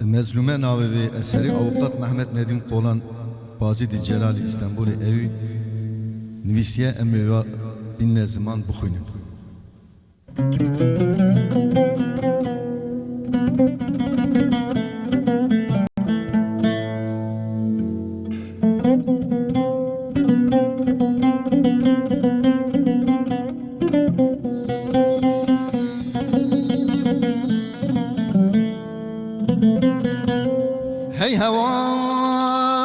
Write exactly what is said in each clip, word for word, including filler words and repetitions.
Mezlûme navê vê eserê avukat Mehmet Nedîm Qolan, Bazîdî Celalî Îstenbulê ewî nivîsiye, em ê wa bînne ziman bixwînin. Hey hewar,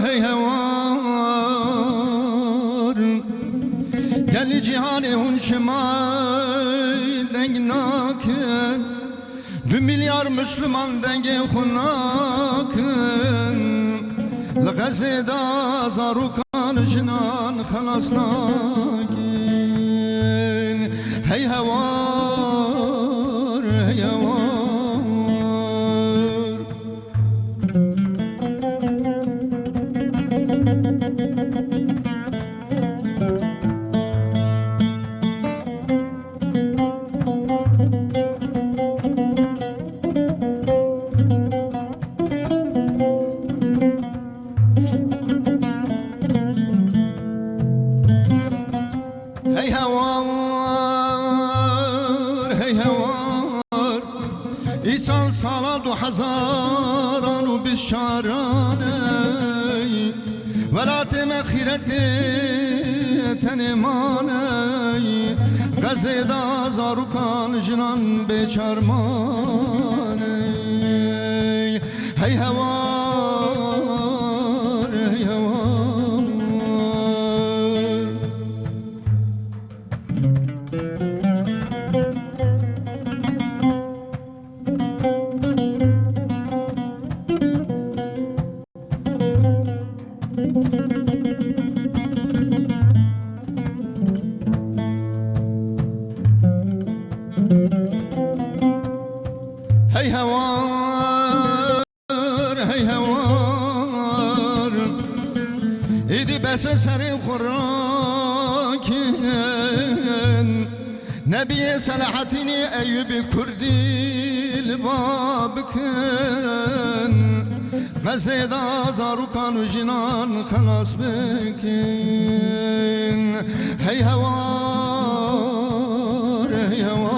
hey hewar. Gelî cîhanê hûn çima deng nakin? Du milyar Müslüman dengê xwe nakin. Li Xezê de zarokan jinan xelas nakin. Hey hewar, hey hewar. Hey hewar, hey hewar. Îsal sala du hezaran û bîst çaran ey. Welatê me xîretê tenê man ey. Xezê de zarokan jinan bêçar man ey. Hey hewar, hey hewar. Hey hewar, hey hewar. Îdî bes e serê xwe rakin. Nebiyê Selahattinî Eyûbî Kurdî li ba bikin. Xezê de zarokan û jinan xelas bikin. Hey hewar, hey hewar.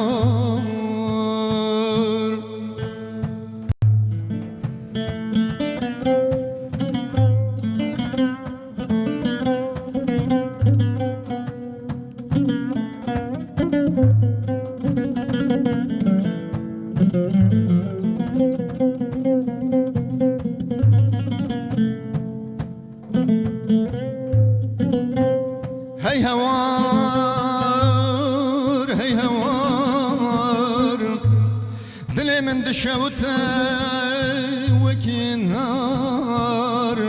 Hey hewar, hey hewar. Dilê min dişewite wekî nar.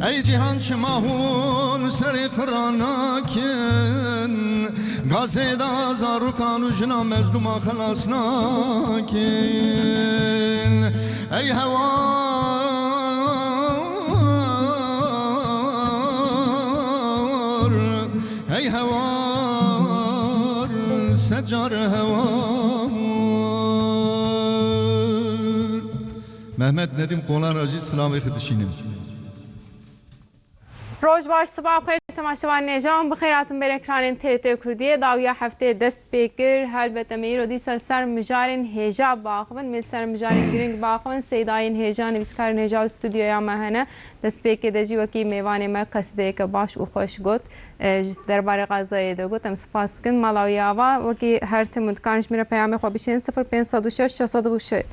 Ey cîhan, çima hûn serê xwe ranakin? Gazê de zarokan û jina mezlûma xelas nakin. Ey hewar, ey hewar, secar hewar. Mehmet Nedîm Qolan re jî silavê xwe dişînim. Roj baş, siba xêr, temaşevanên hêja, em bi xêr hatin ber ekranên T R T Kurdiyê. Dawiya heftê dest pê kir. Helbet em ê îro dîsa ser mijarên hêja biaxivin. Em ê li ser mijarên girîng biaxivin. Seydayên hêja, nivîskarên hêja li stûdyoya me hene. Destpêkê de jî wekî mêvanê me qesideyeke baş û xweş got. E, ji derbarê qazayê de got. Em spas dikin. Mala wî ava, wekî her tim hûn dikarin ji min re peyamê xwe bişînin, sifir pênc sed û şeş, çar sed û şeş,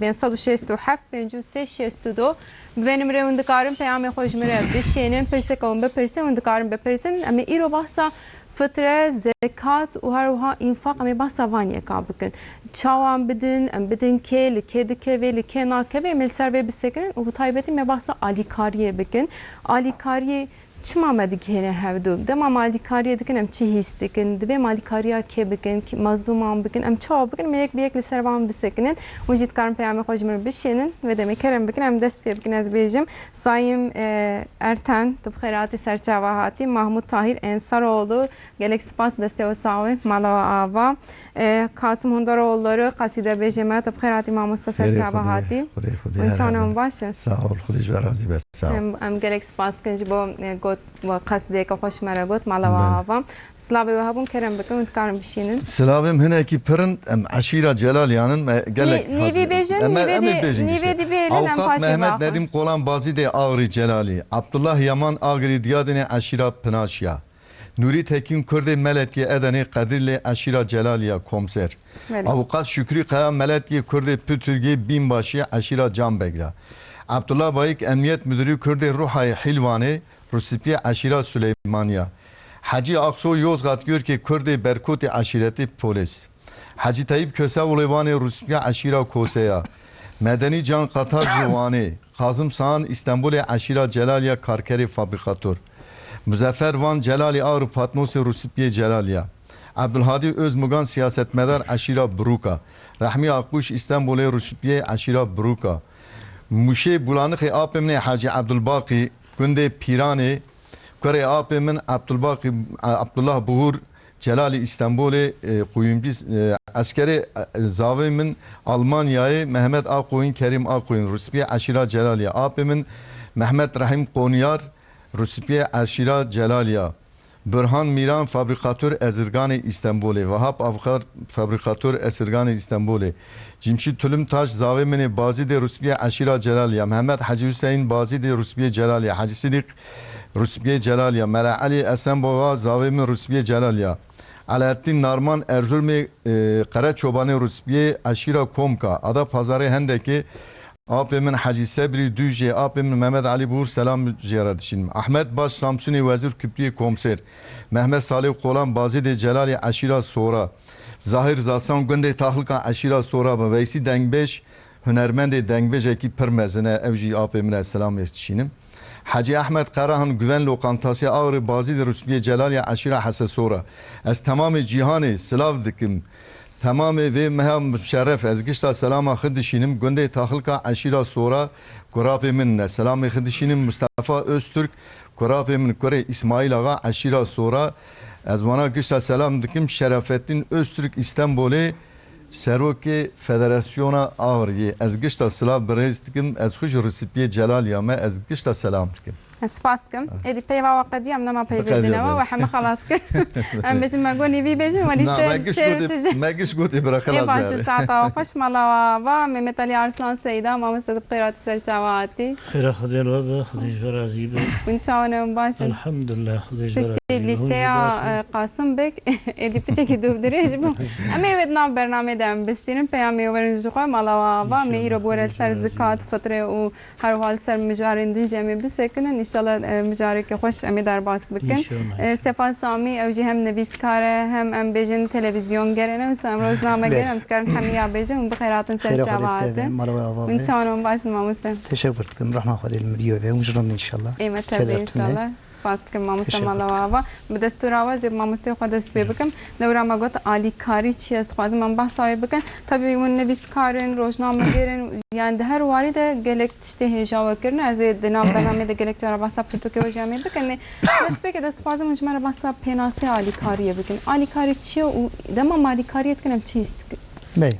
pênc sed û şêst û heft, pêncî û sê, şêst û du. Bi vê nimrê hûn dikarin peyamê xwe ji min re bişênin. Pirseke hûn bipirsin, hûn dikarin bipirsin. Em ê îro behsa fitre, zekat û her wiha înfaq, em ê behsa van yeka bikin. Çawa em bidin, em bidin kê, li kê dikeve, li kê nakeve, em ê li ser vê bisekinin û bi taybetî em ê behsa alîkariyê bikin. Alîkariyê Çima me digihêne hevdu? Dema me alîkariyê dikin, em çi hîs dikin? Divê me alîkariya kê bikin? Kî-, mazlûman bikin? Em çawa bikin? Me yek bi yek li ser van bisekinin. Hûn jî dikarin peyamê xwe ji min re bişînin. Vê demê kerem bikin, em dest pê bikin. Ez bêjim, Sayim, e, Erten, tu bi xêr hatî, ser çava hatî. Mahmut Tahir Ensaroğlu, gelek spas, destê we sax be, mala we ava. E, Kasım Hundaroğulları, qasîde bêjê me, tu bi xêr hatî mamoste, ser çava hatî. Xwedê, Xwedê, Hûn çawan in, baş in? Sağ ol, Xwedê ji we razî be, sağ ol. Em, em gelek spas dikin ji bo, e, got, we qasîdeyeke xweş me re got, mala we ava. Silavê we hebûn, kerem bikin, hûn dikarin bişînin. Silavê min hinekî pir in, em eşîra Celaliyan in, me gelek Nî-, nîvî bêjin, em ê, nîvê em ê dî-, bêjin nîvê işte. Dî bêlin, em Avukat paşê Mehmet baxin. Nedim Kolan Bazîdê Ağrı Celali, Abdullah Yaman Ağrı Diyadinê eşîra Pinaşya. Nûrî Tekîn Kurdê Meletiyê Edenê Qedrîlê eşîra Celaliya Komser. Belê. Avukat Şükrî Kaya Meletiyê Kurdê Pütürgê Bînbaşî eşîra Canbegra. Abdullah Bayik Emniyet Müdürü Kurdê Ruhayê Hîlvanê Rusipiyê eşîra Süleymaniya. Hecî Akso Yozgat Gürkê Kurdê Berkotê eşîretê Polis. Hecî Teyîb Köse Ulêvanê Rusipiyê eşîra Koseya. Medeni Can Qatar ji Wanê. Kazım Sağan Îstenbulê eşîra Celaliya Karkerê Fabrikator. Muzeffer Van Celalî Ağrı Patnosê Rusipiyê Celaliya. Abdulhadî Özmugan siyasetmedar eşîra Bruka. Rehmî Akbuş Îstenbulê Rusipiyê eşîra Bruka. Muşê Bulanixê apê min ê Hacî Abdulbaqî, gundê Pîranê, kurê apê min Abdulbaqî, Abdullah Buhur, Celalî Îstenbolê, e, Qoyuncî, e, eskerê, e, zavê min Almanyayê Mehmet Aqoyun, Kerîm Aqoyun, Rusipiyê eşîra Celaliya. Apê min Mehmet Rehîm Qonyar, Rusipiyê eşîra Celaliya. Burhan Mîran, fabrikator Ezirganê Îstenbolê. Vahap Avkar, fabrikator Esirganê Îstenbolê. Cimşî Tulumtaş, zavê min ê Bazîdê Rusipiyê eşîra Celaliya. Mehmet Hecî Hüseyin, Bazîdê Rusipiyê Celaliya. Hecî Sidîq, Rusipiyê Celaliya. Mela Elî Esenboğa, zavê min Rusipiyê Celaliya. Alaaddin Narman, Erzurumê, e, Qereçobanê Rusipiyê, eşîra Komka. Ada Pazarê Hendekê, apê min Hecî Sebrî Dûjê, apê min Mehmet Elî Bûr, selam jê re dişînim. Ahmet Baş, Samsunê Wezîr Kipriyê Komser. Mehmet Salih Kolan, Bazîdê Celalê, eşîra Sora. Zahir Zasan, gundê Taxlika, eşîra Sora bin. Veysî Dengbêj, hunermendê dengbêjekî pir mezin e, ew jî apê min e, selamê dişînim. Hecî Ehmed Karahan, Güven Lokantası, Ağrı, Bazîdê Rusbiyê Celaliya, eşîra Hesesora. Ez temamê cîhanê silav dikim. Temamê vê meha muşerref, ez gişta selama xwe dişînim. Gundê Taxlika, eşîra Sora, kurapê min ne. Selamê xwe dişînim. Mustafa Öztürk, kurapê min, kurê Îsmaîl Axa, eşîra Sora. Ez wana gişta selam dikim. Şerafettin Öztürk, Îstenbolê, Serokê Federasyona Ağriyê. Ez gişta silav bi rêz dikim. Ez xwe ji Risipiyê Celaliya me, ez gişta selam dikim. Ez spas dikim. Êdî peyva we qedî, em nema peyvê dine we, we heme xelas kir. Em bêjin me got nîvî bêjin, welî Na, me giş gotê, me giş gotê bira xelas. Ê baş, saeta we xweş, mala we ava, Mehmet Ali Arslan Seyda, mamoste, tu bi xêr hatî, ser çava hatî. Xêra Xwedê li we be, Xwedê ji we razî be. Hûn çawan in, baş in? Elhamdulillah, Xwedê ji we razî be. Piştî lîsteya, e, Qasim Beg, êdî piçekî dûv dirêj bû. Em ê wê di nav bernamê de em bistînin, peyamê werin ji xwe, mala we ava, me îro bi we re li ser zikat, fitrê û her wiha li ser mijarên din jî em ê bisekinin. Înşallah, e, mijareke xweş em ê derbas bikin. Înşallah. E, Sefa Samî, ew jî hem nivîskar e, hem em bêjin televîzyongerê ne, wisa em rojnameger, em dikarin hemiya bêjin. Hûn bi xêr hatin ser çava hatin. Hûn çawan in, baş in mamoste? Teşekkür dikim. Rehma Xwedê li miriyê ve. Hûn jî rind înşallah. Ê me tev be înşallah. Spas dikim mamoste, mala we ava. Bi destûra we ez ê bi mamosteyê xwe dest pê bikim. Lewra me got alîkarî çi ye? Ez dixwazim em behsa wê bikin. Tabî hûn nivîskar in, rojnameger in, yani di her warî de gelek tiştê hêja we kirine. Ez ê di nav bernameyê de gelek cara behsa pirtûkê we jî em ê bikin. Lê destpêkê de ez dixwazim hûn ji me re behsa pênasê alîkariyê bikin. Alîkarî çi ye û dema me alîkariyê dikin em çi hîs dikin? Bey,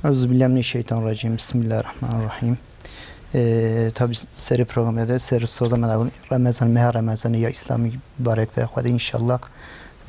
Euzubillahimineşşeytanirracim. Bismillahirrahmanirrahim. Ee, tabi serê programê de ser soda me nabûn Remezan, meha Remezanê ya Îslamî barek ve Xwedê înşallah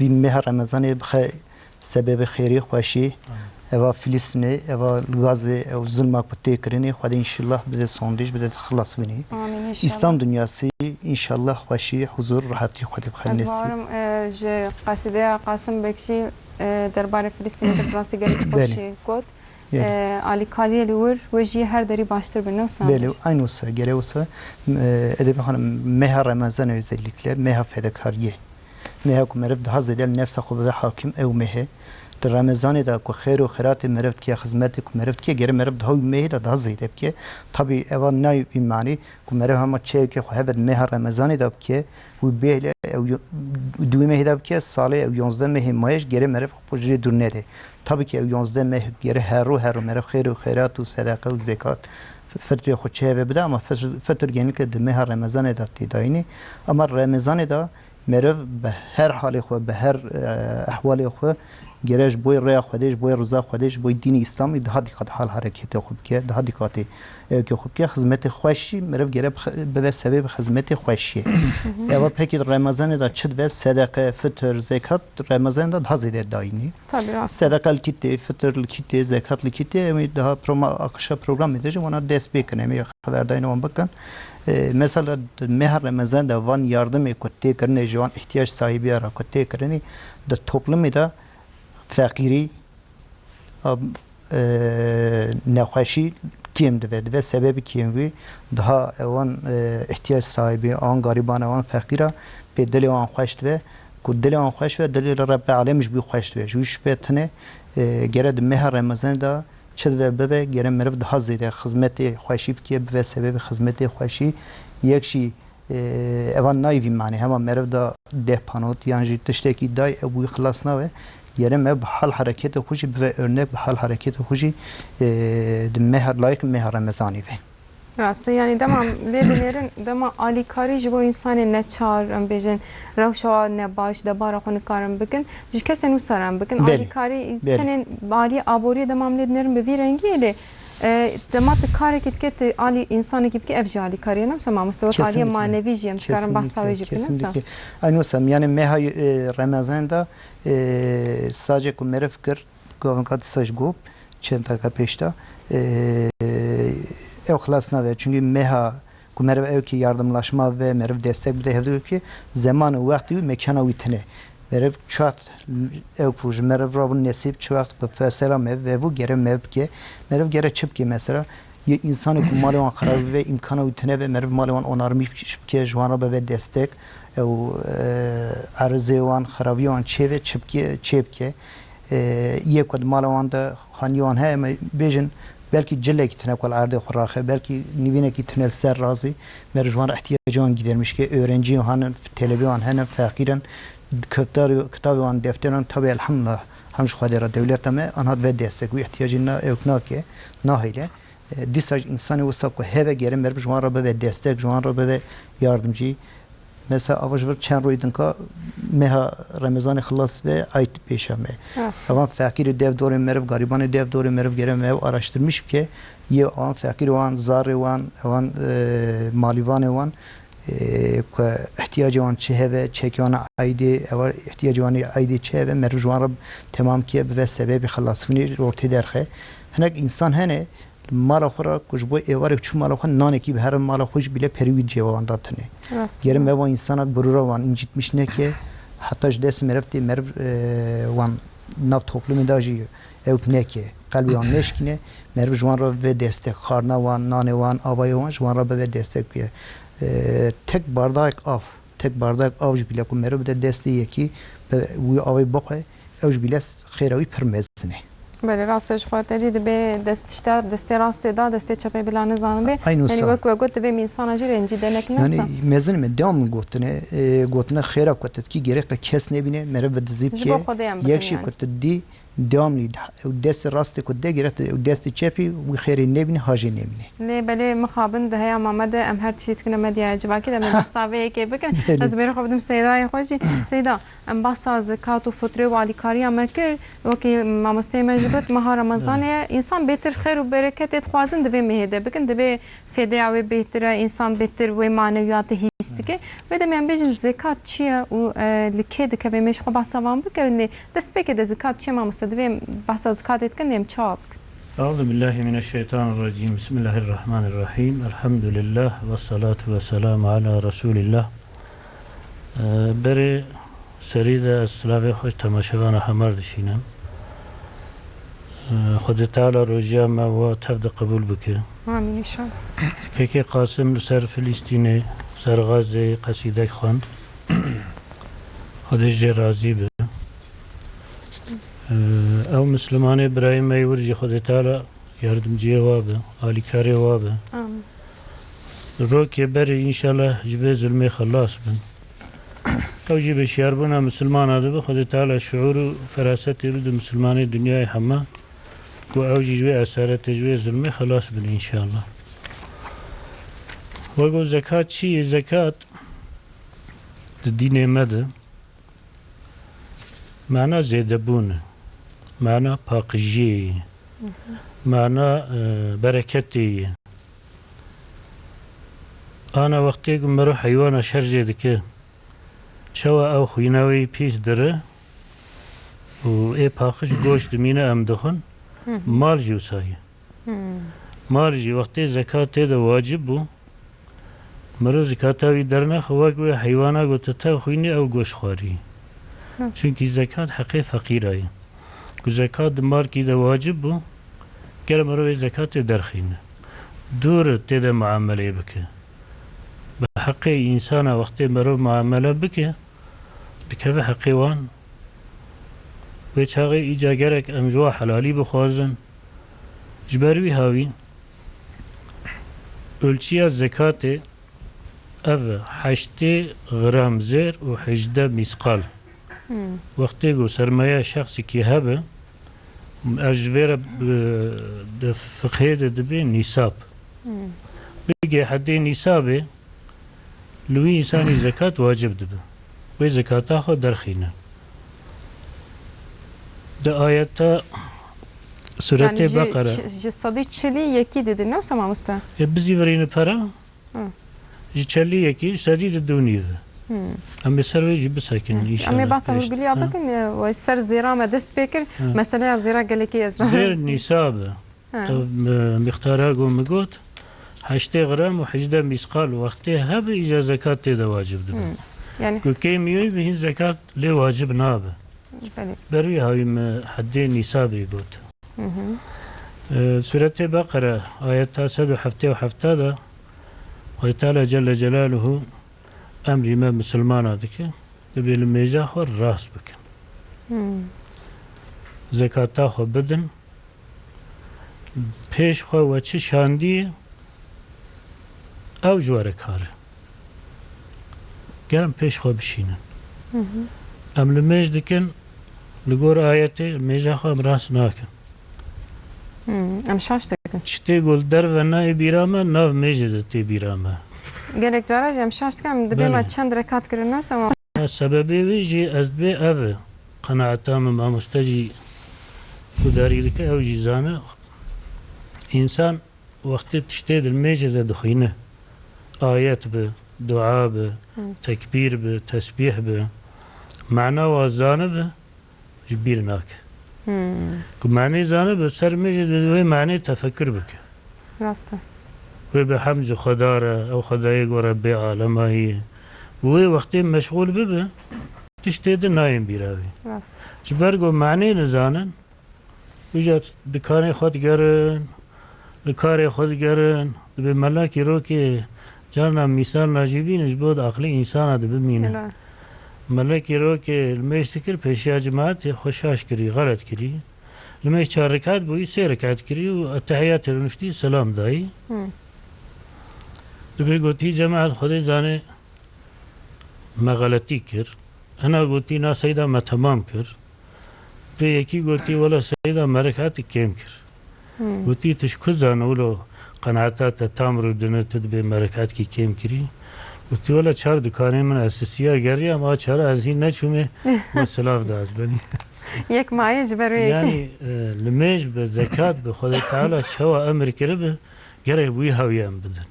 vî meha Remezanê bixe sebebê xêrê, xweşî. Amin. Eva Filistînê, eva Gazê, ew zulma ku tê kirinê, Xwedê înşallah bide sondîş, bide xilasbûnê. Amin, înşallah. Îslam dinyasî înşallah xweşî, huzur, rehetî Xwedê bixe nesîb. Ez bawerim, e, ji qesîdeya Qasim Bekşî, e, derbarê Filistînê de bi rastî gelek xweşî got. Belê. E, alîkariyê li wir, we jî her derî baştir be, ne wisa? Belê, aynı wisa, gere wisa. E, Edebî Xanim, meha Remezan özellikle, meha fedakariyê. Meha ku meriv daha zêde li nefsa xwe bibe hakim, ew meh e. di Remezanê de ku xêr û xêratê meriv dike, xizmetê ku meriv dike, gere meriv daha wî mehê de daha zêde bike. Tabî eva nayê wî manî ku meriv hema çeyekê xwe heve di meha Remezanê de bike û bêhle ew yo-, di wî mehê de bike, salê ew yonzdeh mehê mayej gere meriv xwe ji dûr nede. Tabî ki ew yonzdeh meh gere her rû her rû meriv xêr û xêrat û sedeqe û zekat, f-, fitrê xwe çi heve bide, ama fitr, fitr genîke di meha Remezanê de tê dayînê. Ama Remezanê de meriv bi her halê xwe, bi her, e, ehwalê xwe gere ji bo rêya Xwedê, ji bo riza Xwedê, ji bo dînê Îslamî daha dîqat hal hereketê xwe bike, daha dîqatê, e, ewkê xwe bike. Xizmetê xweşî meriv gere bixe-, bibe sebebê xizmetê xweşiyê. Eva pekî Remezanê de çi dibe, sedeqe, fitir, zekat Remezanê de daha zêde dayînî. Tabii, rast. Sedeqa li kî tê, fitir li kî tê, zekat li kî tê, em ê daha proma-, aqişa programê de jî wana dest pê kin, em ê xeberdayîna wan bikin. E, mesela di meha Remezan de van yardimê ku tê kirinê ji wan ihtiyac sahibiya re ku tê kirinê di toplumê de feqîrî, a, e, nexweşî kêm dibe, dibe sebebî kêmvî, daha ewan, e, ihtiyac sahibî, an garîban, ewan feqîra pê dilê wan xweş dibe, ku dilê wan xweş be, dilê li Rebbê Alem ji wî xweş dibe. Ji wî şübhe tune, e, gere di meha Remezanê de çi dibe bibe, gere meriv daha zêde xizmetê xweşî bike, bibe sebebê xizmetê xweşî. Yek jî, e, evan nayê vî manê, hema meriv da deh panot yan jî tiştekî day, ew wî xilas nabe. Gere me bi hal hereketê xwe jî bibe örnek, bi hal hereketê xwe jî, e, di meha, layik meha Remezanî ve. Rast e, yanî dema lê dinêrin, dema alîkarî ji bo însanê neçar, em bêjin, rewşa nebaş, debara xwe nikarin bikin, ji kesên wisa re em bikin. Belê. Alîkarî Belê. Tenê alî aboriyê dema em lê dinêrin bi vî rengî yê lê, e, dema tu karekî dike, tu alî însanekî bike, ev jî alîkarî ye, ne wisa mamoste, wek aliyê Kesinlikle. Manevî jî em dikarin behsa wê Kesinlikle, jî bikin, ne wisa? Kesinlikle. Eynî wisa, yanî meha, e, Remezan de, e, sacê ku meriv kir, Gavin ka disa ji gop, çend deka pêş de, e, ew xilas nabe. Çünkü meha ku meriv ew ki yardımlaşma ve meriv destek bide hevdu ki zeman û wext wî mekana wî tine. Meriv çat ew ku ji meriv rabû nesîb çi wext bi fersela mev ve bû gere mev bike. Meriv gere çi bike mesela? Yê insanê ku malê wan xirabî ve îmkana wî tine ve meriv malê wan onarmî bike, ji wan re bibe destek. Ew, e, erizê wan, xirabî wan çê ve çi bike, çê bike. E, yê ku di mala wan de xaniyê wan heye, em ê bêjin, belkî cilekî tune ku li erdê xwe raxe, belkî nivînekî tune li ser razî, meriv ji wan re ihtiyacê wan gidermiş ke, öğrencî wan in, telebê wan hene, feqîr in, kitabê, kitabê wan, defterê wan, tabi elhamdulillah, hem ji Xwedê re dewleta me, anha dibe destek, wî ihtiyacê na, ewk nake, nahêle. E, dîsa jî însanê wisa ku heve gere meriv ji wan re bibe destek, ji wan re bibe yardimcî. Mesela, ava ji vir çend royê dinka meha Remezanê xilas ve, Eyd pêşa me. Rast. Evan feqîrê dev dorê meriv, garîbanê dev dorê meriv gere me ew araştirmiş bike. Yê awan feqîrê wan, zarê wan, ewan, e, malîvanê wan, e, ku ihtiyacê wan çi heve, çekê wan eydê, ewa ihtiyacê wan ê eydê çi heve, meriv ji wan re temam kiye, bive sebebê xilasbûnê, ortê derxe. Hinek însan hene, mala xwe re ku ji bo êvarek çû mala xwe, nanekî bi here mala xwe jî bile perî wî cêwa wan da tune. Rast. Gerim ev însana gurura wan incitmiş neke, heta ji dest meriv tê, meriv, e, wan nav toplumê da jî ewk neke, qelbê wan neşkîne, meriv ji wan re ve destek, xarina wan, nanê wan, avayê wan ji wan re bive destek bûye. E, tek bardayek av, tek bardayek av jî bile ku meriv bide destê yekî, bi wî avê bixwe, ew jî bile xêra wî pir mezin e. Belê, rast e, ji xwe te dî dibe dest, tişta destê rastê da, destê çepê bila nizanibe. Eynû Yanî sa. Wek we got, divê min însana jî re encî de nekin, Yanî wisa? Mezin me, dewa min gotine, e, gotine xêra ku te dikî gerek te kes nebîne, meriv bi dizî Ji bo bike, Xwedê em yek bikin jî yani. Ku te dî, dewa min ew destê rastê ku de gerek te ew destê çepî wî xêrê nebîne, hajê nemîne. Lê belê mixabin di heya mame de em her tiştî dikine medyaya civakî de em ê behsa vê yekê bikin. Belê. Ez mêrê xwe bidim Seydayê xwe jî. Seyda, em behsa zikat û fitrê û alîkariya me kir. Wekî mamosteyê me jî got, meha Remezanê ye. Însan bêtir xêr û bereketê dixwazin di vê mehê de bikin. Divê fêdeya wê bêtir e, însan bêtir wê manewiyatê hîs dike. Wê demê em bêjin zekat çi ye û, e, li kê dikeve? Em ê ji xwe behsa van bikin. Lê destpêkê de zekat çi ye mamoste? Divê em behsa zekatê dikin, lê em çawa bikin? Euzu billahi mineşşeytanirracim. Bismillahirrahmanirrahim. Elhamdülillah ve salatu ve selamu ala Resulillah. Ee, berê serî de ez silavê xwe ji temaşevana hemar dişînim. Ee, Xwedê Teala rojiya me wa tev de qebûl bike. Amîn înşallah. Kekê Qasim li ser Filîstînê, ser Xazê qesîdek xwend. Xwedê jê razî be. Ew Mislimanê birayê me yê wir jî Xwedê Teala yardimciyê wa be, alîkarê wa be. Amin. Rokê berê înşallah ji vê zulmê xelas bin. Ew jî bi şiyarbûna Misilmana dibe, Xwedê Teala şiûr û ferasetê bide Misilmanê dinyayê hema. Ku ew jî ji wê esaretê, ji wê zulmê xelas bin înşallah. Wego zekat çi ye? Zekat di dînê me de mana zêdebûn e, mana paqijiyê ye, mana, e, bereketê ye. Ana wextê ku mero heywana şer jê dike, çawa ew xwîna wê yî pîs dire û ê paqij goşt dimîne em dixwin, mal jî wisa ye. Mal jî wextê zekat tê de wacib bû, mero zekata wî dernexe, wek wê heywana ku te tev xwînî ew goşt xwarî. Çunkî zekat heqê feqîra ye. Ku zekat di malkî de wacib bû, gere mero wê zekatê derxîne. Dûr tê de muameleyê bike. Bi heqê însana wextê mero muamele bike, dikeve heqê wan. Wê çaxê îca gerek em ji wa helalî bixwazin. Ji ber wî hawî, ölçiya zekatê ev e, heştê gram zêr û hejdeh mîsqal. Wextê ku sermayeya şexsikî hebe, ev ji vê re bi, di fiqhê de dibe nîsab. Bigê hedê nîsabê, li wî însanî zekat wacib dibe. Wê zekata xwe derxîne. Di ayeta Suretê Yanî ji, Beqere. Ji, ji sedî çilî yekî didin, ne wisa mamoste? Ê bizîvirîne pera, Hı. ji çelî yekî, ji sedî di dû nîv. Hı. Em ê ser wê jî bisekinin, Hı. înşallah. Em ê basa hûrgiliya bikin, e, wê ser zêra me dest pê kir. Hı. Meseleya zêra gelekî ez Zêr nîsab e. Ha. Ev, e, mîqdara ku min got, heştê gram û hejdeh mîsqal wextê hebe îca zekat tê de wacib dibe. Hmm. Yani Ku kêmî wî bi hîn zekat lê wacib nabe. Belê. Ber wî hawî min hedê nîsabê got. Hı hı. E, Suretê Beqere, ayeta sed û heftê û heft de Xwedê Teala Celle Celaluhu emrî me misilmana dike, dibê li mêja xwe rast bikin. Hmm. Zekata xwe bidin, pêş xwe we çi şandiyê, ew ji we re kar e. Ger em pêş xwe bişînin. Hı hı. Em li mêj dikin, li gor ayetê mêja xwe em rast nakin. Hmm, em şaş dikin. Çi tê ku li derve nayê bîra me, nav mêjê de tê bîra me. Gelek cara jî em şaş dikin, em dibê Belê. me çend rekat kirin, ne wisa? Sebebê wê jî ez dibê ev e. Qenaeta min mamoste jî guhdarî dike, ew jî zane. Însan wextê tiştê di mêjê de dixwîne, ayet bi, dua bi, Hı. tekbîr bi, tesbîh bi, mana wa zanibe, ji bîr nake. Hmm. Ku manê zanibe, ser mêjê de wê manê tefekkür bike. Rast e. Wê bi hemd ji Xweda re, ew Xwedayê ku Rebbê alema ye. Wê wextê meşxûl bibe, tiştê din nayên bîra wî. Rast. Ji ber ku manê nizanin, Îca dikanê xwe digerin, li karê xwe digerin, dibê melekî rokê carna mîsal najîbîn ji bo di aqilê însana de bimîne. Helal. Melekî rokê li mêj dikir pêşiya cemaetê xwe şaş kirî, xelet kirî. Li mêj çar rekat bûyî, sê rekat kirî û etehiyatê rûniştî selam dayî. Hı. Dibê gotî, cemaet Xwedê zanê me xeletî kir. Hina gotî, na seyda me temam kir. Pê yekî gotî, wela seyda me rekatî kêm kir. Hmm. Gotî, tu ji ku zanî wilo qenaeta te tam rûdine, tu dibê me rekatkî kêm kirî? Gotî, wela çar dikanê min ez sisiya geriyam, a çara ez hîn neçûmê, me silav da ez benî. Yek maye ji ber wê yekê. Yani, e, limêj bi, zekat bi, Xwedê Teala çawa emir kiribi, gerek bi wî hawî em bidin.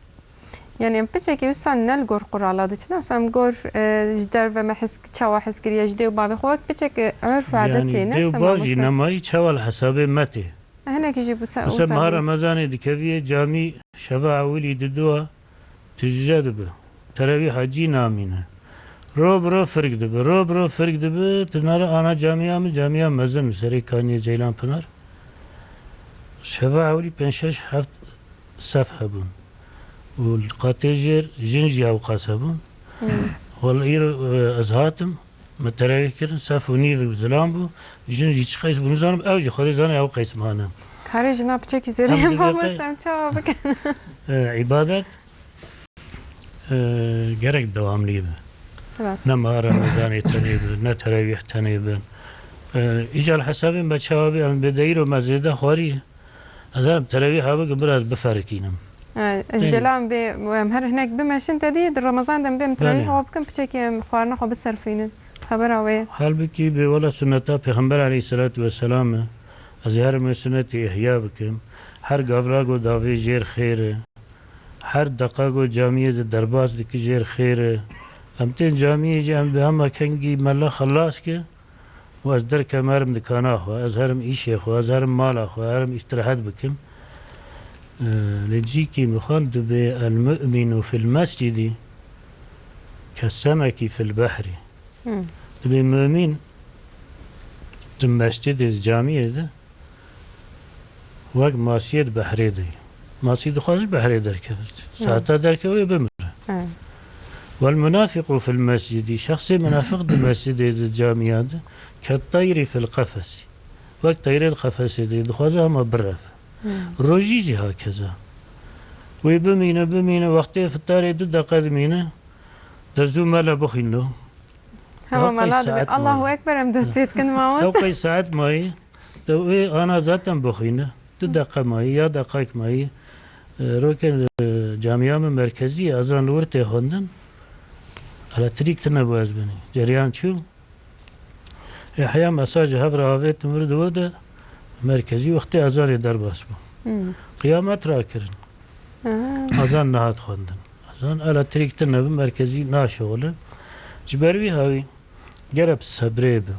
Yani em piçekî wisa ne li gor qurala diçin, wisa em gor, e, ji derve me his, çawa his kiriye, ji dê û bavê xwe wek piçek, e, urf û Yani adetê, ne dê û wisa bav jî mamoste. Nemayî çawa li hesabê me tê. Hinekî jî wisa, Wisa wisa meha bê. Remezanê dikeviyê camî şeva ewilî diduwa tije dibe. Terewîha cî namîne. Ro bi ro firk dibe, ro bi ro firk dibe, tu nare ana camiya min, camiya mezin li serê kaniyê Ceylan Pinar. Şeva ewilî pênc şeş heft sef hebûn. Û li qatê jêr jin jî ewqas hebûn. Hmm. Wela îro, e, ez hatim, me terewîh kirin, sef û nîv zilam bû. Jin jî çi qeys bû nizanim, ew jî Xwedê zane ew qeys mane. Karê jina piçekî zêde Em ye, dibê mamoste, qey- em çawa bikin? E, îbadet, e, gerek dewamlî be. Rast. Ne meha Remezanê tenê be, ne terewîh tenê be. E, îcal hesabê me çawa be, em bê deyîro me zêde xwarî. Ez herim terewîha bikim, biraz biferikînim. E, ez Belê. Delam bê, em her hinek bimeşin te dî, di Remezan de em bêm terewîh Belê. Xwe bikin, piçekî em xwarina xwe biserfînin. Xebera wê. Halbikî bê wela sunneta Pêxember aleyhisselatu vesselam e. Ez ê herim wê sunnetê ihya bikim. Her gavra ku davê jêr xêr e. Her deqa ku camiyê de derbas diki jêr xêr e. Em tên camiyê jî em bi hema kengî mela xelas ke. Û ez derkem herim dikana xwe, ez herim îşê xwe, ez herim mala xwe, herim îstirahet bikim. Ee, li cîkî min xwend dibê el mu'minu fil mescidi ke semekî fil behrî. Hmm. Dibê mumîn di mescidê, di camiyê de wek masiyê di behrê de ye. Masî dixwaze ji behrê derkeve. Saeta derkeve wê bimire. Hı. Wel munafiqu fil mescidi. Şexsê munafiq di mescidê de, camiya de, ke teyri fil qefesi. Wek teyrê di qefesê de ye. Dixwaze hema bireve. Hı. Rojî jî hakeza. Wê bimîne, bimîne, wextê fitarê du deqe dimîne. De zû mele bixwîno. Hema Ew qey mela dibê, saet Allahu maye. Ekber, em dest pê dikin, mamoste. Ew qey saet maye. De wê ana zaten bixwîne. Du deqe maye, ya deqek maye. E, roke, e, camiya min merkezî ye, ezan li wir tê xwendin. Elektrîk tine bû ez binî. Cereyan çû. Ê heya mesajê hev re avêtin vir di wir de merkezî wextê ezanê derbas bû. Hmm. Qiyamet rakirin. Aha. Ezan nehat xwendin. Ezan elektrîk tine bi merkezî naşixulin. Ji ber wî hawî gere bi sebrê bi,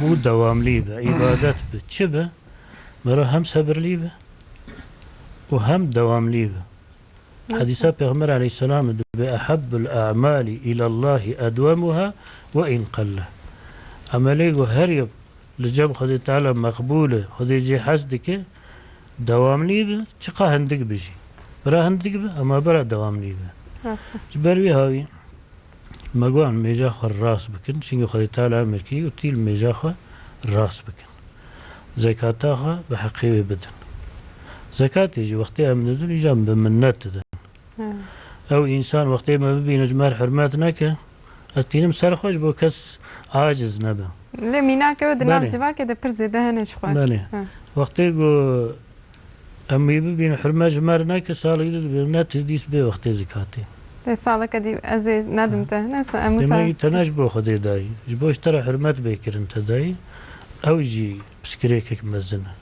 bû dewamlî bi, îbadet bi, çi bi, mero hem sebirlî bi û hem dewamlî bi. Hadîsa Pêxember aleyhisselam dibê, "Ehabbul a'mali ilallahi edwemuha ve in qelle." Emelê ku her yek li cem Xwedê Teala meqbûl e, Xwedê jê hez dike, dewamlî bi, çiqa hindik bi jî. Bira hindik bi, ama bira dewamlî bi. Rast e. Ji ber wî hawî me got mêja xwe rast bikin, çimkî Xwedê Teala emir kiriye û tî li mêja xwe rast bikin. Zekata xwe bi heqê wê bidin. Zekatê jî wextê em didin, îja em bi minnet didin. He. Ew însan wextê me bibîne ji me re hurmet neke, ez tînim ser xwe ji bo kes aciz nebe. Lê mînake ew di nav Belê. Civakê de pir zêde hene ji xwe. Belê. He. Wextê ku em wî bibînin, hurmet ji me re neke, salek dî dibê, ne tu dîs bê wextê zekatê. Lê saleke dî ez ê nedim te. Ne sa-, em wisa Demekî te ne ji bo Xwedê dayî. Ji bo ji te re hurmet bê kirin te dayî. Ew jî piskirêkek mezin e.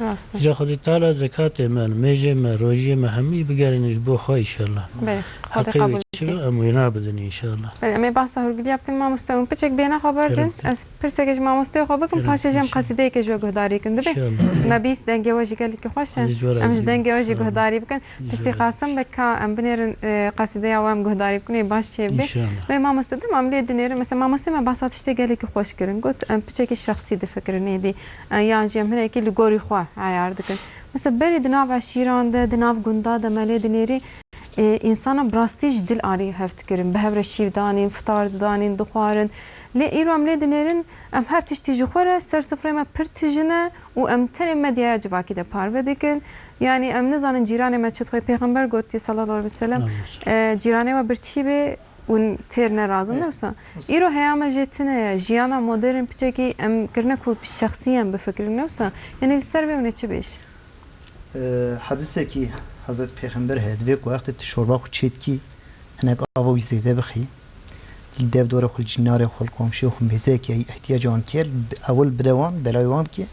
Rast e. Îca Xwedê Teala zekatê me, mêjê me, rojiyê me hemî bigerînin ji bo xwe înşallah. Belê, Xwedê Heqê wê qebûl çi bike. Be, em wêna bidin înşallah. Belê, em ê behsa hûrgiliya bikin mamoste, hûn piçek bêhna xwe berdin. Kerem ke. Ez pirsekê ji mamosteyê xwe bikim, Kerem paşê jî em inşallah. Qesîdeyeke ji we guhdarî kin. Dibê? İnşallah. Me bîst dengê we jî gelekî xweş e. Ez ji we Em ji razî dengê we jî Sağ olun. Guhdarî bikin. Ji we Piştî razî. Qasim be ka em binêrin, e, qesîdeya we em guhdarî bikin, ê baş çê bibê. İnşallah. Wê mamoste, dema em lê dinêrin, mesela mamostê me behsa tiştê gelekî xweş kirin. Got, em piçekî şexsî difikirin êdî. E, yan jî em hinekî li gorî xwe eyar dikin. Mesela berê di nav eşîran de, di nav gunda de me lê dinêrî, e, însana bi rastî ji dil arî hev dikirin. Bi hev re şîv danîn, fitar didanîn, dixwarin. Lê îro em lê dinêrin, em her tiştî ji xwe re ser sifrê me pir tijin e û em tenê medyaya civakî de parve dikin. Yanî em nizanin cîranê me çi dixwe. Pêxember gotiye sallallahu aleyhi ve sellem, Amin. E, cîranê we birçî bê, hûn têr nerazin, ne wisa? Îro heya me jê tune ye. Jiyana modern piçekî em kirine ku şexsî em bifikirin, ne wisa? Yanî li ser vê hûn ê çi bêjin? E, hedisekî Hezret Pêxember heye, divê ku wextê tu şorba xwe çêdikî, hinek ava wî zêde bixî. Li dev dorê xwe, li cinarê xwe, li komşiyê xwe mêzeyekî heye, îhtiyacê wan kêr, ewil bide wan, belayê wan bike,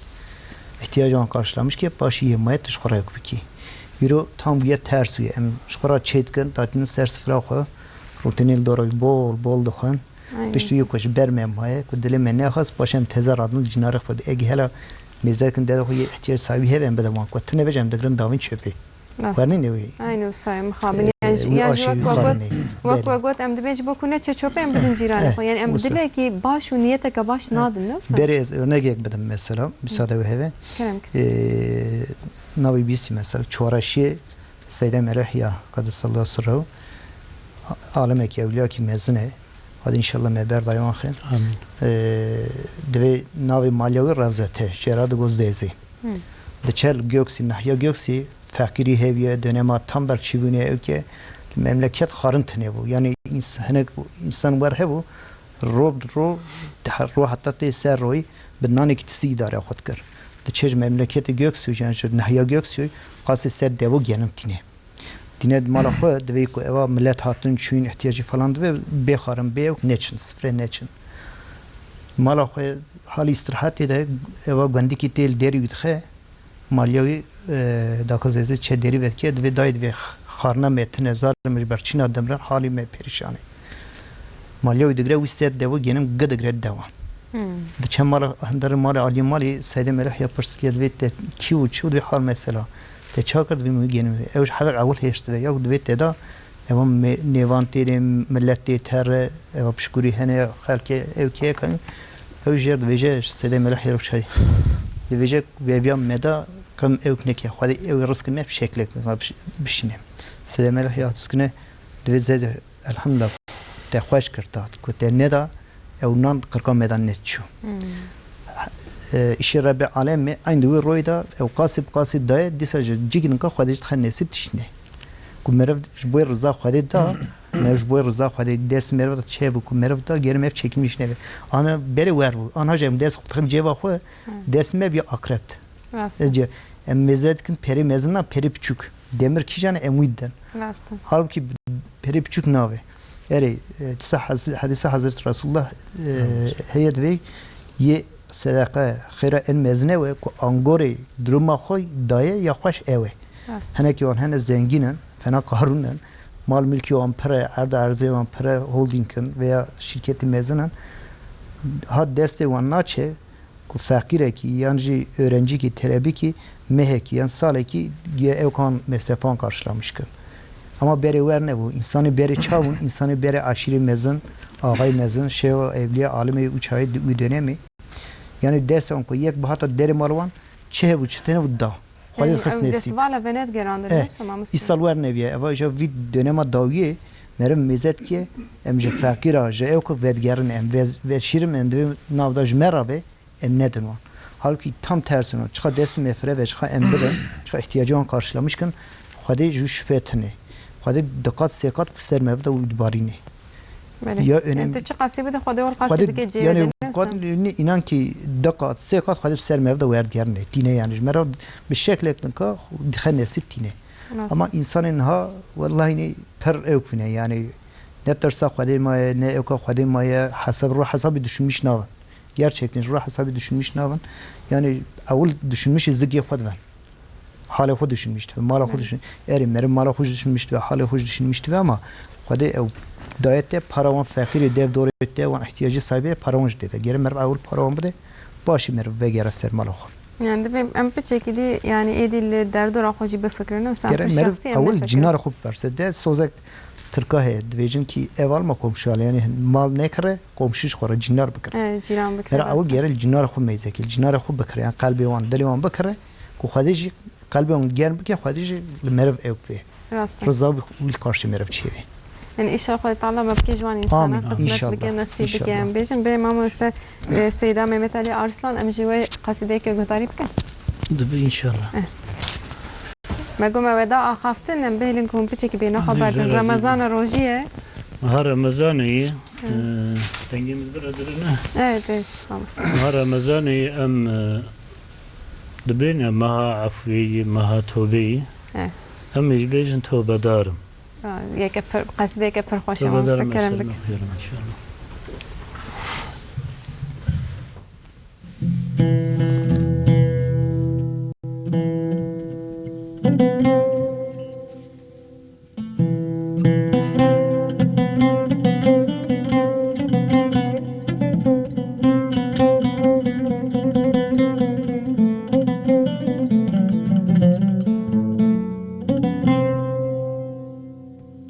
îhtiyacê wan qarşilamiş ke, paşî yê maye tu ji xwe re bikî. Îro tam bûye ters wî. Em ji xwe re çêdikin, datînin ser sifra xwe, rûtinê li dora wî bol bol dixwin. Aynen. Piştî wî ku ji ber me maye, ku dilê me nexwest, paşê em teze radin li cinarê xwe. Egi hela mêzekin dere xwe yê ihtiyac sahibi hebe em bide wan. Ku tune bêje em digirin davên çöpê. Rast. Xwernî ne wî. Aynı wisa ye, mixabin. Ee, Yan jî, wî yan jî aşî wek wî we got, xwarinê. Wek Belê. We got, em dibê ji bo ku neçe çöpê em bidin cîranê Eh, xwe. Yani em wisa. Dilekî baş û niyeteke baş Eh, nadin, ne wisa? Berê ez örnegek bidim mesela, müsaade ve heve. Kerem ki. Ee, navê bîstî mesela, Çoreşiyê Seyda Merehya, Kadesallahu sirrehu, alimekî, ewliyakî mezin e. Xwedê înşallah me berdaye wan xêr. Amîn. Ee, divê navê maliya wî Revzete, jê re digo Zêzê. Hmm. Diçe li Göksî, nehiya Göksî, feqîrî hêviye, dönema tam berçîbûnê ew ke li memleket xarin tune bû. Yani ins-, hinek însan wer hebû, ro bi ro, di her ro heta tê ser royî bi nanekî tisî îdareya xwe dikir. Diçe ji memleketê Göksuy, yani ji nehiya Göksuy, qasê ser devo genim tîne. Dîne di mala xwe divê ku eva millet hatin çûyîn ihtiyacî falan divê bê xarin bê ew neçin, sifrê neçin. Mala xwe halî îstirahetê de eva gundikî tê li derî wî dixe, maliya wî, e, daka zêzê çe derî vedike, divê dayê divê xarina me tine, zarê me ji ber çîna dimrin, halî me perîşan e. Maliya wî digre wî ser devo genim gi digre dewan. Hmm. Diçe mala, hundirê mala aliyê malê Seydê Melih ya pirs dike, divê te kî û çi û divê hal mesela. Te ça kir, divê min wî genim. Ew ji hev ewil hêşt dibe. Ya divê te da, ewa me-, nêvan tê rê, millet tê te re, ewa pişkûrî hene, xelkê ew kê kanî. Ew jêr divêje, Seydê Melih ya çay. Divêje veviya me da, qim ew neke. Xwedê ew rizqê me bi şeklek biş-, bişîne. Seydê Melih ya diskine, divê zêde Elhamdulillah, te xweş kir tat, ku te neda, ew nan qirka me de neçû. Hmm. E, îşê Rebê Alem me, eyn di wî royê de, ew qasî bi qasî daye, dîsa ji cîkî din ka Xwedê ji dixe nesîb tiştine. Ku meriv ji bo riza Xwedê da, meriv ji bo riza Xwedê dest meriv de çêbû, ku meriv da, gerim ev çekilmiş nebe. Ana berê wer bû. Ana ji em dest xwe dixin cêva xwe, Hmm. dest me viya akrep. Rast e. Ece, em mêze dikin perê mezin na perê piçûk. Demir kîjan em wî didin. Rast e. Halbukî perê piçûk nave. Erê, e, tisa hez-, hedîsa Hezret Resulullah, e, Evet. heye divê yê sedeqe xêra en mezine we ku angorê duruma xwe daye ya xweş ew e. Rast. Henekî wan hene zengîn in, fena qarûn in, mal milkî wan pir e, erd erzê wan pir e, holding in veya şirketî mezin in. Ha destê wan naçe, ku feqîrekî yan jî öğrencîkî, telebîkî mehekî yan salekî ge-, ew kan mesrefan karşılamış kin. Ama berê wer nebû. Însanê berê çav bûn, însanê berê eşîrê mezin, axayê mezin, şêwa, ewliya, alimê û çayê di wî dönemê. Yani dest wan ku yek bihata derê mal wan, çi hebû, çi tene bû da. Xwedê Yani dixist em nesîb. Destvala venet gerandin, Eh, yoksa mamoste? Îsal wer neviye. Eva ja vî dönema dawiyê, meriv mêze dike, em ji feqîra, ji ew ku vedgerin, em ve-, veşîrim, em divê nav da ji me re be, em nedin wan. Halkî tam tersine, çiqa destê me fire ve, çiqa em bidin, çiqa ihtiyacê wan karşılamış kin, Xwedê ji şüphe tine. Xwedê di qat sê qat ku ser meriv de û dibarîne. Belê. Ya Yani önemli. Tu çi qasî bide, Xwedê wal qasî Xwedê, dike cihê yani, dinê qat, sen. Ne, inan ki di qat, sê qat Xwedê bi ser meriv de werdigerine. Tîne yani. Ji meriv bi şeklek dinka dixe nesîb tîne. Nasıl? Ama insanên ha, wellahî ne per ewk vine yani. Ne tirsa Xwedê maye, ne ewka Xwedê maye, hesab, ruh hesabî düşünmüş navin. Gerçekten ji ruh hesabî düşünmüş navin. Yani ewil düşünmüş zigê xwe divin. Halê xwe düşünmüş divin, mala xwe Evet. düşün-, erê meriv mala xwe düşünmüş dibe, halê xwe düşünmüş dibe ama Xwedê ew dayet de para wan feqîrê dev dorê te wan ihtiyacê sahibi ye, para wan ji dê de. Gere meriv ewil para wan bide, başî meriv vegere ser mala xwe. Yani divê em piçekî dî, yani êdî li derdora xwe jî bifikirin û sen Gere pir meriv şexsî em ewil nefikirin. Cinarê xwe biperse. De sozek Tirka heye, dibêjin ki ev alma komşu ale, yani mal nekire, komşu ji xwe re cinar bikire. Evet, ciran bikire, Mera rast e. Ew gere li cinarê xwe meyzekî, li cinarê xwe bikire, yani qelbê wan, dilê wan bikire, ku Xwedê jî qelbê wan germ bike, Xwedê jî li meriv ew vê. Rast e. Riza wî karşî meriv çêvê. Yani inşallah Xwedê Teala me bike ji wan insana Amin, qismet inşallah, bike, nasîb bike. Inşallah. Em bêjin, bê mamoste, e, Seyda Mehmet Ali Arslan, em ji we qasîdeyeke guhdarî bikin. Dibe inşallah. Eh. Me got me we da axaftin, em bihêlin ku hûn piçekî bêhna xwe Hadi berdin. Zehra Remezan e, rojî ye. Meha Remezanê ye. Hı. E, dengê min bira dirine. Evet, evet, mamoste. Meha Remezanê ye, em, e, dibêne meha efwê ye, meha tobê ye. Evet. Em ê jî bêjin tobedar im. Ha, yeke pir, qesîdeyeke pir xweş e, Tobedar mamoste, im, kerem inşallah, bik. Xêr im, inşallah.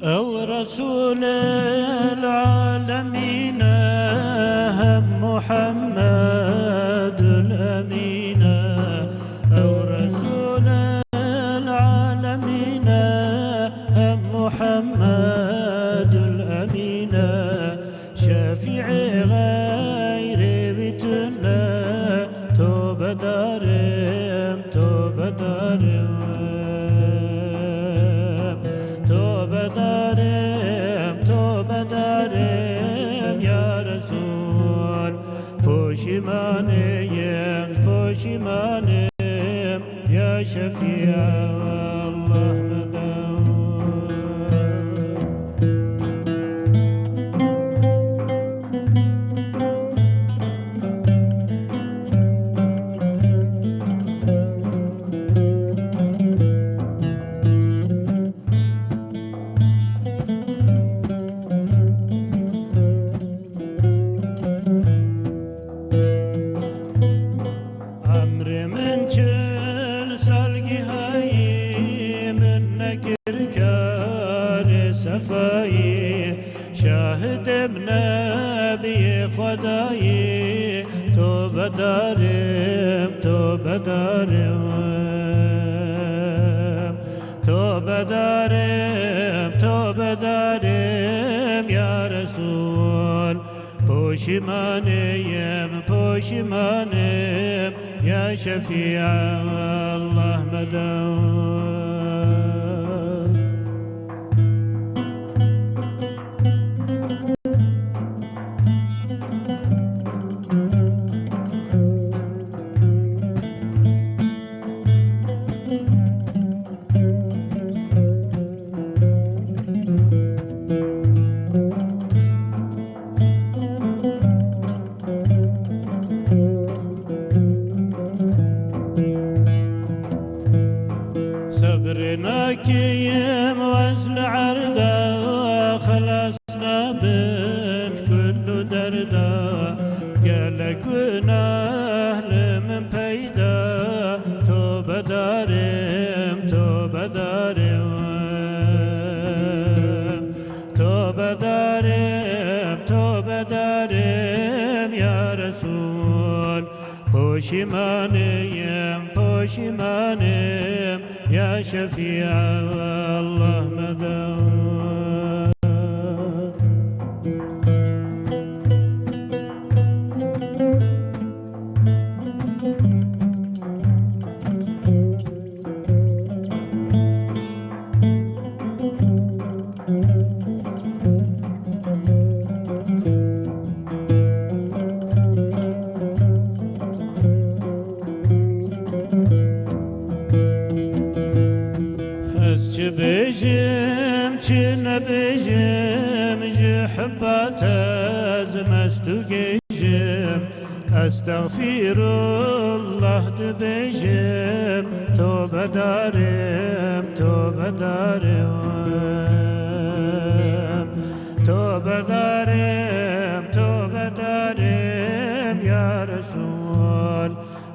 Ew Resûlê alemîn e, hem Muhammedul Emîn e. Ew Resûlê alemîn e, hem Muhammedul Emîn e. Şef- Şefî'ê xeyrê wî tune, tobedarim, tobedarim. Tobedarim, tobedarim ya Resul. Poşimaniyim, poşimanim ya Şefî Allah medew. Emrê min çil salgîhayî min nekir karê sefayî. Şahidê min nebiyê Xwedayî, tobedarim, tobedarim. Tobedarim, tobedarim ya Resul. Poşimaniyim, poşimanim ya Şefî Allah medew. Sebrê nakeyim wez li erda, xelas nabim ji kul û derda. Gelek gunah li min peyda, tobedarim, tobedarim. Tobedarim, tobedarim ya Resul. Poşimaniyim, poşimanim ya Şefî Allah medew. Ez çi bêjim, çi nebêjim, ji hibba te ez mest û gêj im. Estexfîrullah dibêjim, tobedarim, tobedarim. Tobedarim, tobedarim ya Resul.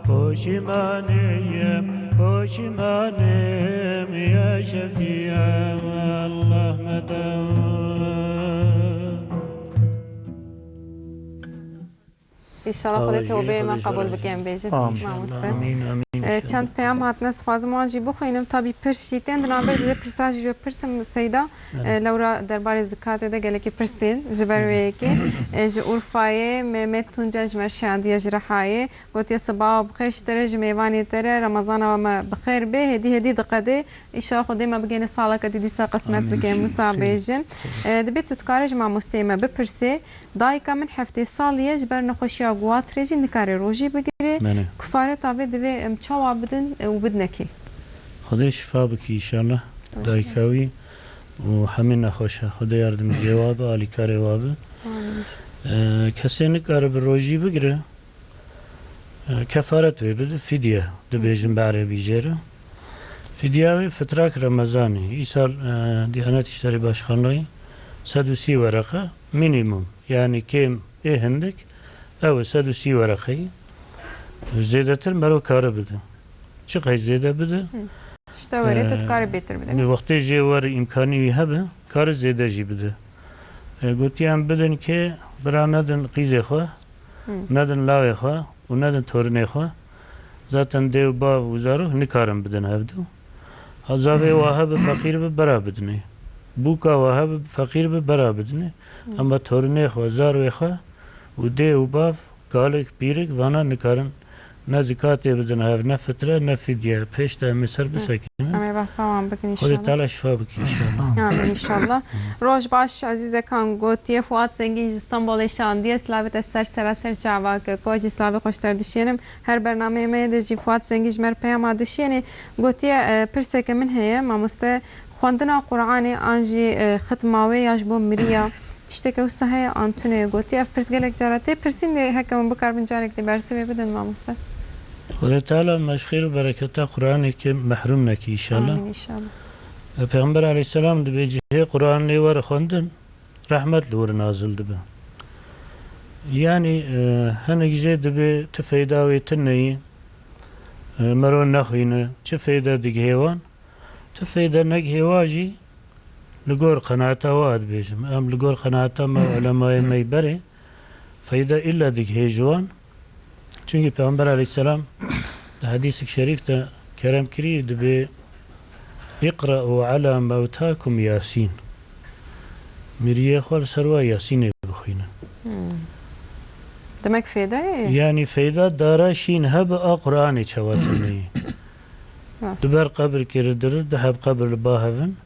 Poşimaniyim, poşimanim ya Şefî Allah medew. Înşallah Xwedê tewbeyê me qebûl bike, em bêjin, mamoste. Amîn, amîn, e, înşallah. Çend peyam hatine, dixwazim wan jî bixwînim. Tabî pirs jî tên, di navber de pirsa jî ji pirsim Seyda. Evet. E, lewra derbarê zikatê de gelekî pirs tên ji ber wê yekê. E, ji Urfayê Mehmet Tunca ji me şandiye ji Rihayê. Gotiye, sibawa bi xêr ji te re, ji mêvanê te re, Remezana we me bi xêr bê, hêdî hêdî diqedê. Înşallah Xwedê me bigihîne saleke dî dîsa qismet bike, Musa bêjin. E, dibê tu dikarî ji mamosteyê me bipirsê, dayika min heftê salî ye, ji ber nexweşiya guhat re jî nikare rojî bigire. Belê. Kifareta vê divê em çawa bidin, e, û bidine kê? Xwedê şifa bikî înşallah. Baş dayika wî û hemî nexweşa. Xwedê yardimciyê wa be, alîkarê wa be. Amîn. E, kesê nikare bi rojî bigire, e, kefaret wê bide, fidye dibêjin bi erebî jê re. Fidya wê fitrak Remezanê. Îsal, e, Diyanet İşleri Başkanlığı sed û sî wereqe minimum, yani kêm ê hindik, ew e sed û sî wereqeyî. Zêdetir mero kare bide. Çi qey zêde bide? Hı. Ji te were tu dikarî bêtir bidî. Wextê jê wer îmkanî wî hebe, kare zêde jî bide. E, gotiye em bidin kê, bira nedin qîzê xwe, Hı. nedin lawê xwe û nedin torinê xwe. Zaten dê û bav û zarok nikarin bidin hevdu. Hezavê wa hebe feqîr bi bera bidinê. bûka we hebe, feqîr be, bera bidinê. Hı. Ama torunê xwe, zarwê xwe û dê û bav, kalik, pîrik, vana nikarin ne zikatê bidin hev, ne fitre, ne fidye. Pêş de em ê ser bisekinin. Em ê behsa wan bikin Xwedê inşallah. Teala şifa bike inşallah. Amin inşallah. Roj baş, ezîzekan, gotiye Fuat Zengîn ji Stenbolê şandiye. Silavê te ser sera ser çava ke. Ko jî silavê xweşter dişênim. Her bernameyê me yê de jî Fuat Zengîn ji me re peyama dişênê. Gotiye, e, pirseke min heye, mamoste, xwendina Qur'anê an jî, e, xitma wê ya ji bo miriya, tişteke wisa heye an tune ye? Gotiye, ev pirs gelek cara tê pirsîn, lê heke hûn bikaribin carek dê bersivê bidin, mamoste. Xwedê Teala me ji xêr û bereketa Qur'anê ke mehrûm nekî inşallah. Amîn inşallah. E, Peyxember aleyhisselam dibê cihê Qur'an lê were xwendin, rehmet li wir nazil dibe. Yanî, e, hinek jê dibê ti feyda wê tune ye, e, mero nexwîne, çi feyde digihê wan? Ti feyde negihê wa jî li gor qenaeta wa dibêjim. Em li gor qenaeta me û ulemayê me yî berê feyde îlle digihê ji wan. Çunkî Peyxember aleyhisselam di hedîsik şerîf de kerem kirî, dibê: "Iqre'u ala mewtakum Yasîn." Miriyê xwe li ser wa Yasînê bixwînin. Hmm. Demek fêde ye? Yanî feyda dara şîn hebe a Qur'anê çawa tune ye. Rast. Di ber qebirkê re dire, di heb qebir li ba hevin.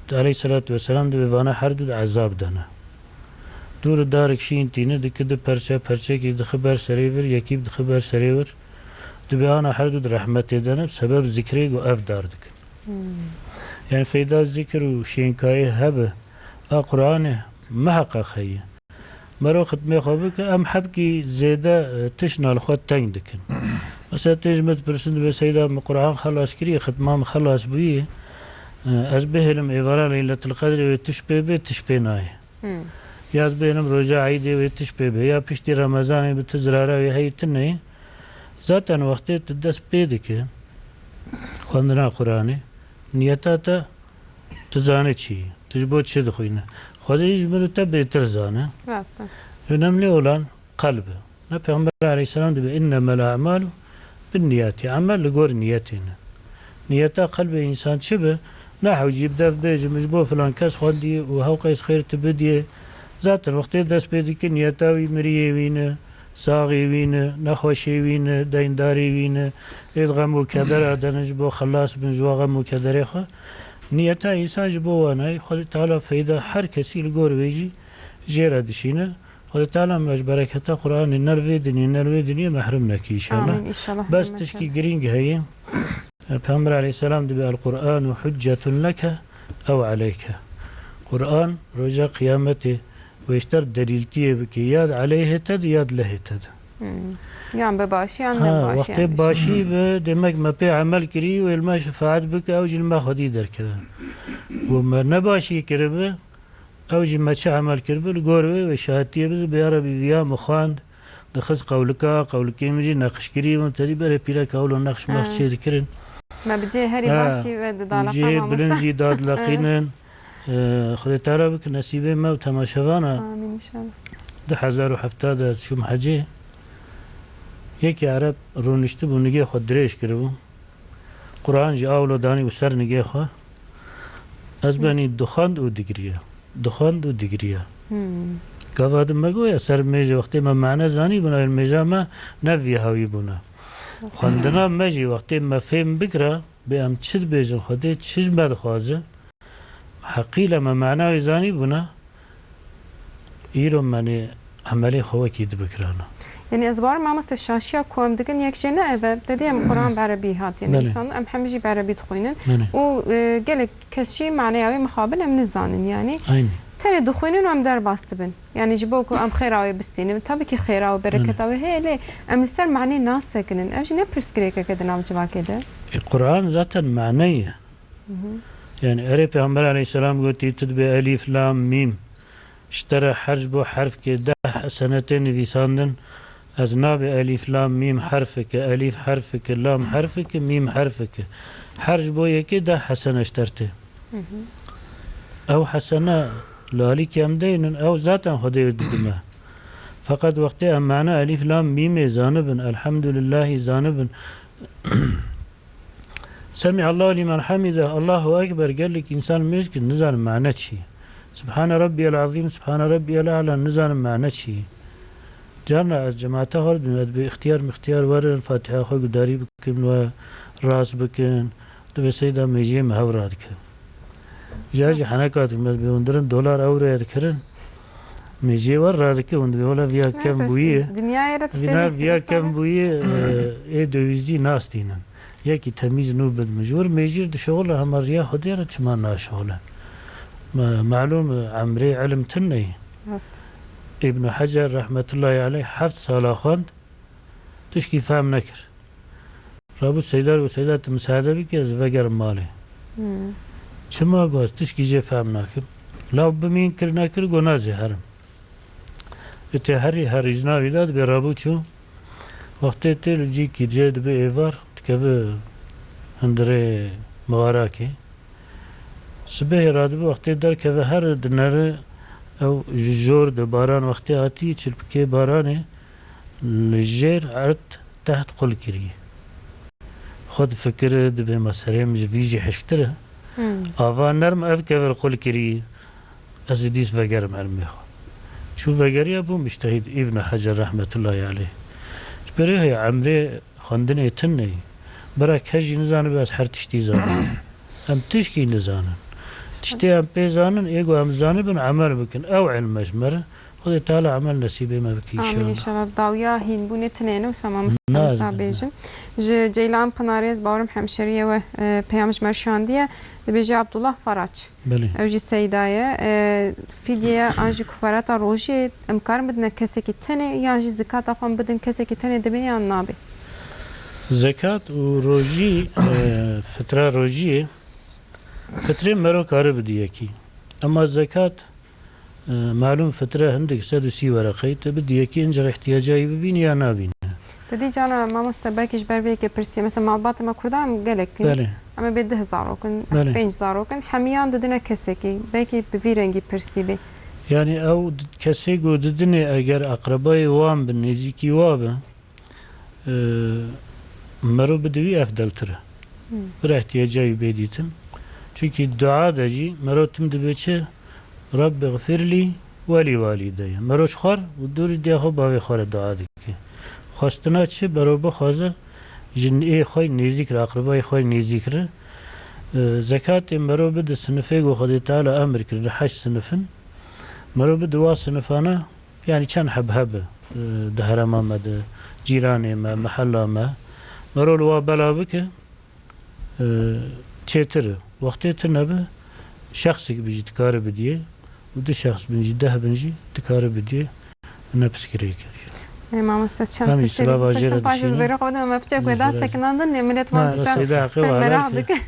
Di aleyhisselatu vesselam dibê vana her du di ezab de ne. Dû re darek şîn tîne, dike di perçe, perçekî dixi ber serê vir, yekî dixi ber serê vir. Dibê ana her du di rehmetê de ne, sebeb zikrê ku ev dar dikin. Hmm. Yani feyda zikir û şênkayê hebe a Qur'anê miheqeq heye. Mero xitmê xwe bike, em hebkî zêde, e, tişna li xwe teng dikin. Mesela tê ji me dipirsin, dibê: "Seyda, min Qur'an xelas kiriye, xitma min xelas bûye. E, ez bihêlim êvara Leyletil Qedrê wê tiş pê bê, tiş pê nayê. Hmm. Ya ez bihêlim roja Eydê wê tiş pê bê, ya piştî Remezanê bi ti zirara wê heyî tune ye." Zaten wextê tu dest pê dike xwendina Qur'anê, niyeta te, tu zanî çi ye, tu ji bo çi dixwîne. Xwedê jî ji min û te bêtir zane. Rast e. Önemli olan qelb e. Ne Peyxember aleyhisselam dibe, "Innemel a'malu binniyati." Emel li gor niyetê ne. Niyeta qelbê însan çi be? Ne hewcî bi dev bêjim, ji bo filan kes xwendî û hewqê ez xêr tu bidiyê. Zaten wextê dest pê dike, niyeta wî miriyê wî ne, saxê wî ne, nexweşê wî ne, deyndarê wî ne, ê xem û kedera de ne, ji bo xelas bin ji wa xem û kederê xwe. Niyeta însan ji bo wan e. Xwedê Teala feyda her kesî li gor wê jî jê re dişîne. Xwedê Teala me ji bereketa Qur'anê ne li vê dinyê ne li wê dinyê mehrum nekî inşallah. Amîn inşallah. Bes hemî tişkî me. Girîng heye. Peyxember aleyhisselam dibe, "El Qur'anu huccetun leke ew aleyke." Qur'an roja qiyametê wê ji te re delîltiyê bike, ya di aleyhê te de ya di lehê te de. Hmm. Yan bi başî yan Ha, bi başî wextê yani. Başî be, demek me pê emel kirî, wê li me şefaet bike, ew jî li me xwedî derkeve. Û me ne başî kiribe, ew jî me çi emel kiribe, li gor wê, wê şahidiyê bide, bê ya Rebî, viya min xwend, dixist qewlika, qewlikê min jî neqişkirî bûn, tedî berê pîreka wilo neqş meqş Ha. çê dikirin. Me bi cihê herî Ha, başî ve didaleqe cihê mamoste. Bilind jî dadileqînin. Ee, Xwedê Teala bike nesîbê me û temaşevana. Amîn inşallah. Du hezar û hefta de ez çûm hecê. Yekî Ereb rûniştibû, nigê xwe dirêj kiribû. Quran jî awlo danî û ser nigê xwe. Ez benî dixwend û digiriya. Dixwend û digiriya. Hmm. Gava din me goya ser mêje, wextê me mane zanî bûna, mêja me ne vî hawî bûna. Xwendina me jî wextê me fêm bikira, bê em çi dibêjin Xwedê, çi ji me dixwaze, heqîle me mena wê zanî bûna, îro me nê emelê xwe wekî di bikirana. Yani ez bawer mamoste şaşiya ku em dikin yek jê ne ev e. Te dî em Quran bi erebî hatiye Belê. Nivîsandin, em hemî jî bi erebî dixwînin. Belê. Û, e, gelek kes jî maneya wê mixabin em nizanin yani. Aynî. Tenê dixwînin û em derbas dibin. Yani ji bo ku em xêra wê bistînin, tabii ki xêra û bereketa Belê. Wê heye lê em li ser manê nasekinin. Ev jî ne pirsgirêkeke di nav civakê de? E, Quran zaten mane ye. Hı hı. Yani erê Peyxember aleyhisselam gotî, tu dibê elîf, lam, mîm. Ji te re her ji bo herfkê deh hesene tê nivîsandin. Ez nabê elîf, lam, mîm herfike, elîf herfike, lam herfike, mîm herfike. Her ji bo yekê deh hesene ji te re tê. Hı hı. Ew hesene li alî kêm deynin, ew zaten Xwedê wê didime. Feqet wextê em mane elîf, lam, mîmê zanibin, elhamdulillahî zanibin, Semihallahu limen hamide, Allahu Ekber, gelek însan mêj ki nizanin mane çi. Subhane Rabbiyel Azîm, Subhane Rabbiyel A'la nizanin mane çi. Carna ez cemaeta xwe dibêm, ez bi ixtiyar mixtiyar werin, Fatiha xwe gudarî bikin we rast bikin. Dibê seyda mêjiyê me hev radike. Jar jî heneka dikim, ez bi hundirin dolar ewroya dikirin. Mêjiyê we radike, hûn dibê wela viya Ne kevn tiştî bûyî. Dinyayê re tiştê Vîna viya kevn bûyî, e, ê döwîzî nastînin. Yekî temîz nû bidin. Ji wir mêjîr dişixule hema riya Xwedê re çima naşixule? Me-, malûm e, emrê ilim tune ye. Rast. Îbn Hecer rehmetullahî aleyh heft sala xwend, tişkî fehm nekir. Rabû Seyda û Seyda tu misaade bike ez vegerim malê. Hmm. Çima got, tişkî jê fehm nakim. Law bimîn kir nekir, got naze herim. Û tê herî herî ji navî de dibê rabû çû. Wextê tê li cîkî cê dibe êvar, dikeve hundirê mixarakê. Sibehê radibe wextê derkeve her dineri ew ji jor de baran wextê hatî çilpikê baranê li jêr erd teht qul kirî. Xwe difikire, dibê me serê min ji vî jî hişktir e. Hmm. Ava nerm ev kevir qul kirî. Ez ê dîs vegerim ilmê xwe. Çû vegeriya bû mujtehîd Îbn Hecer rehmetullahî aleyh. Ji berê heye emrê xwendinê tune ye. Bira kes jî nizanibe ez her tiştî zanim. Em tişkî nizanin. Tiştê em pê zanin, ê ku em zanibin, emel bikin. Ew ilme ji me re. Xwedê Teala emel nesîbê me bike Amîn înşallah. Înşallah. Dawiya hînbûnê tune ne wisa mamoste Na, wisa na. bêjin. Ji Ceylan Pinarê ez bawerim hemşeriyê we, e, peyam ji me şandiye. Dibêje Abdullah Faraç. Belê. Ew jî Seyda ye. E, fidyeya an jî kufarata rojiyê em karin bidine kesekî tenê yan jî zikata xwe em bidin kesekî tenê dibe yan nabe? Zekat û rojî, e, fitra rojiyê, fitrê mero kare bidî yekî. Ema zekat, e, malûm fitre hindik sed û sî wereqeyê, te bidî yekî, inca ihtiyaca wî bibîne ya nabîne. Te dî cana mamoste belkî ji ber vê yekê pirsiye. Mesela malbatê me Kurdan gelek in. Belê. Em ê bê du hezar ok in, Belê. pênc hezar ok in. Hemiyan didine kesekî. Belkî bi vî rengî pirsî bê. Yani ew d-, kesê ku didinê eger akrabayê wan bi, nêzîkî wa bi, e, mero bidivî efdeltir e. Hmm. Bir ihtiyaca wî bê dîtin. Çünkü dua de jî mero tim dibe çi? Rabbi gfirli ve li valideyye. Mero ji xwe re û dû jî diya xwe bavê xwe re dua dike. Xwestina çi? Mero bixwaze ji ê xwe nêzîk re, aqribayê xwe nêzîk re. E, zekatê mero bide sinifê ku Xwedê Teala emir kirine, heşt sinif in. Mero bide wa sinifana, yani çend heb hebe, e, di herema me de, cîranê me, mehella me. Mero li wa bela bike, e, çêtir e. Wextê tune be, şexsek bi jî dikare bidiyê û du şexs bin jî, deh bin jî dikare bidiyê. Ne piskirêk e. Ê, mamoste çend Hem pirsê îsrava dî jê re pirsin, paşê dişîne. Zibêrê xwe bidin, me piçek wê da Jê re. sekinandin, ne millet wan Ne, tişta Seyda heqê xwe wera bera dike. dike.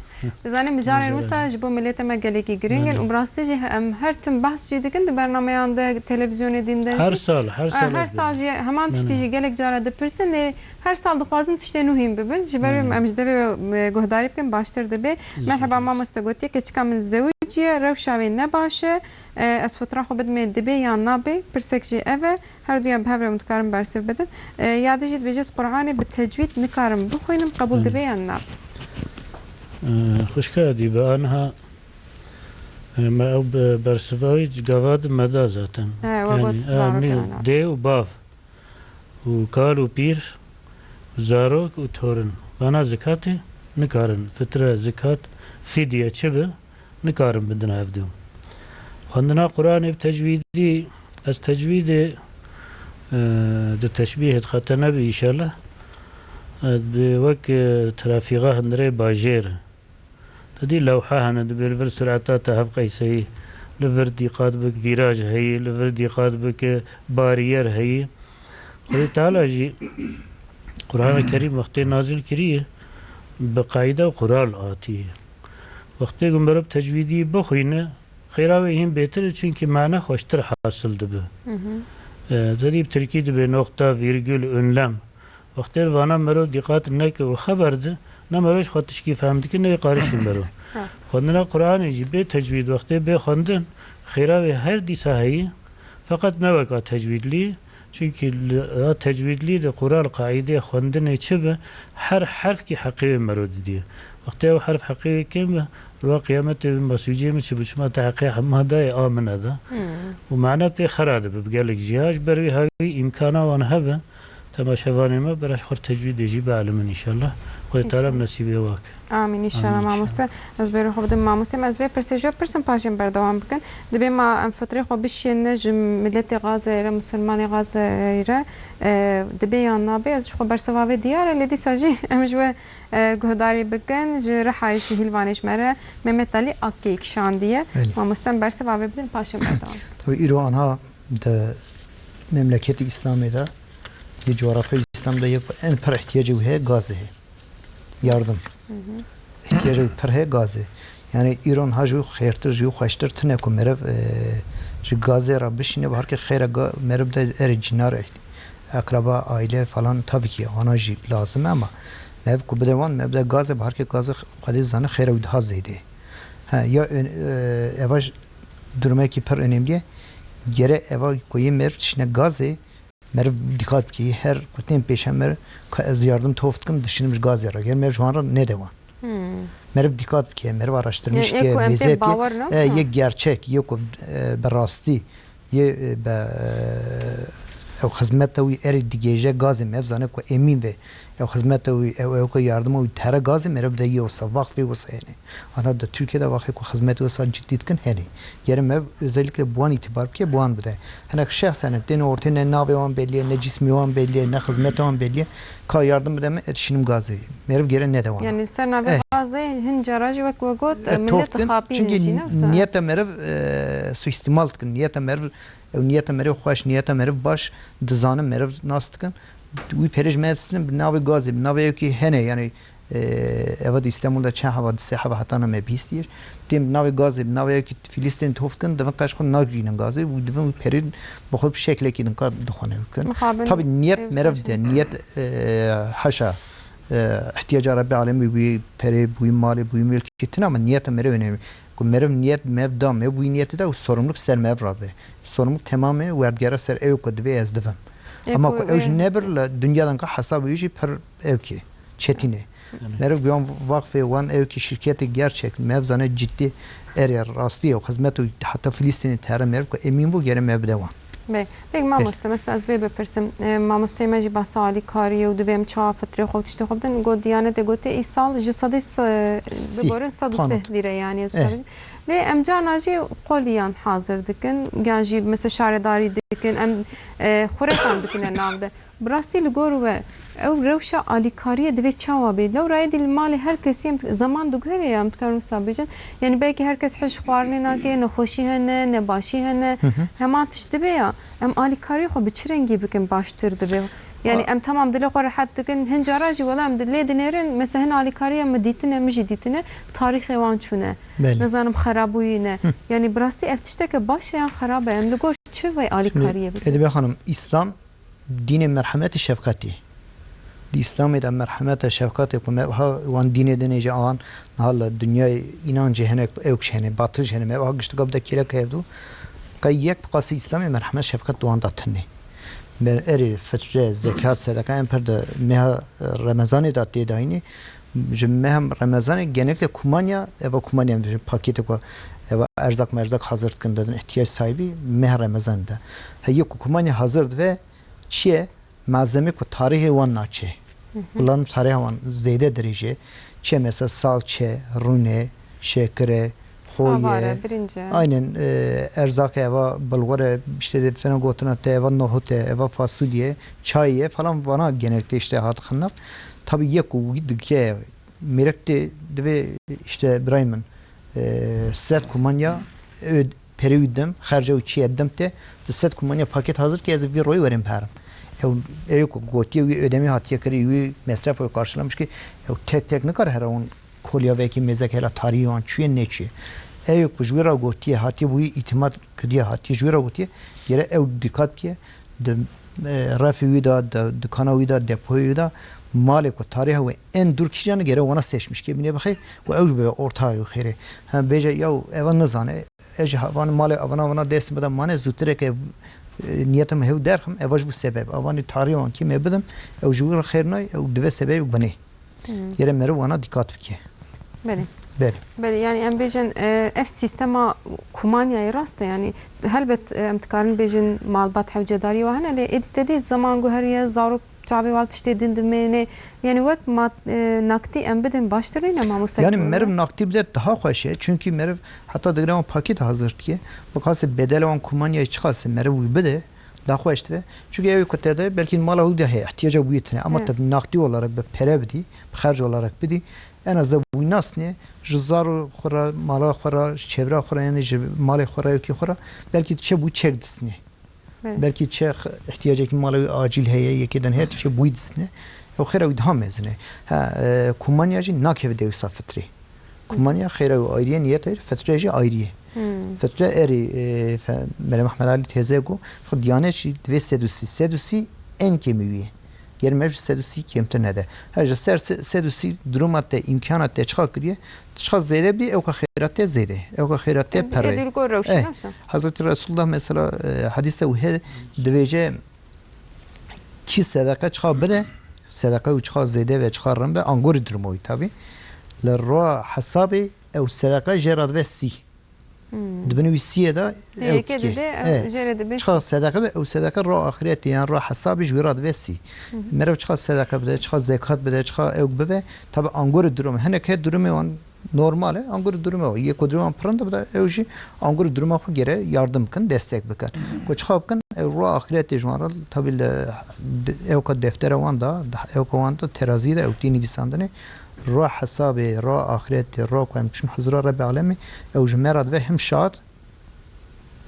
Dizanî mijarên Jê re. wisa ji bo milletê me gelekî giring in Belê. û bi rastî jî he-, em her tim behs jî dikin di bernameyan de, televîzyonê dîn de Her jî. sal, her Ha, sal her ez sal dikim. jî heman tiştî Belê. jî gelek cara dipirsin, lê her sal dixwazin tiştê nû hîn bibin. Ji ber wê Belê. em ji devê, e, guhdarî bikin, baştir dibe. Merheba mamoste, gotiye keçika min zewiciye, rewşa wê ne baş e. E, ez fitra xwe bidimê dibê yan nabê? Pirsek jî ev e. Her duya bi hev re hûn dikarin bersiv bidin. E, ya din jî dibêje, ez Qur'anê bi tecwîd nikarim bixwînim, qebûl Hmm. dibe yan na? E, xwişka dî bi aniha, e, me ew bi bersiva wî gava di me da zaten. He, we Yani, got em zarok nê, yani. dê û bav û kal û pîr, zarok û torin. Vana zikatê nikarin. Fitre, zikat, fidye çi bi? Nikarin bidin hevdu. Xwendina Qur'anê bi tecwîdî, ez tecwîdê, e, di teşbîhê dixete nebi înşallah. E, bi wek, e, trafîxa hundirê bajêr. Te dî lewha hene, dibê li vir sureta te hevqeyseyî, li vir dîqat bik, vîraj heyî, li vir dîqat bik, bariyer heyî. Xwedê Teala jî Qur'ana Kerîm wextê nazil kiriye, bi qaîde û qural hatiye. Wextê ku meriv tecwîdî bixwîne, xêra wê hîn bêtir e, çunkî mane xweştir hasil dibe. Hı hı. E, te dî bi tirkî dibê noqta, vîrgul, ünlem. Wextê li vana mero dîqat neke û xeber di, ne mero ji xwe tişkî fehm dike, ne yê qarişî mero. Rast. Xwendina Qur'anê jî bê tecwîd wextê bê xwendin, xêra wê her dîsa heye, feqet ne weka tecwîdlî, çunkî li, ya tecwîdlî de qural qaîdê xwendinê çi be, her herfkî heqê wê mero didiye. Qutê ew herf heqê wê kêm be, roja qiyametê masûciyê min çi bû, çima te heqê hema dayê a min neda. Hmm. Û mana pê xera dibe bi gelek cîha, ji ber wî hawî îmkana wan hebe, temaşevanê me, bira ji xwe tecwîdê jî bielimin înşallah. Xwedê Teala Înşallah. Nesîbê wak. Amîn, înşallah, Amîn, mamoste. Înşallah. Ez bêrê xwe bidim mamostê me. Ez vê pirsê ji we pirsim, paşê berdewam bikin. Dibê ma em fitrê xwe bişîne ji miletê Gazeyê re, misilmanê Gazeyê re, e, dibê yan nabê, ez ji xwe bersiva vê diyar e, lê dîsa jî em ji we e, guhdarî bikin. Ji Rihayê jî hîlvanê ji me re Mehmet Alî Akkeyî kişandiye. Belê. Mamoste, em bersiva vê bidin, paşê berdewam. Tabii îro anha di memleketê Îslamê de yê coğrafya Îslam de yek en pir ihtiyacê wî heye gazê heye. Yardım. Hı hı. İhtiyacê wî pir heye gazê. Yani îro niha ji wî xêrtir, ji wî xweştir tune ku meriv, e, ji gazê re bişîne, bi herkê xêre ga-, meriv de erê cinar, ekraba, aile falan tabii ki wana jî lazim e ama meriv ku bide wan, meriv de gazê, bi herkê gazê Xwedê zane xêra wî daha zêde. Ha, ya ön-, e, eva jî durumekî pir önemli ye. Gere eva ku yê meriv tiştine gazê, meriv dîqat bike, her ku tên pêşe meriv ka ez yardım tof dikim, dişinim ji gazê re. Ger meriv ji wan re nede wan. Hmm. Meriv dîqat bike, meriv araştirmiş Ye-, ye bike, ku em pê mêze bike, bawer ne e, ye gerçek, ye ku, e, bi rastî, ye, e, be, e, ew xizmeta wî erê digêje gazê, meriv zane ku emîn ve, ew xizmeta wî, ew, ew ku yardima wî tere gazê, meriv de ye wisa, vaqfê wisa hene. Ana di Tirkiye de vaqfê ku xizmetê wisa cidî dikin hene. Gere meriv özellikle bi wan îtibar bike, bi wan bide. Hinek şexs hene, tên ortê ne navê wan belî ye, ne cismê wan belî ye, ne xizmeta wan belî ye. Ka yardım bide min, ez dişînim gazê. Meriv gere nede wan. Yani ser navê Eh. gazê hin cara jî wek we got, E, millet tof dikin, dixapînin çünkü jî, ne wisa? Niyeta meriv, e, suîstimal dikin. Niyeta meriv, ew niyeta meriv xweş, niyeta meriv baş, dizanin meriv nas dikin. Wî perê ji me distînin bi navê gazê, bi navê yekî hene, yani, e, eva di Îstanbul de çend heva, di sê heva hetana me bihîstiye. Tên bi navê gazê, bi navê yekî Filistînê tof dikin, divin qeş xwe nagirînin gazê û divin wî perê bi xwe bi şeklekî din ka dixwane bikin. Mixabin Tabii niyet ew meriv şaşe. de, niyet, e, haşa, e, ihtiyaca Rebbi alemî, wî perê, wî malê, wî mülkî tune ama niyeta meriv önemli. Ku meriv niyet mev da me, wî niyetê de û sorumluluk ser mev radibe. Sorumluluk temamê werdgere ser ew ku divê ez divim. Ê Ama ku ku ew wê ji nebir li dünyadan ka hesabê wî jî pir ew ki çetîn e. Meriv guyan vakfê wan ew ki şirketê gerçek, mev zane ciddi erê rastî ye û xizmet û heta Filistînê tere meriv ku emîn bû gere me bide wan. Bê, pêk mamoste, mesela ez vê bipirsim. E, mamosteyê me jî behsa alîkariyê û divê em çawa fitrê xwe û tiştê xwe bidin. Got Diyanetê gotiye îsal ji sedî se-, Sî, bigorin sed û sê panot. lîre yani. Eh. Lê em carna jî qoliyan hazir dikin. Yan jî mesela şaredarî dikin. Em, e, xurekan dikine nav de. Bi rastî li gor we ew rewşa alîkariyê divê çawa bê? Lewra êdî li malê her kesî em zeman diguhere ya, em dikarin wisa bêjin. Yani belkî her kes hej xwarinê nake, nexweşî hene, nebaşî hene. Hı hı. Heman tişt dibe ya. Em alîkariyê xwe bi çi rengî bikin baştir dibe? Yani Wa- em tamam dilê xwe rehet dikin. Hin cara jî wela em di-, lê dinêrin. Mesela hin alîkariya min dîtine, min jî dîtine. Tarîxê wan çûne. Belê. Nizanim xerabûyî ne. Hı. Yani bi rastî ev tişteke baş e yan xerab e? Em li gor çi vê alîkariyê bikin? Şimdi, Edîbe Hanım, İslam dînê merhemetê şefqetê. Di Îslamê de merhemet e, şefqet e ku me ha wan dînê dinê jî awan niha li dinyayê înancê hene, ew kişî hene, batil jî hene, me ha giştika bide kêlek hevdû. Qey yek bi qasî Îslamê merhemet şefqet di wan de tune. Ber erê fitre, zekat, sedeka em per de meha Remezanê de tê dayînê. Ji meha Remezanê genellikle kumanya, eva kumanya, pakêtek ku eva erzak merzak hazir dikin, didin ihtiyac sahibî meha Remezanê de. Heye ku kumanya hazir dibe, çi ye? Malzeme ku tarîxê wan naçe. Hı hı. Kullanım tarîxa wan zêde dirêj e. Çi ye mesela salçe, rûne, şekire, xoyê. Savare, birince. Aynen, e, erzak e, eva bulgur e, işte de fena gotina te, eva nohut e, eva fasulye, çay ye falan vana genellikle işte hat xinna. Tabii yek ku wî dike mêrek tê divê işte birayê min, e, sed kumanya öd-, perê wî dim, xerca wî çi ye dim tê, di sed kumanya paket hazir ke ez vî royê werim perim. Ew, ew ku gotiye wî ödemî hatiye kirî, wî mesref wî karşılamış ki, ew tek tek nikare here hûn kolya vekî mêzek hela tarî wan çûye neçûye. Ew ku ji wî re gotiye, hatiye bi wî îtîmat kiriye, hatiye ji wî re gotiye, gere ew dîqat bike, di, e, refê wî de, di dikana wî de, depoyê wî de, malê ku tarîxa wê en dûr kîjan e, gere wana seçmiş ke bîne bixê, ku ew ji be ortayê wî xêrê. Hem bêje, yaw, eva nizane, ez ji van malê avana, avana dest bida mane, zûtireke, e, niyeta min hew derxim, eva ji vû sebeb. Avanî tarî wan kî me bidim, ew ji wî re xêr nayê, ew divê sebebê binê. Hmm. Gere meriv wana dîqat bike. Belê. Belê. Belê, yani em bêjin, e, ev sîstema kumanyayê rast e, yani helbet, e, em dikarin bêjin malbat hewcedarî wa hene, lê êdî te dî zeman guheriye, zarok çavê wal tiştê din dimêne, yani wek ma-, e, naktî em bidin baştir nîne mamoste? Yani meriv naktî bide daha xweş e, çünkü meriv heta digre wan pakêt hazir diye, bi qasê bedel wan kumanyayê çiqas e meriv wî bide, daha xweş dibe. Çünkü ew ku te de belkî mala wî de heye, ihtiyaca wî tine, ama Evet. tabii nakdî olarak bi pere bidî, bi xerc olarak bidî, en az da wî nasne, ji zar xwe re, mala xwe re, ji çevra xwe re, yani ji malê xwe re, yekê xwe re, belkî diçe wî çek disne. Evet. Belkî çe x-, ihtiyacekî mala wî acîl heye, yekê din heye, diçe wî disne. Ew xêra wî daha mezin e. Ha, e, kumanya jî nakeve dewsa fitrê. Kumanya xêra wî ayrî ye, niyet ayrî, fitre jî ayrî ye. Hmm. Fitre erî, e, fe-, Mele Mehmed Alî teze got, xwe diyanet jî divê sed û sî, sed û sî en kêmî wî ye. Ger meriv ji sed û sî kêmtir nede. Her ji ser se-, sed û sî duruma te, îmkana te çiqa kiriye, tu çiqa zêde bî, ewka xêra te zêde, ewka xêra te Ê, pere. Ê, dil gor rewşî Eh, ne wisa? Hezretî Resulullah mesela, e, hadîse wî heye, divêje, kî sedeqe çiqa bide, sedeqe wî çiqa zêde ve, çiqa rin be, angorî duruma wî tabî. Li roa hesabê ew sedeqe jê re dibe sî. Hmm. Di bin wî sîyê de Ê, ew yekê dike. dide, ew Ê, jê re dibe çiqa sî. sedeqe be, ew sedeqe ro axiriyetê yan ro hesabê ji wî re dibe sî. Hı hı. Meriv çiqa sedeqe bide, çiqa zekat bide, çiqa ew bive, tabi angorê durum. Hinek he durumê wan normal e, angorê durumê wan. Yê ku durumê wan pirinde bide, ew jî angorê duruma xwe gere yardim bikin, destek bikin. Ku çiqa bikin, ew ro axiriyetê ji wan re, tabi li de-, ew ka deftere wan da, ew ka wan da terazî de ew tê nivîsandinê. Ro hesabê, ro axiretê, ro ku em çûn huzura Rebê Alemê, ew ji me re dibe him şad,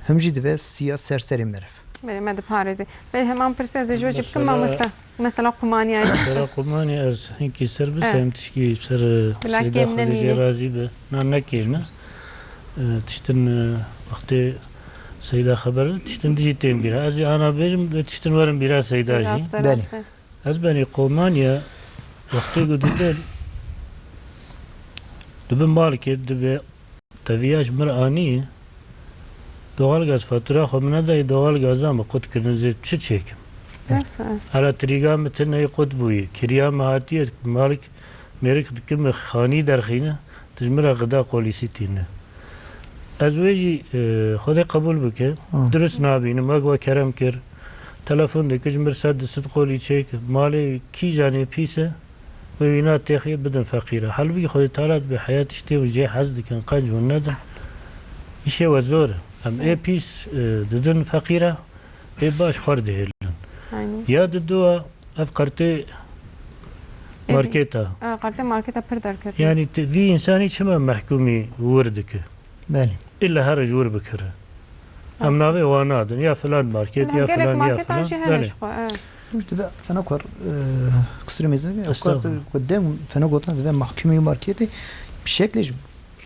him jî dibe siya ser serê meriv. Belê, me diparêzê. Belê, heman pirsê ez ê ji we jî bikim, Mesela mamoste. Mesela qumaniyayê. Mesela qumanî ez hinkî ser He. bisem tişkî ser, Bila Seyda kêm Xwedê jê nenîne. razî be. Na ne kêm e. E, tiştin, e, wextê Seyda xeber de, tiştin dijî tên bîra. Ez ê ana bêjim, tiştin werin bîra Seyda jî. Rast e, Belê. rast e. Ez benî Komanya wextê ku didin, dibi malkê, dibe teviya ji mir anî, doğalgaz fatura xwe min nedayî, doğalgaza min qut kirin, ez ê çi çêkim? Dersa. Elektrîga min tine qut bûyî, kiriya min hatiye, malik mêrik dikim min xanî derxîne, tu ji min re qida qolîsî tîne. Ez wê jî, e, Xwedê qebûl bike. Amin. Dirust nabînim. Wek we kerem kir. Telefon dike, ji mir sed du sed qolî çêk. Malê kî janê pîs e, wê wîna têxê bidin feqîra. Halbûkî Xwedê Teala dibê heya tiştê hûn jê hez dikin, qenc hûn nedin. Îşê we zor e. Em ê pîs, e, didin feqîra, ê baş xwar dihêlin. Aynen. Ya didoa ev qertê Ê, marketa. a, qertê marketa pir derket. Yani te, vî însanî çima mehkûmî wir dike? Belê. Îlla her ji wir bikire. Em Rast. navê wan nadin. Ya filan market, Filan ya gelek filan, ya marketan filan. jî hene Belê. ji xwe, evet. Dibe fena kar, e, kusura mêzin be, Estağfurullah. kar ku dem fena gotin dibe mahkûmî marketê, bi şeklê ji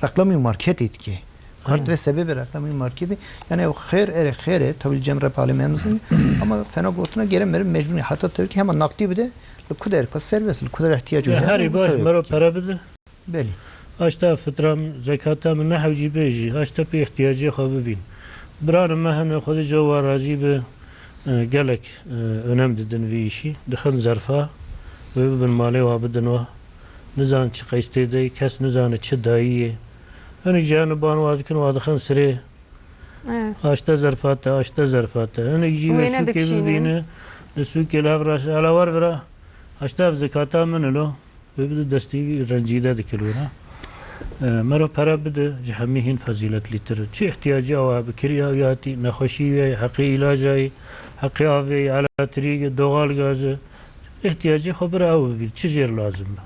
reklamî marketê dike. Her Aynen. dibe sebebê reklamî marketê. Yani ew xêr, erê xêr e, tabii cem rep alemê em zin. Ama fena gotina gere meriv mecbûrî heta tevkî hema naqdî bide, li ku derê ka serbest, li ku derê ihtiyacı Ya heye, herî bu baş sebebi mero ki. pere bide. Belê. Haşta fitra min, zekata min ne hewcî bê jî, haşta pê ihtiyacê xwe bibîn. Biranê me hene, Xwedê ji wan razî be, e, gelek, e, önem didin vî îşî. Dixin zerfa, wê bibin malê wa bidin wa. Nizanin çi qeys tê de, kes nizane çi dayî yê. Hinek jî hene ban wa dikin, wa dixin sirê. Evet. Haşta zerfa te, haşta zerfa te. Hinek jî Wê wê sûkê nedikişînin. bibîne, li sûkê li hev raş, ala war vira, haşta ev zekata min ilo. Wê bide destî wî rencîde dike li wira. E, mero pere bide, ji hemî hîn fezîletlîtir. Çi ihtiyacî ew hebe, kiriya wî hatî, nexweşî wî ye, heqê îlaca ye, heqê avê ye, elektrîk e, doğal gaz e. Ihtiyacê xwe bira ew bibî, çi jêr lazim be.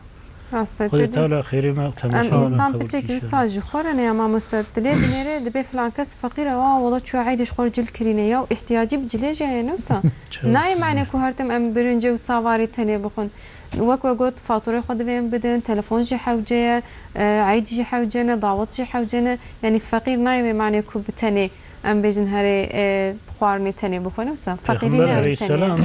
Rast e, Xwedê te dî. Teala xêrê me û Em temaşa me însan qebûl piçekî kî wisa inşallah. ji xwe re ne ya mamoste. Dilê binêre, dibê filan kes feqîr e, wa wela çûye eydê ji xwe re cil kirîne. Ya ihtiyacî bi cilê jî heye, ne wisa? Çok Nayê mane güzel. ku her tim em birince û savarê tenê bixwin. Wek we got, faturê xwe divê em bidin, telefon jî hewce ye, e, eyd jî hewce ne, dawet jî hewce ne. Yanî feqîr nayê wê manê ku bi tenê, em bêjin herê, e, xwarinê tenê bixwe, ne wisa? Feqîrî Peyxember ne em tenê. aleyhisselam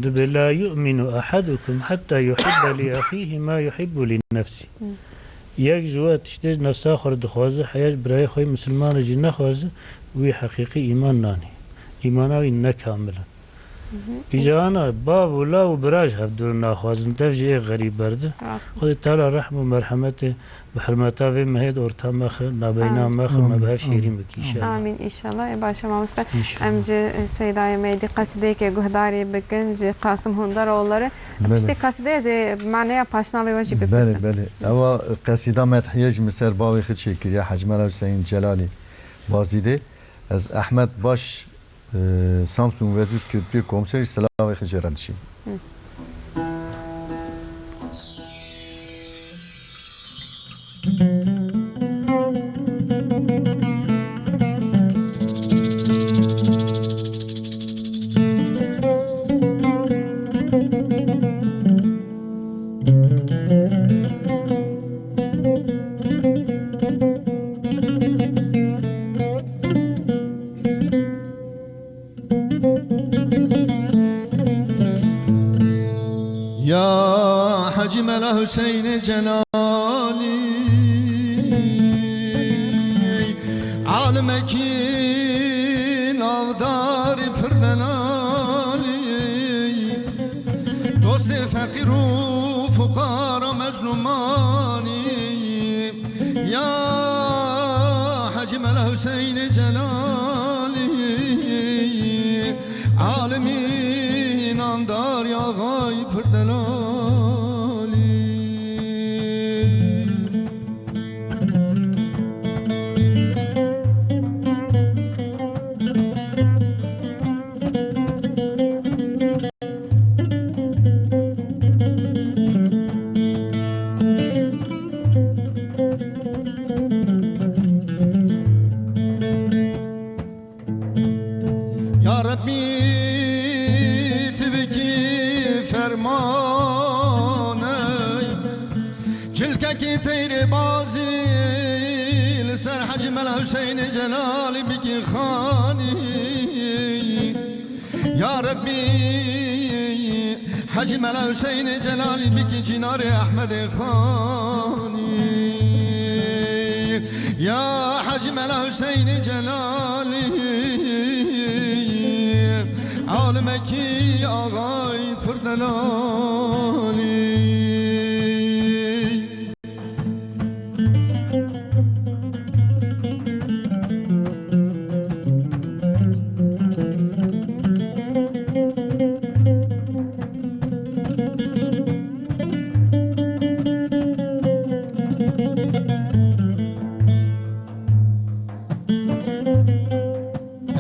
dibe, "La yu'minu ahadukum hatta yuhibbe li ahihi ma yuhibbu li nefsi." Hı. Yek ji we tiştê nefsa xwe re dixwaze, heya ji birayê xwe yê misilman re jî nexwaze, wî heqîqî îman nanî. Îmana wî ne kamil in. Îca ana bav û lav û bira ji hev dûr naxwazin, dev jî ê xerîb berde. Rast. Xwedê Teala rehm û merhemetê bi hurmeta vê mehê de orta me xi, nabeyna me xi, me bi hev şêrîn bike înşallah. Amîn înşallah. Ê baş e mamoste. Înşallah. Em ji, e, Seydayê Meydî qesîdeyeke guhdarî bikin, ji Qasim Hundaroğulları. Belê. Piştî qesîdeyê ez ê maneya paşnavê we jî bipirsim. Belê, belê. Ewa qesîda medhiye ji min ser bavê xi çêkiriye, Hecî Mela Huseyîn Celalî Bazîdê. Ez Ehmed Baş, e, Samsun Wezîr Kürtü Komiseri selavê xi jê re dişînim. Ya Hecî Mela Huseyinê Celalî, alimekî navdarî pir delalî, dostê feqîr û fuqara mezlûmanî. Ya Hecî Mela Huseyinê Celalî, alimî nandar ya xay pir delalî. Ya Rebbî, tu bikî fermanê, cilkekî teyrê bazî li ser Hecî Mela Huseyinê Celalî bikî xanî. Ya Rebbî, Hecî Mela Huseyinê Celalî bikî cînarê Ehmedê Xanî. Ya Hecî Mela Huseyinê Celalî, alimekî axay pir delalî.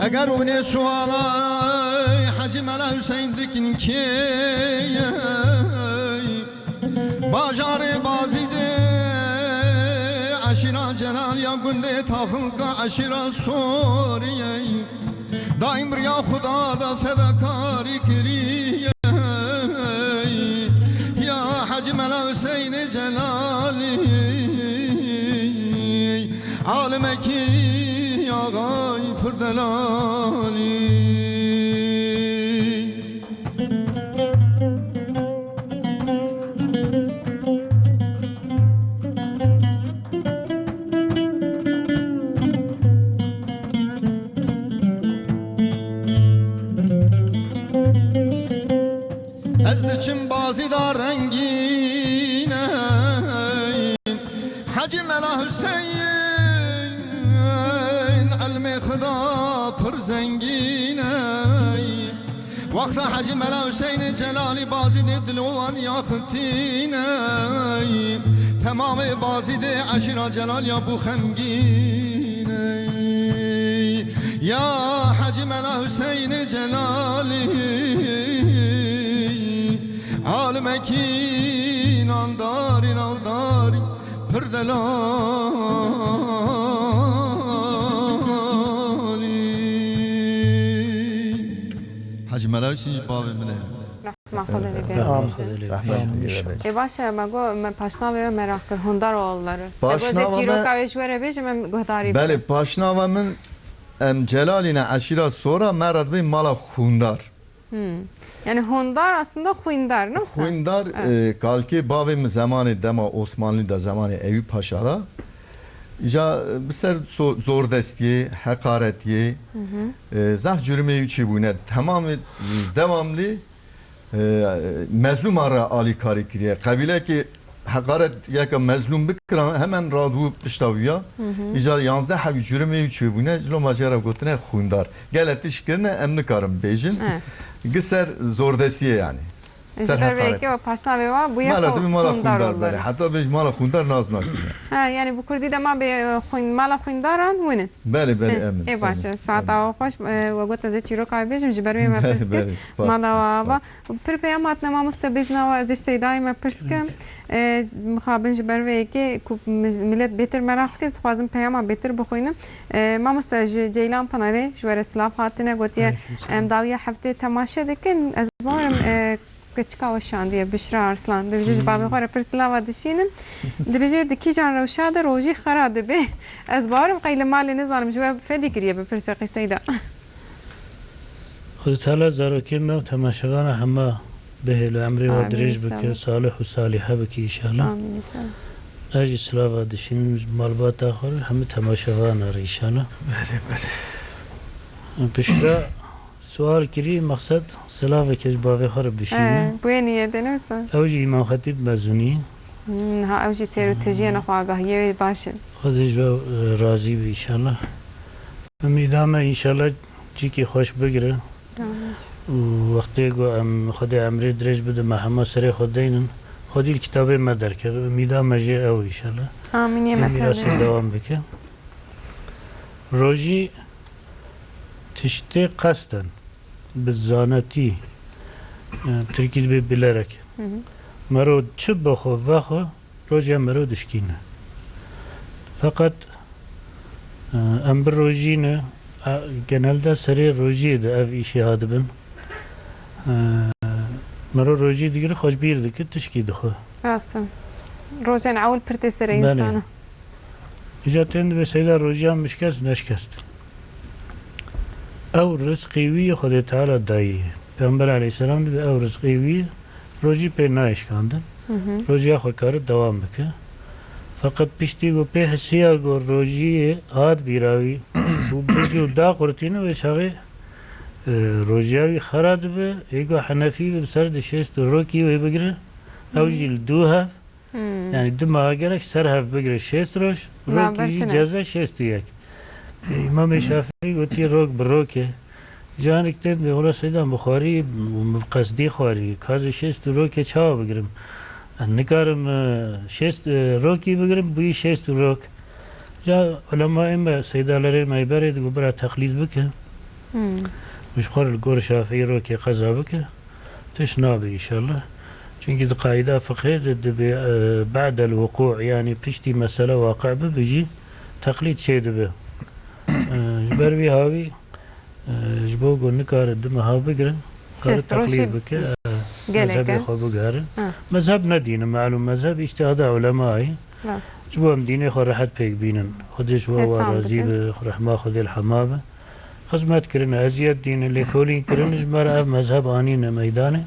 Eger hûn ê sualay Hecî Mela Huseyîn dikin kê ye? Bajarê Bazîdê, eşîra Celal ya gundê Taxilka, eşîra Soriyê. Daîm riya Xuda da fedakarî kiriye. Ya Hecî Mela Huseyinê Celalî, alimekî axay pir delalî. Ez diçim Bazîda rengîne, Hecî Mela Huseyîn, ilmê Xida pir zengîne. Wexta Hecî Mela Huseyinê Celalî Bazîdê dilo wan ya xitîne, temamê Bazîdê eşîra Celal ya bû xemgîne. Ya Hecî Mela Huseyinê Celalî, alimekî nandarî navdarî pir delalî. Hecî Mela Huseyîn jî bavê min e. Rehma Xwedê lê be. Rehma Xwedê lê be. Rehmet Xwedê lê be. Ê baş e, me got, me paşnavê we meraq kir, Hundaroğulları. Me got, ez ê çîroka wê ji we re bêjim, em guhdarî bikin. Belê, paşnava min, em Celalî ne, eşîra Sora, me re dibê mala Xûndar. Hmm. Yani Hundar aslında xwîndar, ne wisa? Xwîndar, evet, e, kalkê bavê min zemanê dema Osmanlî de, zemanê Eyûp Paşa de. Îca, e, bi ser so-, zordestiyê, heqaretiyê, Hı hı. e, zaf curimê wî çêbûne. Temamê, e, devamlî, e, mezlûma re alîkarî kiriye. Qebîlekê heqaret yeka mezlûm bikiran, hemen radibû pişta wî ya. Hı hı. Îca yanzdeh hebî curimê wî çêbûne, ji loma jê re gotine xwîndar. Gele tişt kirine, em nikarin bêjin. Evet. Gi ser zordestiyê yanî. Ji ber vê yekê we paşnavê wa bûye Mala xwe dibî mala xwîndar xwîndar, oldu. Belê. Heta bêj mala xwîndar naz nakiriye. Ha, yani bi kurdî de ma bê, e, xwîn-, mala xwîndaran win in. Belê, belê, Heh, em in, ê baş em in, e, saeta em in. Xweş, e, we got ez ê çîroka wê bêjim, ji ber wê me Belê, pirs kir. Belê, spas, Mala wa spas. Ava. Pir peyam hatine mamoste, bêjna wa ez ê ji Seydayê me pirs kim. E, mixabin ji ber vê yekê ku mi-, milet bêtir meraq dike, ez dixwazim peyama bêtir bixwînim. E, mamoste, ji Ceylan Pinarê ji we re silav hatine, gotiye, Aleyküm selam. Em dawiya heftê temaşe dikin. Ez bawerim, e, keçika we şandiye, Bişra Arslan. Dibêje ji bavê xwe re pir silava dişînim. Dibêje di kîjan rewşa de rojî xera dibe. Ez bawerim qey li malê nizanim ji we fedî kiriye bipirsê qîseyda. Xwedê Teala zarokên me û temaşevana hema bihêle, emrê we Amîn dirêj bike, înşallah. Salih û salîhe bike înşallah. Amîn înşallah. Ez jî silava dişînim ji malbata xwe re, hemî temaşevana re înşallah. Belê, belê. Bişra sual kirî, mexsed silaveke ji bavê xwe re bişîne. He, bu yê niyetê ne wisa? Ew jî Îmam Xetîb mezûnî. Hmm, ha, ew jî têr û tijiyê nexwe agahiyê wê baş e. Xwedê ji we, e, razî be înşallah. Umîda me înşallah cîkî xweş bigire. Amîn. Û wextê ku em Xwedê emrê dirêj bide, me hema serê xwe deynin. Xwedî li kitabê me derkeve. Umîda me jê ew înşallah. Amîn, yê me Em tevî. Mirasê dewam bike. Rojî tiştê qesten, bi zanetî, e, tirkî dibê bilerek. Hı hı. Mero çi bixwe vexwe, roja mero dişkîne. Feqet, e, em bi rojî ne, e, genelde serê rojiyê de ev îşê ha dibin. E, mero rojî digire, xwe ji bîr dike, tişkî dixwe. Rast e. Rojên ewil pir tê serê Belê. Însana. Îca tên dibê seyda rojiya min şikest, neşikest. Ew rizqê wî yê Xwedê Teala dayî. Pêxember aleyhisselam dibê ew rizqê wî yê, rojî pê nayê şikandin. Hı hı. Rojiya xwe kare dewam bike. Feqet piştî ku pê hisiya ku rojiyê hat bîra wî û bicû da qurtîne, wê çaxê, e, rojiya wî xera dibe. Ê ku henefî be, bi ser di şêst û rokî wê bigire. Ew Hı. jî li dû hev. Hmm. Yani dima gerek ser hev bigire şêst roj, Na, rokî jî bertine. Ceza şêst û yek. E, Îmamê Şafîî gotiye rok bi rok e. Canik tên de wela seydan bi xwarî, bi qesdî xwarî. Kazê şêst û rokê çawa bigirim? Ez nikarim, e, şêst, e, rokî bigirim, bûyî şêst û rok. Ca ulemayê me, seydalerê me berê digo bira teqlîd bike. Hmm. Û ji xwe li gor Şafîî rokê qeza bike. Tişt nabe înşallah. Çünkü di qaîda fiqhê de dibe, e, ba'del wuqû, yani piştî mesele waqi bibe jî teqlîd çê dibe. E, ji ber vî hawî, e, ji bo ku nikare du meha bigirin, kare Şêst rojî teqlîd bike, e, gelek mezhebê e. Xwe bigere. Ha. Mezheb ne dîn e, malûm mezheb îctihada ulemayê. Rast. Ji bo em dînê xwe rehet pêk bînin. Xwedê ji we Hêsan razî bikin. Be, rehma Xwedê li hema be. Xizmet kirine, eziyet dîne, lêkolîn kirine, ji me re ev mezheb anîne meydanê.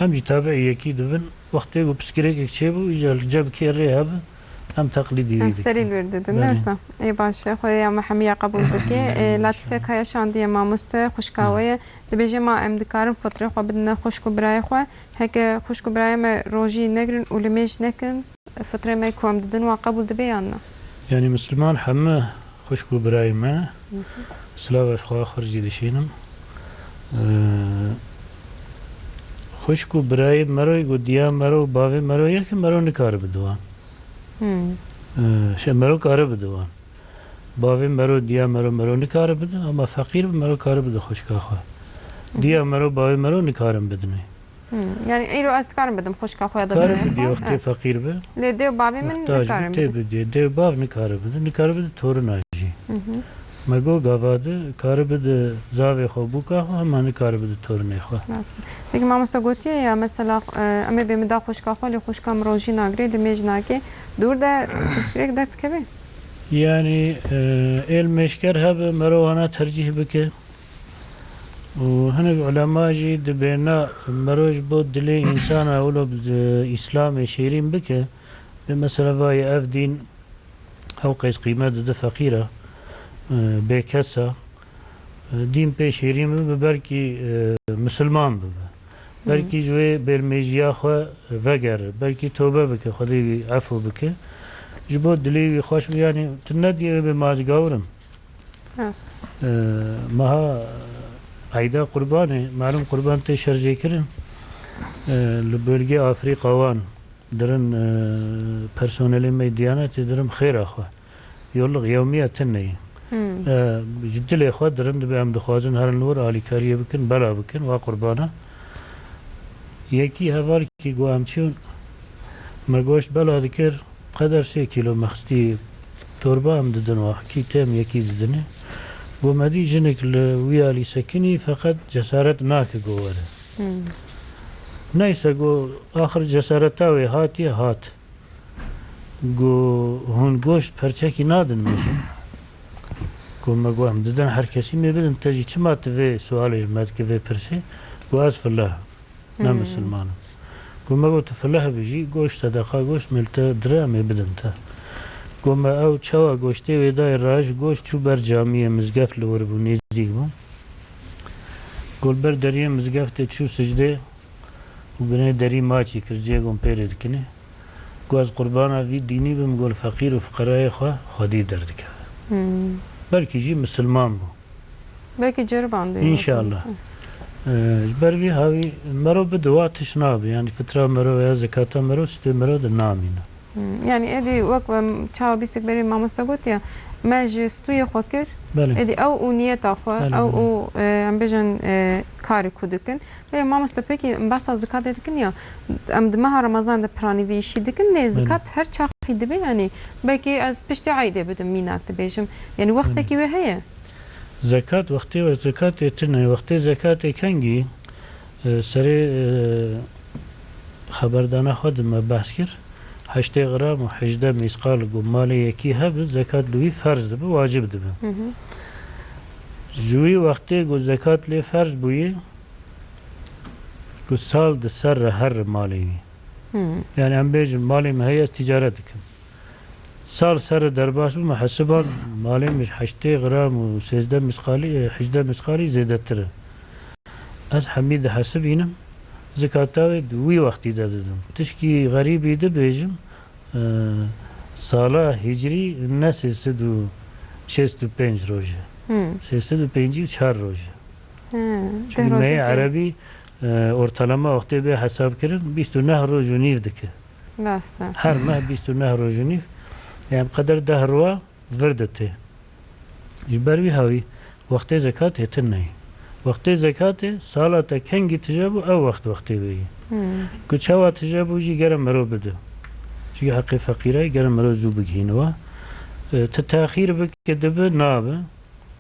Em jî tabiî yekî dibin. Wextê ku pirsgirêkek çêbû, îcar li cem kê rê hebe, em teqlîdî wî Em dikin. Serî li wir didin, Belê. Ne wisa? Ê baş e, Xwedê ya me hemiya qebûl bike. Ê, Latîfek haya şandiye mamoste, xwişka Hı. we ye. Dibêje ma em dikarin fitrê xwe bidine xwişk û birayê xwe. Heke xwişk û birayê me rojî negirin û limêj nekin, fitrê me ku em didin wan qebûl dibe yan na? Yani Misliman heme xwişk û birayê me ne. Hı hı. Silava ji xwe xwe jî dişînim. Ee, xwişk û birayê mero ku diya mero û bavê mero yek e, mero nikare bide wan. Hmm. Ee, şey, mero kare bide wan. Bavê mero, diya mero, mero nikare bide, ama feqîr be, mero kare bide xwişka xwe. Hı hı. Diya mero, bavê mero nikarin bidinê. Hmm, yani îro ez dikarim bidim xwişka xwe ya da Kare bidî, wextê feqîr be. Lê dê û bavê min Muhtaç be, nikarim tê bidim. Bidî. Dê û bav nikare bide. Nikare bide torina jî. Hı hı. Me got gava de kare bide zavê xwe, bûka xwe, hema nikare bide torinê xwe. Rast e. Peki mamoste gotiye ya mesela, e, em ê bê min da xwişka xwe, lê xwişka min rojî nagirê, limêj nake. Dûr de pirsgirêk derdikeve? Yani, e, êl mêşker hebe, mero wana tercîh bike. Û hinek ulema jî dibêne mero ji bo dilê însana wilo bi Îslamê şêrîn bike. Bê mesela vayê ev dîn Ew qeys qîmet dide feqîra, e, bêkesa, e, dîn pê şêrîn bibe, belkî, e, misilman bibe. Belkî ji wê bêlmêjiya xwe vegere, belkî tobe bike, Xwedê wî efû bike. Ji bo dilê wî xweş be, yanî tu nediyê wê bê ma ez gawir im. Rast. E, meha eyda Qurbanê, malum Qurban tê şerjêkirin. E, li bölgê Afrîka wan dirin, e, personelê me Diyanetê dirim xêra xwe. Yolluk yewmiye tune ye. Hmm. E, ji dilê xwe dirin, dibe em dixwazin herin li wir alîkariyê bikin, bela bikin, wa qurbana. Yekî hevalkî got em çûn, me goşt bela dikir, qeder sê kîlo me xistî torba em didin wa, kî têm yekî didinê. Got me dî jinik li wî alî sekinî, feqet cesaret nake got were. Hmm. Neyse, got axir cesareta wê hatiye, hat. Got hûn goşt perçekî nadin min jî? Got me got em didin her kesî, mê bidin te jî, çima tu vê sualê ji me dikî, vê pirsê? Got ez fileh im, ne misilman im. Got me got tu fileh bî jî, goşt sedeqa, goşt mê li te dire, em ê bidin te. Got me ew çawa goştê wê dayê, raj goşt çû ber camiyê, mizgeft li wir bû, nêzîk bû. Got li ber deriyê mizgeftê çû sicdê û binê derî maçî kir, cihê got em pêrê dikinê. Got ez qurbana vî dînî bim, got li feqîr û fiqerayê xwe Xwedî derdikeve. Hmm. Belkî jî misilman bû. Belkî ceribandê. Înşallah. Hı. Ee, ji ber vî hawî mero bi dua tişt nabe. Yanî fitra mero veya zekata mero stê mero de namîne. Hmm. Yanî êdî wek em çawa bîstik berî mamoste gotiye, me ji stûyê xwe kir. Belê. Êdî ew û niyeta xwe, Belê, ew belê. û, e, em bêjin, e, karê ku dikin. Lê mamoste, pekî em behsa zikatê dikin ya, em di meha Remezan de piranî vî îşî dikin, lê Belê. zikat her çaxî dibe, yanî belkî ez piştî eydê bidim, mînak dibêjim. Yanî wextekî Belê. wê heye? Zekat, wextê we zekatê tune, wextê zekatê kengî, e, serê, e, xeberdana xwe de me behs kir, heştê gram û hejdeh mîsqal ku malê yekî hebe, zekat li wî ferz dibe, wacib dibe. Hı hı. Ji wî wextê ku zekat lê ferz bûye, ku sal di ser re here malê wî. Hmm. Yani em bêjin malê min heye, ez ticaret dikim. Sal ser re derbas bûme, hesiban malê min ji heştê gram û sêzdeh misqalî, e, hejdeh misqalî zêdetir e. Ez hemî dihesibînim, zikata wê di wî wextî de didim. Tişkî xerîbî dibêjim, e, sala hicrî ne sê sed û şêst û pênc roj e. Hmm. Sê sed û pêncî û çar roj e. He, Çünkü deh rojê meyê pê. Erebî, e, ortalama wextê bê hesab kirin, bîst û neh roj û nîv dike. Rast e. Her meh bîst û neh roj û nîv. Yani bi qeder deh roja vir de tê. Ji ber wî hawî wextê zekatê tune ye. Wextê zekatê sala te kengî tije bû, ew wext wextê wê ye. Hmm. Ku çawa tije bû jî gere mero bide. Çünkü heqê feqîrayî gere mero zû bigihîne wa. E, tu texîr bike dibe, nabe.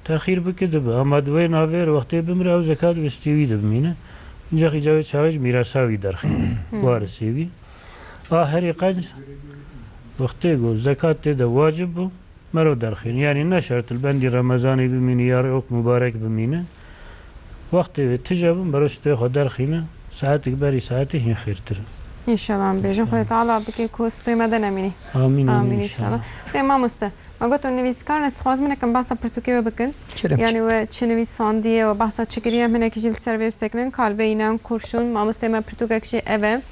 Texîr bike dibe. Ama di wê navê wextê bimire, ew zekat wê stê wî de bimîne. Înca îca wê çaxê ji mîrasa wî derxîne. Hmm. Warisê wî. A herî qenc wextê ku zekat tê de wacib bû, mero derxîne. Yani ne şert li bendî Remezanê bimîne ya rok mubarek bimîne. Wextê wê tije bû, mero stê xwe derxîne. Saetek berî saetê hîn xêrtir e. Înşallah em bêjin. Xwedê Teala bike ku stûyê me de nemînî. Amîn, amîn, Amîn înşallah. Înşallah. Bê mamoste, me got hûn nivîskar in, ez dixwazim hinek em behsa pirtûkê we bikin. Kerem. Yani we çi nivîsandiye, we behsa çi kiriye, em hinekî jî li ser vê bisekinin, Kalbê Înan Kurşun, mamostê me pirtûkek jî ev e.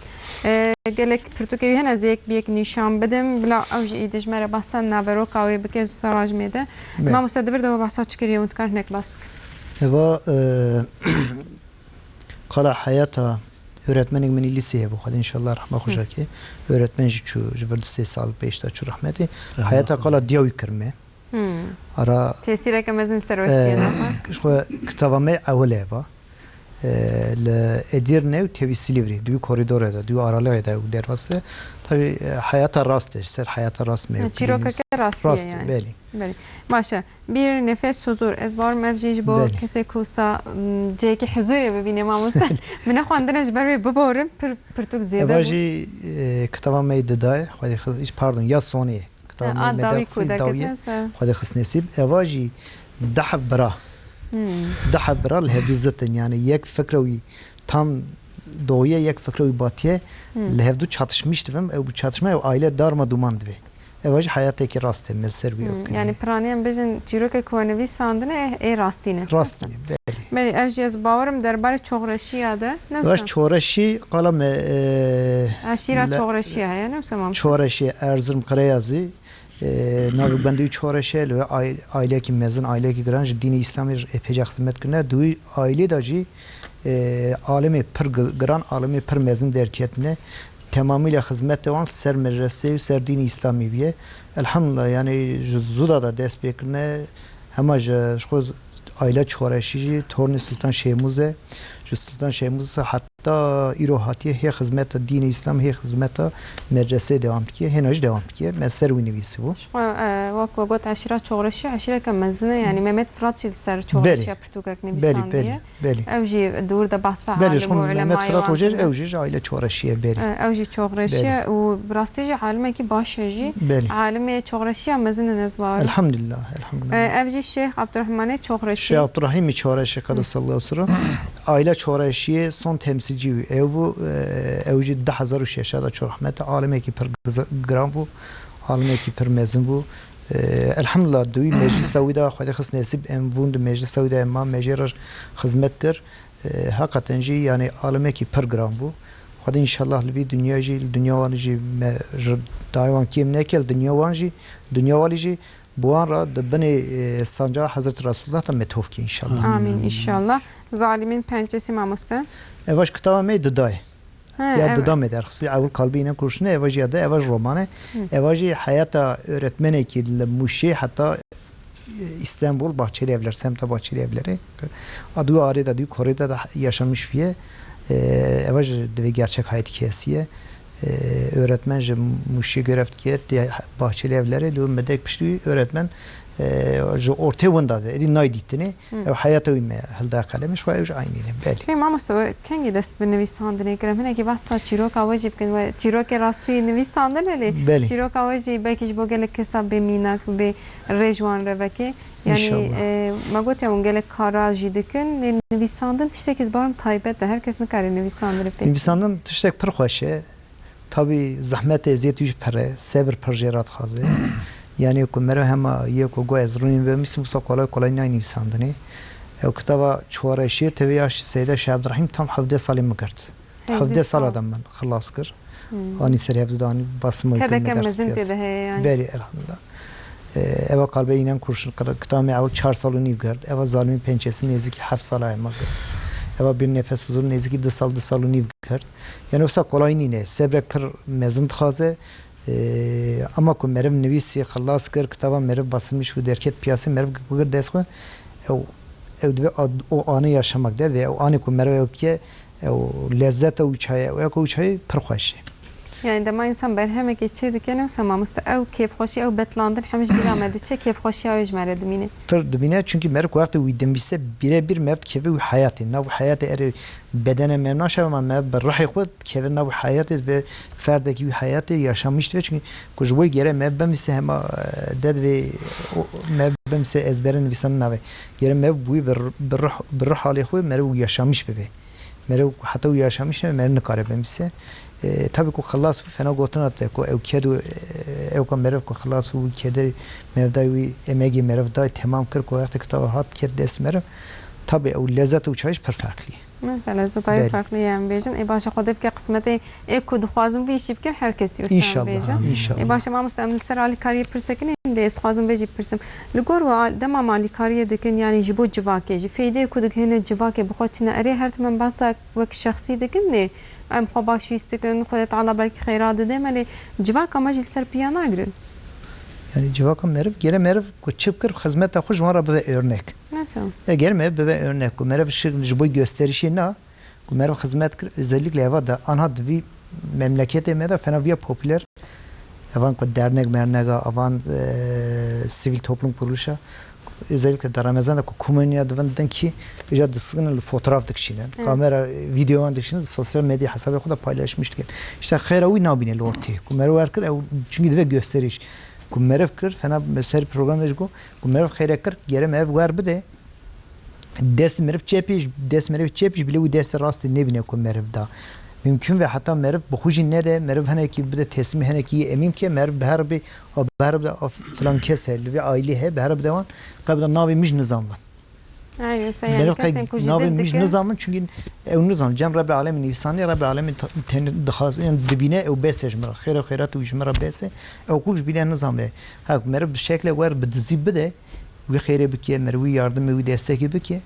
E, gelek pirtûkê wî hene, ez yek bi yek nîşan bidim. Bila ew jî îdî ji me re behsa naveroka wê bike ji serajmê de. Be. Mamoste, di vir de we behsa çi kiriye, hûn dikarin hinek behs bikin? Eva, e, qala heyata öğretmenek min î lîsê hebû, Xwedê înşallah rehma xwe Hmm. jê ke. Öğretmen jî çû, ji vir du sê sal pêş de çû rehmetê. Rehma Heyata xwe. Qala diya wî kirime. Hmm. Ara, Tesîreke mezin ser e, westiyê daxwe. Ji xwe kitaba me ewil e va. E, li Edirne û tevî Silivri, di wî koridorê de, di wî aralixê de û derbas e. Tabii, e, heyata rast e, ji ser heyata rast me Ne, û çîrokeke rastî ye rast e, yani. Belê. Belê. Baş e. Bir nefes huzur. Ez bawerim ev jî ji bo Belê. kesê ku wisa, m, cihekî huzurê bibîne mamoste. Min nexwendine ji ber wê biborim, pir, pirtûk zêde Eva bû. jî, e, kitaba me yê didayê, Xwedê xis-, pardon, ya sonê. Kitaba Ha, me a dawî Medersî ku dawiyê, derketine se. Xwedê xis nesîb. Eva jî deh bira. Hmm. Deh bira li hevdû zit in. Yani yek fikra wî tam doğuye, yek fikra wî batiye. Hmm. Li hevdû çatışmış dibin. Ew bu çatışma ew aile darma duman dibe. Ev jî heyatekî rast e, me ser wî Hmm, ew kirin. Yani piranî em bijin çîrokek ku we nivîsandine ê, ê rastî ne. Rastî ne, belê. Belê, ev jî ez bawerim derbarê çoxreşiya de. Ne Ev wisa? Çoxreşî qala me, e, Eşîra le- Çoxreşiya heye, ne wisa mam? Çoxreşiya Erzurum Qireyazî, e, navê bendî Çoxreşiya, li wê ail-, ailekî mezin, ailekî giran ji dînê Îslamê re epêca xizmet kirine. Di wî ailê de jî, e, alimê pir gi-, giran, alimê pir mezin derketine. Temamîle xizmeta wan ser medreseyê û ser dînê Îslamê bûye. Elhamdulillah, yani ji zûda de dest pê kirine, hema ji, ji xwe aîle Çoreşî jî, tornê Sultan Şêmûz e. Ji Sultan Şêmûz heta îro hatiye hê xizmeta dînê Îslam, hê xizmeta medreseyê dewam dikiye, hêna jî dewam dikiye. Me ser wî nivîsîbû. Ji xwe, e, wek we got, eşîra Çoreşî, eşîreke mezin e, yani Mehmet Firat jî li ser Çoreşiya Belê. pirtûkek Belê, nivîsandiye. belê. Belê. Ew jî dûr de behsa Belê, alim ji xwe û Mehmet ulemayê Firat Hoca, wazîne. ew jî ji aile Çoreşî ye, belê. E, ew jî Çoreşî Belê. ye û bi rastî jî alimekî baş e jî. Belê. Alimê Çoreşî ya mezin in ez bawer im. Elhamdulillah, elhamdulillah. E, ev jî Şêx Abdurrahmanê Çoreşî. Şêx Abdurrahîmê Çoreşî, Hı. qedesallahu sirruh. Aile Çoreşiyê son temsilcî wî ew bû. E, ew jî di hezar û şeş de çû rehmet. Alimekî pir giz-, giran bû. Alimekî pir mezin bû. E, elhamdulillah, di wî meclisa wî de Xwedê xist nesîb, em bûn di meclisa wî de, em ma mejê re xizmet kir. E, heqeten jî, yani, alimekî pir giran bû. Xwedê înşallah li vî dinya jî, li dinya wan jî me ji dayê wan kêm neke, li dinya wan jî, dinya walî jî, bi wan re di binê, e, sanca Hezretî Resulullah de me tof kê înşallah. Amîn, înşallah. Zalimîn pençesi mamoste. Eva ji kitaba me didayê. Ha, Ya ev- dida me derxistî. Ewil kalbî înan kurşine, eva jî ya de, eva jî roman e. Hı. Eva jî heyata öğretmenekî li Mûşê heta, e, Îstanbul, Bahçelievler, semta Bahçelievlerê. Adû arê de, adû korê de, de yaşamış viye. E, eva jî divê gerçek hayat hikayesi ye. E, öğretmen ji Mûşê görev dike, diye Bahçelievlerê, li medek piştî öğretmen, e, ji ortê winda ve, êdî nayê dîtinê. Hı. Ew heyata wî me hilda qelemê, ji xwe ew jî aynî ne, belê. Pê mamoste, we kengî dest bi nivîsandinê kir? Em hinekî behsa çîroka we jî bikin. We çîrokê rastî nivîsandine lê Belê. çîroka we jî belkî ji bo gelek kesa bê mînak, bê rê ji wan re veke. Yani, İnşallah. e, me gotiye hûn gelek kara jî dikin. Lê nivîsandin tiştekî ez bawerim taybet e. Her kes nikare nivîsandinê pê. Nivîsandin tiştek pir xweş e. Tabî zehmetê zêt wî jî pir e, sebir pir jê re dixwaze. Yanî ku meriv hema yê ku got ez rûnî bimîsim, wisa kolay kolay nayê nivîsandinê. Ew kitaba Çuwareşiyê tevî ya Seyda Şah Ebdurehîm tam hevdeh salê min girt. Hevdeh Hevdeh sal. sala de min xilas kir. Hmm. Anî ser hevdû de anî basimo Kedeke mezin tê de heye yani. Belê, elhamdulillah. E, eva Kalbe inen kurşun kir-, kitaba me ewil çar sal û nîv girt. Eva Zalimîn pençesi nêzîkî heft sala hema girt. Eva Bir Nefes Huzur nêzîkî du sal, du sal û nîv girt. Yani wisa kolay nîne. Sebrek pir mezin dixwaze. E, ama ku meriv nivîsî, xilas kir, kitaba meriv basılmış û derket piyasê, meriv bigir dest xwe, ew, ew divê ad-, o anı yaşamak de, divê ew anê ku meriv ew diye, ew lezzeta û çayê, ew eko û çayê pir xweş e. Yani dema insan berhemekê çê dike, ne wisa mamoste, ew kêfxweşî, ew betlandin hemî ji bîra me diçe, kêfxweşiya wê ji me re dimîne. Pir dimîne, çünkü meriv ku wextê wî dimîse, birebir meriv dikeve wî hayatê. Nav wî hayatê erê bedene meriv naşe, ama meriv bi ruhê xwe dikeve nav wî hayatê, divê ferdekî wî hayatê yaşamış dibe. Çünkü ku ji bo gere meriv bimîse hema, e, de divê o, meriv bimîse ezbere nivîsandin nave. Gere meriv bi wî bi r-, bi ruh, bi ruh halê xwe meriv wî yaşamış bibe. Meriv heta wî yaşamiş nebe, meriv nikare bimîse. E, tabii ku xilas û fena gotina te ku ew ked û, e, ew ka meriv ku xilas û kede mevdayê wî emegê meriv day temam kir ku wextê kitaba hat ket dest meriv. Tabii ew lezzet û çayış pir farklı. Mesela lezzeta wê Belê. farklı ye em bêjin. Ê baş e Xwedê bike qismetê ê ku dixwazin vî işî bikin her kesî wisa em İnşallah, bêjin. inşallah. Ê baş e mamoste em li ser alîkariyê pirsekin ê lê ez dixwazim vê jî bipirsim. Li gor we al-, dema me alîkariyê dikin, yanî ji bo civakê jî, fêdeyê ku digihîne civakê bi xwe çi ne? Erê her tim em behsa wek şexsî dikin, lê em xwe baş hîs dikin, Xwedê Teala belkî xeyra dide me, lê civaka me jî li ser piya nagirin. Yani civaka meriv, gere meriv ku çi bikir, xizmeta xwe ji wan re bibe örnek. Nasıl? E, gere meriv bibe örnek ku meriv şi-, ji bo gösterişê na, ku meriv xizmet kir, özellikle eva de, anha di vî memleketê me de fena viya popüler. Evan ku dernek mernega, avan, e, sivil toplum kuruluşa, özellikle de Ramazan de ku komunya divin din ki, îca disiginin li fotoğraf dikişînin. Evet. Kamera, e, videoyan dikişînin, sosyal medya hesabê xwe de paylaşmış dikin. İşte xeyra wî nabîne li ortê. Ku meriv wer kir, ew, çünkü divê gösteriş. Ku meriv kir, fena ser program de jî ku, ku meriv xeyre kir, gere meriv wer bide. Dest meriv çepî, dest meriv çepî ji bilê wî destê rastê nebîne ku meriv da. Mümkün ve heta meriv bi xwe jî nede, meriv hinekî bide teslîmê hinekî yê emîn bike, meriv bi hev re bê, a, bi hev re bide, a, filan kes heye, li vê aîlê heye, bi hev re bide wan, qe bide navê min jî nizan van. Ay, yoksa yani Meriv qey kesên ku ji navê dil min jî dike. Nizan min, çünkü ew nizan, cem Rebê Alemê nivîsanê, Rebê Alemê ta-, tenê dixwaz, yani dibîne ew bes e ji min re, xêr û xêrat wî ji min re bes e, ew qul ji bîne nizan ve. Ha, meriv bi şekle wer bi dizî bide, wî xêrê bike, meriv wî yardimê, wî destekê bike,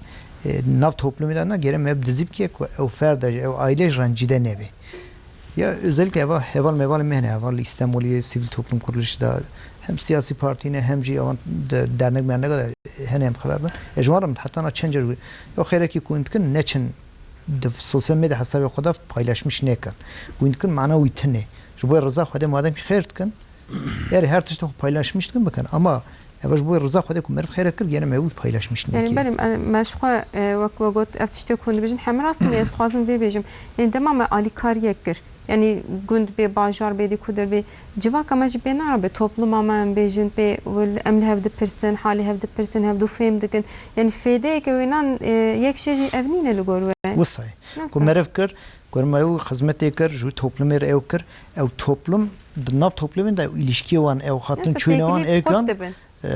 e, nav toplumê de na gere meriv bi dizî bike ku ew ferda jî, ew aîle jî rencîde nebe. Ya özellikle eva, heval mevalê me hene, heval Îstemolî, sivîl toplum kuruluşî de hem siyasî partî ne, hem jî avan de dernek mernek de hene em xeber din. E, ji wan re min heta na çend car wî, ya xêrekî ku hûn dikin, neçin di sosyal medya hesabê xwe de paylaşmiş nekin. Ku hûn dikin, mana wî tune. Ji bo rıza Xwedê madem ki xêr dikin, erê her tiştê xwe paylaşmiş dikin bikin. Ama eva ji bo rıza Xwedê ku meriv xêre kir, gene me wî paylaşmiş Yani nekir. Belê, e, me ji xwe, e, wek we got, ev tiştê ku hûn dibêjin, hemî rast in, ez dixwazim vê bêjim. Yani dema me alîkariyek kir, yani gund bê, bajar bê, dî ku der bê, civaka me jî pê narabe, topluma me em bêjin, pê em li hev dipirsin, halê hev dipirsin, hevdû fêm dikin. Yani fêdeyeke wênan, e, yek şey jî ev nîne li gor we. Wisa ye. Ku meriv kir, ku me ew xizmetê kir, ji wî toplumê re ew kir, ew toplum, di nav toplumê de ew îlişkiyê wan, ew xatin çûyîna wan, ew wan, e,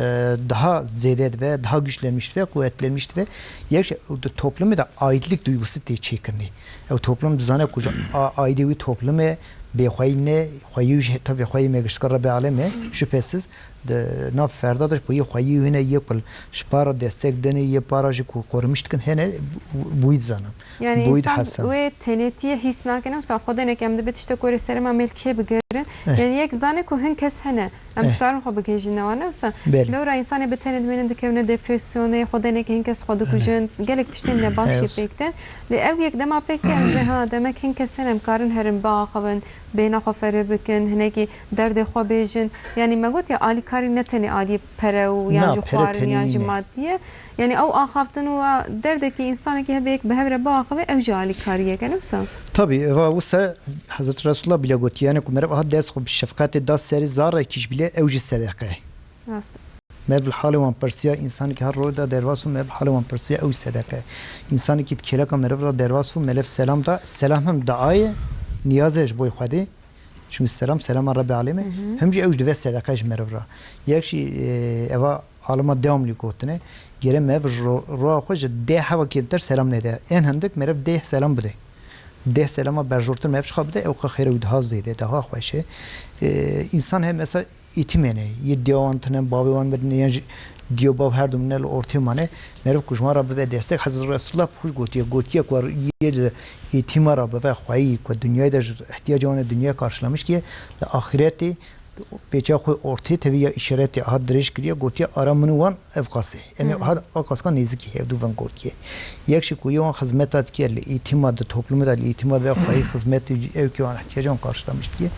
daha zêde dibe, daha güçlenmiş dibe, kuvvetlenmiş dibe. Yek şey, di toplumê de aitlik duygusu tê çêkirinê. Ew toplum dizane ku ji a-, aîdê wî toplum e, bêxweyî ne, xweyî wî jî, tabii xweyî me gişt kir Rebê Alem e, şüphesiz. Di nav ferda de ji bo yê xweyî wî hene, yê ku ji para destek dene, yê para jî ku qorimiş dikin hene, bu-, bûyî dizanin. Yani bûyî insan dihesen. Wê tenêtiyê hîs nake, ne wisa xwe denek em dibe tiştek were serê me mêl kê bigerin. Eh. Yani yek zane ku hin kes hene. Em Eh. dikarin xwe bigihêjin newa, ne wisa. Belê. Lewra insanê bi tenê dimênin dikevine depresyonê, xwe denek hin kes xwe dikujin. Gelek tiştên nebaş jî pêk tên. Lê ew yek dema pêk tên, em dibê ha demek hin kes hene, em karin herin biaxivin, bêhna xwe ferê bikin, hinekî derdê xwe bêjin. Yani me got ya alîkarî ne tenê alî pere û yan Na, jî pere xwarin tenê yan jî nîne. Madî ye. Yani ew axaftin û derdekî însanekî hebe yek bi hev re biaxive, ew jî alîkariyek e, ne wisa? Tabii, eva wisa Hezret Resulullah bile gotiye, yani ku meriv aha dest xwe bi şefqetê da serê zarekî jî bile ew jî sedeqe ye. Rast. Meriv li halê wan pirsiya, însanekî her roj da derbas û meriv li halê wan pirsiya ew sedeqe ye. Însanekî di kêleka meriv re derbas û meriv selam da, selam hem dua ye, niyaz e ji bo Xwedê. Çünkü selam, selama Rebê Alemê. Hı hı. Hem jî ew jî dibe sedeqe ji meriv re. Yek jî, e, eva alima devamlî gotine, gere meriv ji ro-, roya xwe ji deh heva kêmtir selam nede. En hindik meriv deh selam bide. Deh selama berjortir meriv çiqa bide, ew xwe xêra wî daha zêde, daha xweş e. E, însan heye mesela îtîm hene, yê diya wan tune, bavê wan mirine, yan jî diyo bav her du mine li ortê mane. Meriv ku ji wan re bibe destek, Hezret Resulullah bi xwe jî gotiye, gotiye ku yê li îtîma re bibe xweyî, ku dinyayê de ji ihtiyaca wan e dinyayê karşılamış kiye, li axiretê pêça xwe ortê tevî ya îşaretê aha dirêj kiriye, gotiye, ara min û wan ev qas e. Em ê Hı hı. aha a qaska nêzikî hevdû vengortiye. Yek jî ku yê wan xizmeta dikiye, li îtîma di toplumê de li îtîma dibe xweyî xizmet û ew ki wan ihtiyaca wan karşılamış dikiye.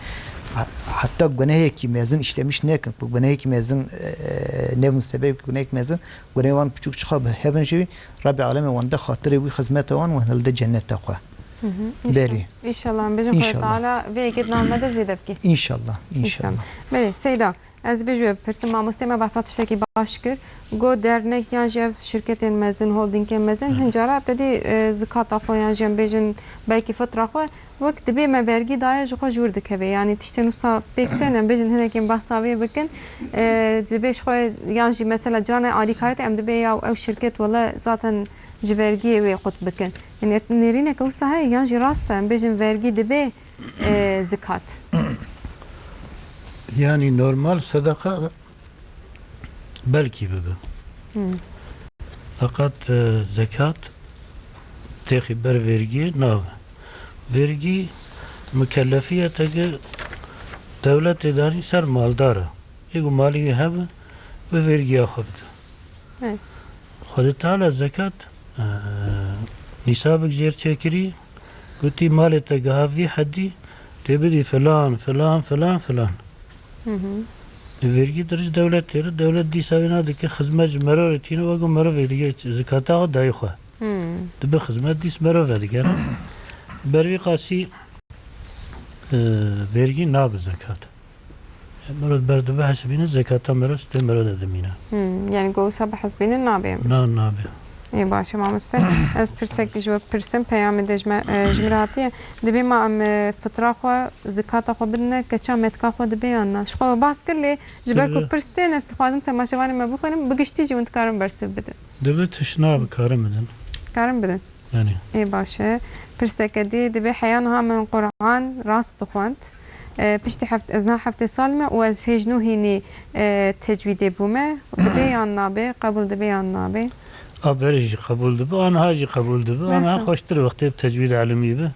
Ha-, heta gunehekî mezin işlemiş nekin, ku gunehekî mezin, e, nebin sebeb gunehekî mezin, gunehê wan piçûk çiqa bi hevin jî Rebê Alemê wan de xatirê wî xizmeta wan wan hilde cenneta xwe. Hı hı. Belê. İnşallah. İnşallah. Em bêjin Xwedê Teala vê yekê di nav me de zêde bike. İnşallah. İnşallah. İnşallah. Belê, Seyda. Ez bêjû bipirsim, mamostê me behsa tiştekî baş kir. Got dernek yan jî ev şirketên mezin, holdingên mezin, hin cara te dî, e, zikata xwe yan jî em bêjin belkî fitra xwe, wek dibê me vergî daye ji xwe ji wir dikeve. Yanî tiştên wisa pêk tên, em bêjin hinekên behsa wê bikin. E, dibê ji xwe yan jî mesela carna alîkarê te em dibê ya ew şirket wele zaten ji vergiyê wê qut bikin. Yanî nêrîneke wisa heye yan jî rast e, em bêjin vergî dibê e, zikat? Yani normal sedeqa belkî bibe. Hmm. Feqet, e, zekat têxî ber vergiyê nabe. Vergî mükellefiyeteke dewletê danî ser maldar e. Ê ku malî wî hebe, wê vergiya xwe bide. Evet. Xwedê Teala zekat, e, nîsabek jêr çêkirî, gotî, malê te giha vî hedî, tê bidî filan, filan, filan, filan. Hı hı. Vergî dir ji dewletê re, dewlet dîsa wê nadike, xizmet ji merorê tîne, wek ku merovê dike zekata xwe dayî xwe. Hmm. Dibe xizmet dîs merov vedike. Ber vî qasî, e, vergî nabe zekat. Merov berdibe hesibîne, zekata merov stê merov de dimîne. Hmm, yani go wisa bihesibîne nabe. Na, nabe. Ê baş e mamoste. Ez pirsek dî ji we pirsim, peyamê de ji me, e, ji min re hatiye. Dibê ma em, e, fitra xwe, zikata xwe bidine keça metka xwe dibê yan na? Ji xwe we bahs kir lê ji ber ku Dibe. pirs tên ez dixwazim temaşevanê me bixwînim, bi giştî jî hûn dikarin bersiv bidin. Dibe tişt na bikarin bidin. Karin bidin. Yanî. Ê baş e. Pirseke dî dibê heya niha min Quran rast dixwend. E, piştî heft, ez niha heftê sal me û ez hêj nû hînî, e, tecwîdê bûme. Dibê yan nabê, qebûl dibê yan nabê? A berê jî qebûl dibe, a niha jî qebûl dibe, a niha Mesela? xweştir wextê bi tecwîd elimî bi.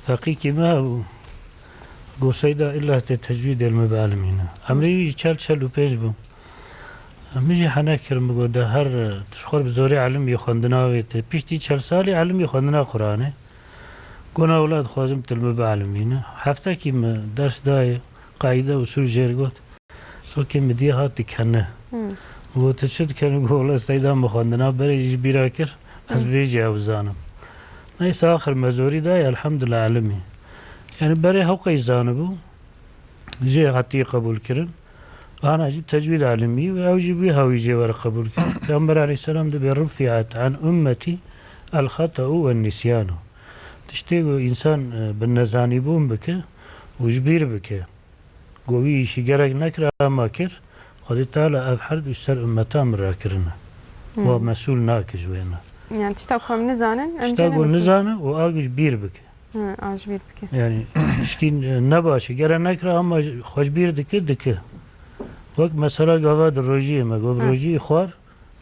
Feqîkî me hebû. Go Seyda illa tê tecwîdê li me bielmîne. Emrê wî jî çel çel û pênc bû. Min jî hene kir, min got, de her, tu ji xwe bi zorê elimî xwendina wê tê. Piştî çel salî elimî xwendina Quranê. Gona wila dixwazim tu li me bielmîne. Heftekî min ders dayê, qaîde, usûl jêr got. Wekî min diyê hat dikene. Hmm. Got, tu çi dikenî? Got, wela Seyda min xwendina berê jî ji bîra kir. Ez Hmm. vê jî ew zanim. Neyse axir me zorî dayê, elhamdulillah elimî. Yanî berê hewqeyî zanibû. Jê hatiye qebûlkirin. Ana jî tecwîd alimî û ew jî wî hawî jê were qebûlkirin. Peygamber aleyhisselam dibê, "Rufi'at an ummeti el hata'u ve nisyanu." Tiştê ku însan, e, bi nezanîbûn bike û ji bîr bike. Ku wî îşî gerek nekir, ama kir, Xwedê Teala ev her du ser ummeta min rakirine. Hmm. Wa mesûl nake ji wê ne. Yani tişta ku em nizanin, em Tişta jê ku nemesin. nizane û a ku ji bîr bike. Hı, a ji bîr bike. Yani tişkî nebaş e, gere nekira ama xwe ji bîr dike, dike. Wek mesela gava di rojiyê me, got Hı. rojiyê xwar,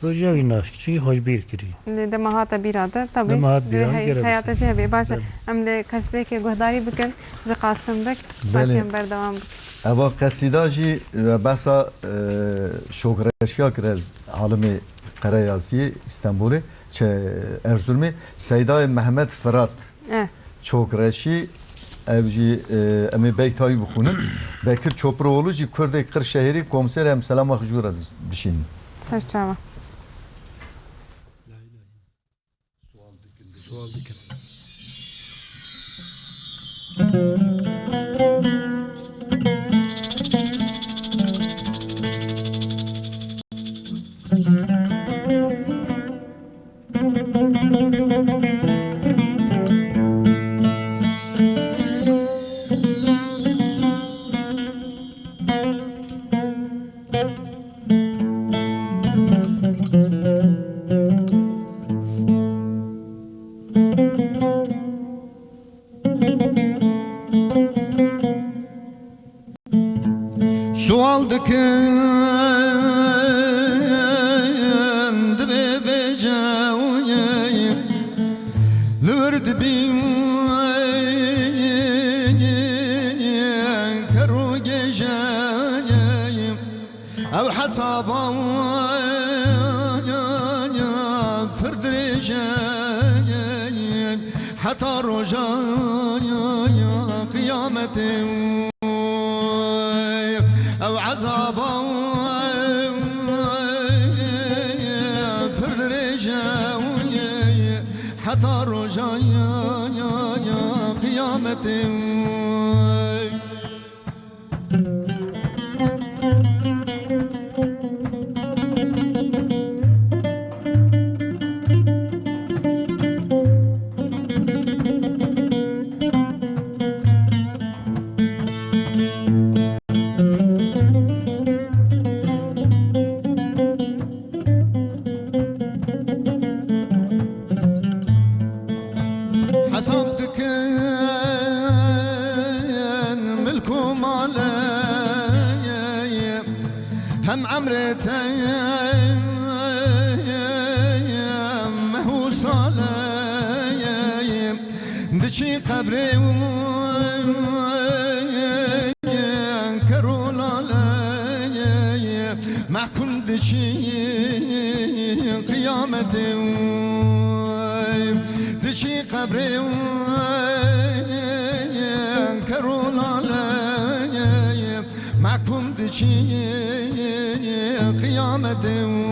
rojiya wî naşkî, çunkî xwe ji bîr kiriye. Lê dema hate bîra te, tabî Dema hat bîra min, hey-, gere heyata bisin. Cihê bê. Baş e, Belê. em li kesdekê guhdarî bikin, ji Qasim bik, Belê. paşê em berdewam bikin. Eva qesîda jî, e, behsa, e, şokreşiya kir ez alimê Qereyasiyê Stenbolê, çe Erzurumê, Seydayê Mehmet Firat. Eh. Çokreşî, ev jî, e, em ê beyta wî bixwînin. Bekir Çopuroğlu jî Kurdê Qirşehîrî, komser, em selama xwe ji wî re dişînin. Serçava. Sual dikin. Sual dikin, dibê bêje, li wir dibî, ker û gêje, ew hesaba pir dirêj e, heta roja qiyametê. Ew ezaba pir dirêj e, heta roja qiyametê. Hesab dikin milk û malê, hem emrê te meh û salê. Diçî qebrê û ker û lale, mehkûm diçî qiyametê û diçî qebrê û ker û lale, mehkûm diçî qiyametê û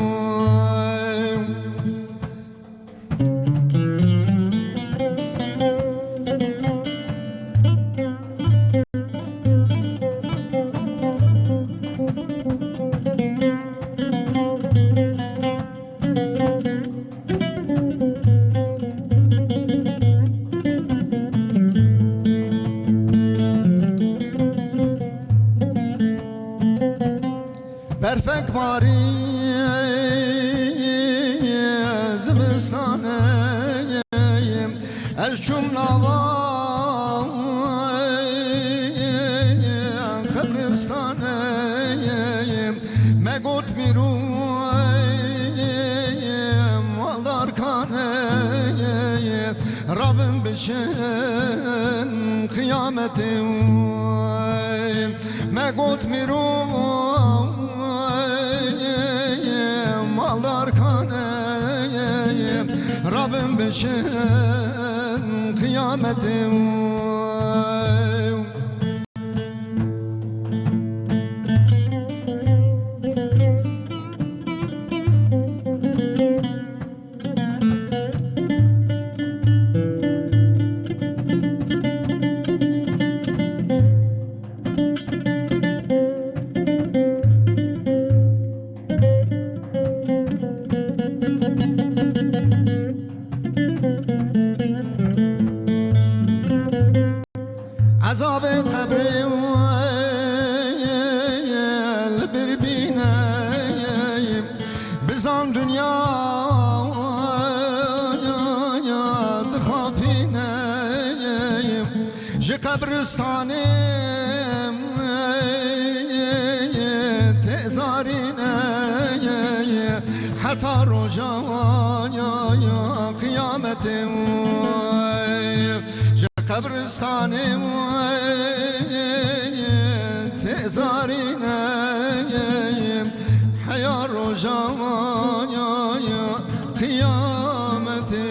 Çûm nava qebristanê, me got mîrû maldarkanê, rabin bişin qiyametê. Me got mîrû maldarkanê, rabin bişin qiyametê. Ezabê qebrê li bir bîne, bizan dinya dixafîne. Ji qebristanê tê zarîne, heta roja qiyametê. Ji qebristanê tê zarîne, heya roja qiyametê.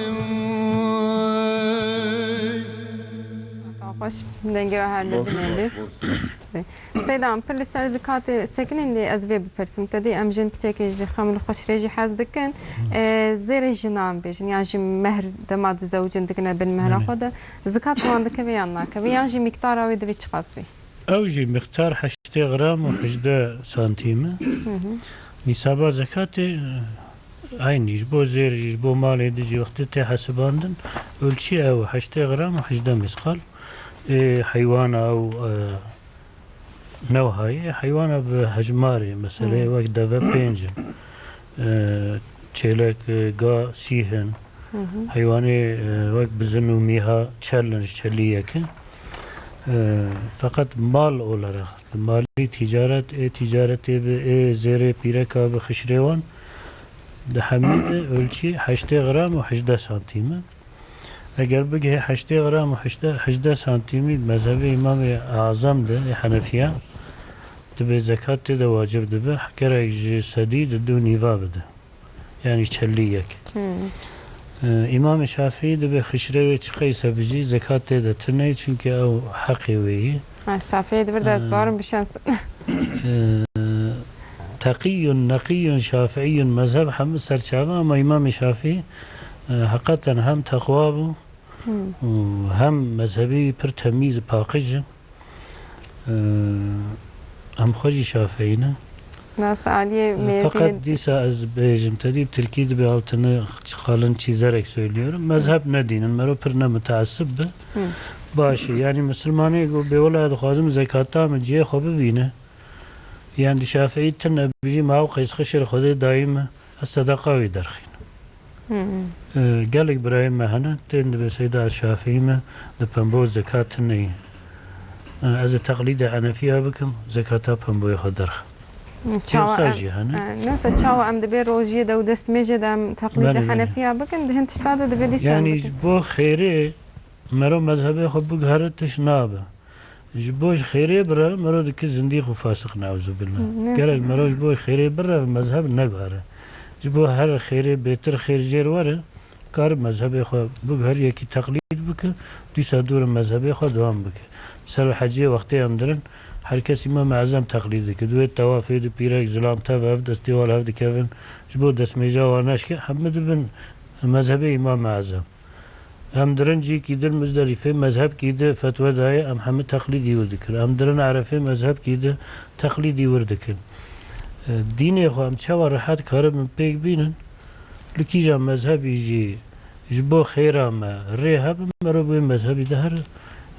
Xweş, dengê we her bi dinê bê. Seyda, em pir li ser zikatê sekinên lê ez vê bipirsim. Te dî em jin piçekê ji xem li xweşrê jî hez dikin. E, zêrê jinan bêjin, yan jî mehr dema dizewicin dikine bin mehra Belê. xwe de. Zikat wan dikeve yan nakeve? Yan jî miktara wê divê çiqas bê? Ew jî miqdar heştê gram û hejdeh santîm e. Hı hı. Nîsaba zekatê, e, eynî ji bo zêr jî, ji bo malê dî jî wextê tê hesibandin, ölçî ew heştê gram û hejdeh misqal. Ê heywana ew, e, ne wiha ye. Heywana bi hecmarê, meselê Hı. wek deve pênc in. E, çêlek, e, ga sîh in. Hı hı. Heywanê, e, wek bizin û mîha çel in, ji çelî yek in. E, feqet mal olarak, malî ticaret, ê ticaretê bi, ê zêrê pîreka bi xişrê wan, di hemî de ölçî heştê gram û hejdeh santîm e. Eger bigihê heştê gram û hejdeh, hejdeh santîmî mezhebê Îmamê Azam de, ê Henefiyan, dibê zekat tê de wacib dibe, gerek ji sedî di du nîva bide. Yanî çelî yek. Hmm. Ee, Îmamê Şafîî dibê xişrê wê çi qeyse bijî, zekat tê de tune ye, çunke ew heqê wê ye. Ha, Şafîî dibir de ez Ee, barim bişensin. Ee, teqîyun, neqîyun, şafîîyun mezheb hemû serçave, ama Îmamê Şafîî, e, heqeten hem teqwa bû Hmm. û hem mezhebî pir temîz, paqij e. Ee, em xwe jî şafîî ne. Nas aliyê Ee, mêrî Feqet dîsa ez bêjim, te dî bi tirkî dibê altını kalın çizerek söylüyorum. Mezhep ne dînin, mero pir ne mutaassib bi. Hı. Baş e. Yani Müslümanê ku bê wela dixwazim zekata min cihê xwe bibîne. Yani di şafîî tune bijî ma ew qeys xişir Xwedê dayî me, ez sedeqa wî derxînim. Hı hı. Ee, gelek birayên me hene, tên dibê Seyda ez şafîî me, di pembo zekat tune ye. Ee, ez ê teqlîdê Henefiya bikim, zekata pemboyê xwe derxim. Çawa Wisa em, jî hene. e, neyse, çawa em dibê rojiyê de û destmêjê de em teqlîdê Belê, belê. Henefiya bikin, di hin tişta de dibê dîsa em Yani bikin. ji bo xêrê mero mezhebê xwe biguhere tiş nabe. Ji bo ji xêrê bire, mero dike zindîq û fasiq, neuzubîllah. Hı, ne Gerek zindîq. mero ji bo xêrê bire, mezheb neguhere. Ji bo her xêrê bêtir xêr jêr were, kar mezhebê xwe biguher, yekî teqlîd bike, dîsa dûr mezhebê xwe dewam bike. Misal heciyê wextê em dirin, her kes Îmam Ezem teqlîd dike. Di wê tewafê di pîrek, zilam tev hev, destê wan hev dikevin. Ji bo destmêja wan neşke, hemû dibin mezhebê Îmam Ezem. Em dirin cîkî din Muzdelîfê, mezhebkî di fetwe daye, em hemî teqlîdî wir dikin. Em dirin Erefê, mezhebkî di teqlîdî wir dikin. E, dînê xwe em çawa rehet karibin pêk bînin? Li kîja mezhebî jî ji bo xêra me rê hebin, mero bi wê mezhebî de here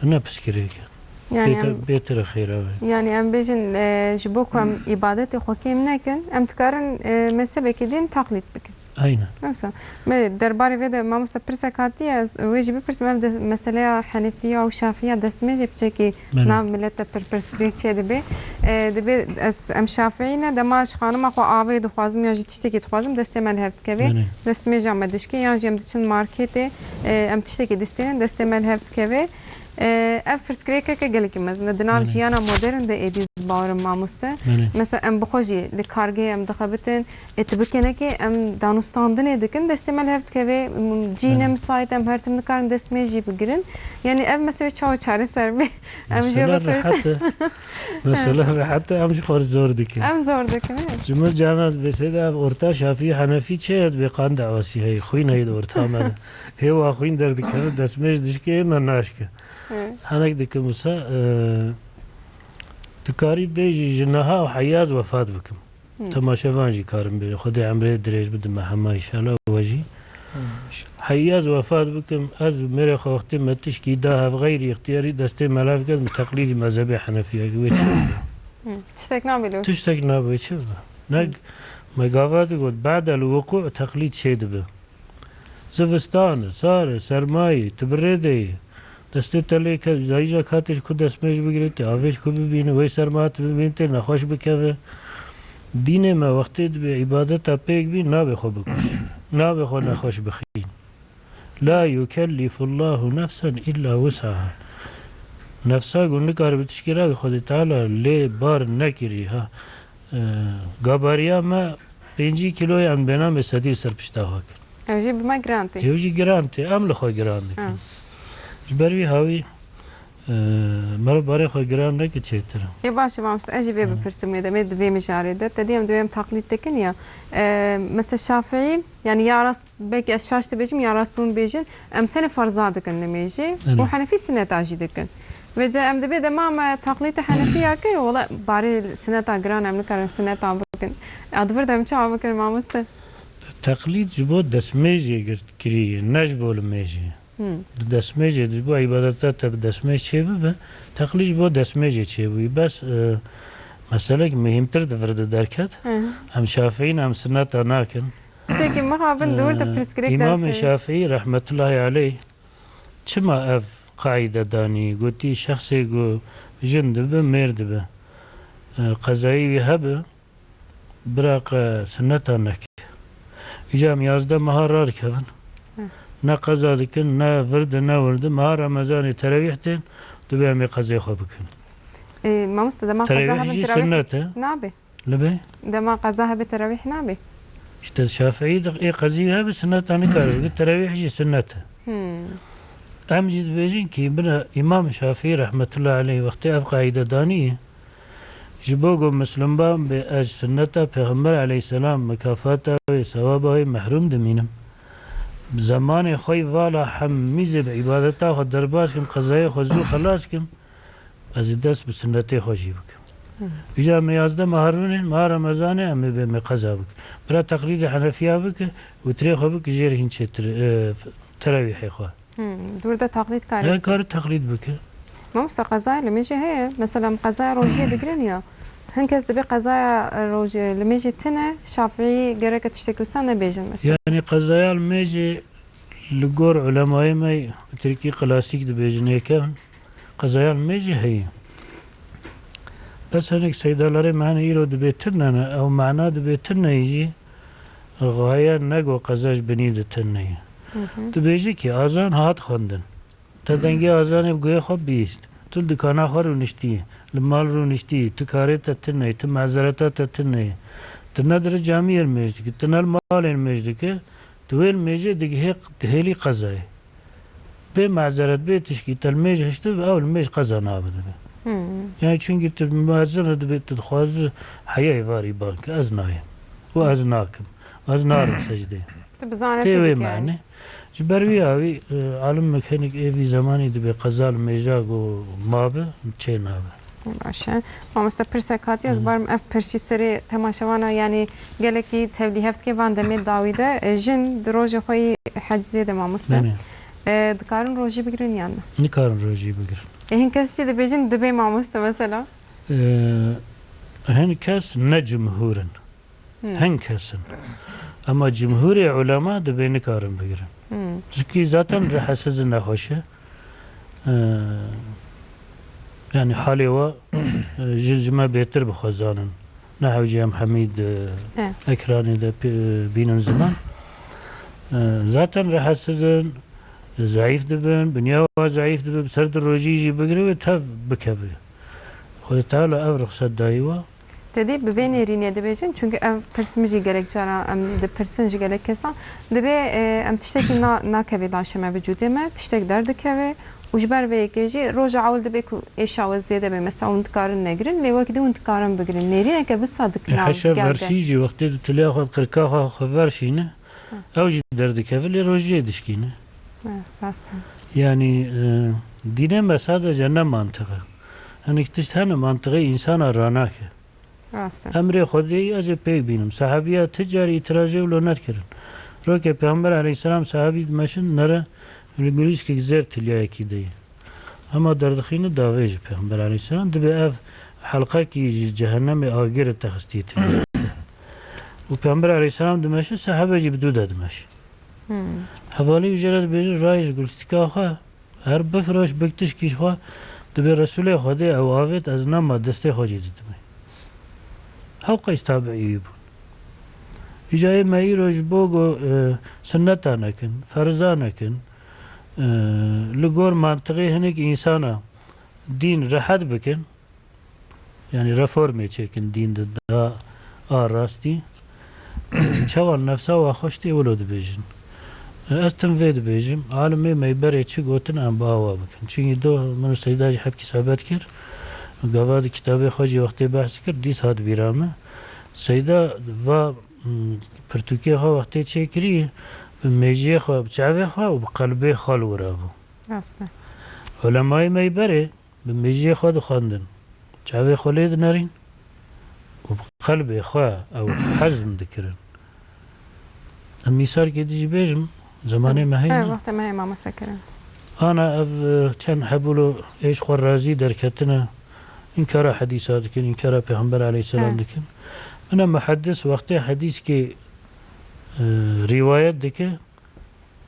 ne piskirêk e. Yani Bêtir, em, bêtir e xêra wê. Yani em bêjin, e, ji bo ku em îbadetê xwe kêm nekin, em dikarin, e, mezhebekî din teqlîd bikin. Aynen. Yoksa, me derbarê vê de mamoste pirsek hatiye, ez wê jî bipirsim, ev de meseleya Henefiya û Şafiya destmêjê piçekî Belê. nav millet de pir pirsgirêk çê dibe. E, dibe ez, em Şafîî ne, dema ji xanima xwe avê dixwazim yan jî tiştekî dixwazim, destê me li hev dikeve. Belê. Destmêja me dişkê, yan jî em diçin marketê, e, em tiştekî distînin, destê me li hev dikeve. E, ev pirsgirêkeke gelekî mezin e. Di nav Belê. jiyana modern de êdî ez bawerim mamoste. Belê. Mesela em bi xwe jî li kargehê em dixebitin, ê tu bikenekê em danûstandinê dikin, destê me li hev dikeve, m-, cî Belê. ne misayît, em her tim nikarin destmêj jî bigirin. Yanî ev mesele çawa çareser bê? Em jê Mesela bipirsin. rehet e. Mesela rehet e, em ji xwe zor dikin. Em zor dikin, evet. Ji min cana dibêse de ev orta Şafî Henefî çi ye, dibê qan dawasî heye, xwîn heye di orta me de. Hêwa xwîn derdikeve, destmêj dişkê me naşke. Evet. Henek dikim wisa, e, tu karî bêjî ji niha û heyaz wefat bikim. Hı. Temaşevan jî karin bêjin. Xwedê emrê dirêj bide me hema înşallah we jî. Hı, înşallah. Heyaz wefat bikim, ez û mêrê xwe wextê me tişkî da hev xeyrî îxtiyarî destê me lev ket, min teqlîdî mezhebê Henefiyekî wê çi bibe? Hı, tiştek nabe lê. Tiştek nabe çi bibe? Ne Hı. me gava digot, ba'del wuqû teqlîd çê dibe. Zivistan e, sar e, sermayî, tu bi rê de yî. Destê te lê ket, dayîja katê ji ku destmêj bigirê, tê avê ji ku bibîne, wê serma tu bibîne, tê nexweş bikeve. Dînê me wextê dibê îbadeta pêk bî, nabê xwe bikuş. Nabê xwe nexweş bixîn. La yukellifullahu nefsen illa wus'aha. Nefsa ku nikare bi tişkî rake Xwedê Teala lê bar nekirî ha. E, gabariya me pêncî kîloyê em bênamê sedî li ser pişta xwe kir. Ew jî bi me giran tê. Ew jî giran tê. Em li xwe giran dikin. Ha. Ji ber vî hawî, e, meriv barê xwe giran neke çêtir e. Ê baş e mamoste, ez jî vê Ha. bipirsim wê demê di vê mijarê de. Te dî em divê em taqlîd dikin ya. E, mesela Şafîî, yanî ya rast, belkî ez şaş dibêjim, ya rast hûn bêjin, em tenê ferza dikin nimêjê Belê. û Henefî sineta jî dikin. Vêca em dibê dema me taqlîdê Henefiya kir, wela barê sineta giran em nikarin sineta bikin. A di vir de em çawa bikin mamoste? Teqlîd ji bo destmêjê girt kirî ye, ne ji bo limêjê. Hmm. Di destmêjê, ji bo îbadeta te bi destmêj çêbibe, teqlîd ji bo destmêjê çêbûyî. Bes, e, meselek muhîmtir di vir de derket. Hı hı. Em şafîî ne, em sineta nakin. Çekî mixabin di wir de Ee, pirsgirêk Îmamê derxî. Şafîî rehmetullahî aleyh çima ev qaîde danî? Gotî, şexsê ku jin dibe, mêr dibe, e, qezayî wî hebe, bira qe sineta neke. Îca em yazdeh meha radikevin. Hı. Ne qeza dikin, ne vir de, ne wir de. Meha Remezanê terewîh tên, dibe em ê qezê xwe bikin. E, mamoste, dema qeza Terewîh hebe jî terawîh sinnet e. nabe? Li bê? Dema qeza hebe terawîh nabe? İşte Şafîî de ê qezî hebe sinneta nikare bike, terawîh jî sinnet e. Hmm. Em jî dibêjin ki bira Îmam Şafîî rehmetullahi aleyh wextê ev qaîde danî, ji bo ku Mislimban bê ez sinneta Pêxember aleyhisselam, mikafata wê, sewaba wê mehrûm dimînim. Zemanê xwe yî vala hemî zê bi îbadeta xwe derbas kim, qezayê xwe zû xelas kim. Ez ê dest bi sinnetê xwe jî bikim. Hı. Îca me yazdeh meha rûnên, meha Remezanê em ê bê me qeza bikin. Bira teqlîdê Henefiya bike û tirê xwe bike jêr hîn çêtir, e, f-, terawîhê xwe. Hı, di wir de teqlîd kare He, bike. kare teqlîd bike. Mamoste, qezaya limêjê heye. Mesela em qezaya rojiyê digirin ya. Hin kes dibê qezaya rojiyê, limêjê tune, Şafîî gereke tiştek wisa nebêjin mesela. Yani qezaya limêjê li gor ulemayê me, tirkî klasîk dibêjin, yekevin. Qezaya limêjê heye. Bes hinek seydalarê me hene îro dibê tune ne, ew mana dibê tune yî jî, xaye ne ku qeza ji binî de tune ye. Hı hı. Dibêje ki azan hat xwendin. Te dengê azanê bi guhê xwe bihîst. Tu li dikana xwe rûniştî, li mal rûniştî, tu karê te tune ye, tu mezereta te tune ye. Tu ne di ri camiyê limêj dikî, tu ne li malê limêj dikî, tu wê limêjê digihê, dihêlî qezayê. Bê mezeret, bê tişkî te limêj hiştibe, ew limêj qeza nabe dibe. Hmm. Yani çünkü tu mezin re dibê tu dixwazî heyayê varî ban ke ez nayêm. Û ez nakim. Ez narim secdê. Tu bi zanetî Tê wê dikî yani. mane. Ji ber wî awî, e, alim mekhenik ê vî zemanî dibê qeza limêja ku mabe, çê nabe. Baş e. Mamoste, pirsek hatiye, ez Hı. barim ev pirsî serê temaşevana, yanî gelekî tevlîhev dike van demê dawî de. E, jin di rojê xwe yî hecizê de mamoste. Belê. E, dikarin rojî bigirin yan ne? Nikarin rojî bigirin. E, hin kes jî dibêjin dibê mamoste mesela? E, hin kes ne cumhur in. Hmm. Hin kes in. Ama cumhurê ulema dibê nikarin bigirin. Hmm. Çikî zaten rihesiz nexweş e. Ee, yani halê wa, e, ji, ji me bêtir bi xwe zanin. Ne hewce em hemî di He. ekranê de pê-, bînin ziman. Ee, zaten rihesiz in, zayîf dibin, binya wa zayîf dibe, bi ser di rojî jî bigire wê tev bikeve. Xwedê Teala ev rixset dayî wa. Te dî bi vê nêrînê dibêjin, çunke ev pirs min jî gelek cara em dipirsin ji gelek kesan. Dibê, e, em tiştekî na-, nakevê laşê me vücudê me, tiştek derdikeve û ji ber vê yekê jî roja ewil dibê ku êşa we zêde be, mesela hûn dikarin negirin, lê wekî dî hûn dikarin bigirin. Nêrîneke wisa E, dikina heşa gel de. verşî jî wextê di tiliya xwe qirka xwe, xwe verşîne, Hı. ew jî derdikeve lê rojiyê dişkîne. Hı, rast e. Yani, e, dînê me sadece ne mantiqe. Hinek tişt hene mantiqê insana ranake. Rast e. Emrê Xwedê ez ê pêk bînim. Sahabiya ti car îtirajê wilo nedikirin. Roke Peyxember aleyhisselam sahabî dimeşin nere li gulîskek zêr tilyayekî de ye. Hema derdixîne davê ji Peyxember aleyhisselam. Dibê ev helqekî ji cehennemê agir e te xistiye tilyayekî. Û Peyxember aleyhisselam dimeşe, sahabe jî bi dû de dimeşe. Hmm. Hevalî wî jê re dibêje, rayê ji gulîstika xwe, her bifiroş bik tişkî ji xwe, dibê Resûlê Xwedê ew avêt, ez nema destê xwe jî didimê. Hew qeys tabiî wî bûn. Îca ê me îro ji bo go, e, sunneta nekin, ferza nekin, e, li gor mantiqê hinek însana dîn rehet bikin, yani reformê çêkin dîn di da a rastî. Çawa nefsa wa xweş tê wilo dibêjin. Ez tim vê dibêjim, alimê me berê çi gotin em bi awa bikin. Çünkü do min û Seyda jî hepkî sebet kir. Gava di kitabê xwe jî wextê behs kir, dîs hat bîra min. Seyda va, m, pirtûkê xwe wextê çêkirî, bi mêjiyê xwe, bi çavê xwe û bi qelbê xwe li wira bû. Rast e. Ulemayê me berê bi mêjiyê xwe dixwendin. Çavê xwe lê dinerîn û bi qelbê xwe ew hezm dikirin. Em mîsalkê dijî bêjim, zemanê me heyne. He, wextê me heye mamoste kirin. Ana ev, e, çend hebûlo êş xwe razî derketine, înkara hedîsa dikin, înkara Pêxember aleyhisselam He. dikin. Ina muheddis wextê hedîskê, e, rîwayet dike,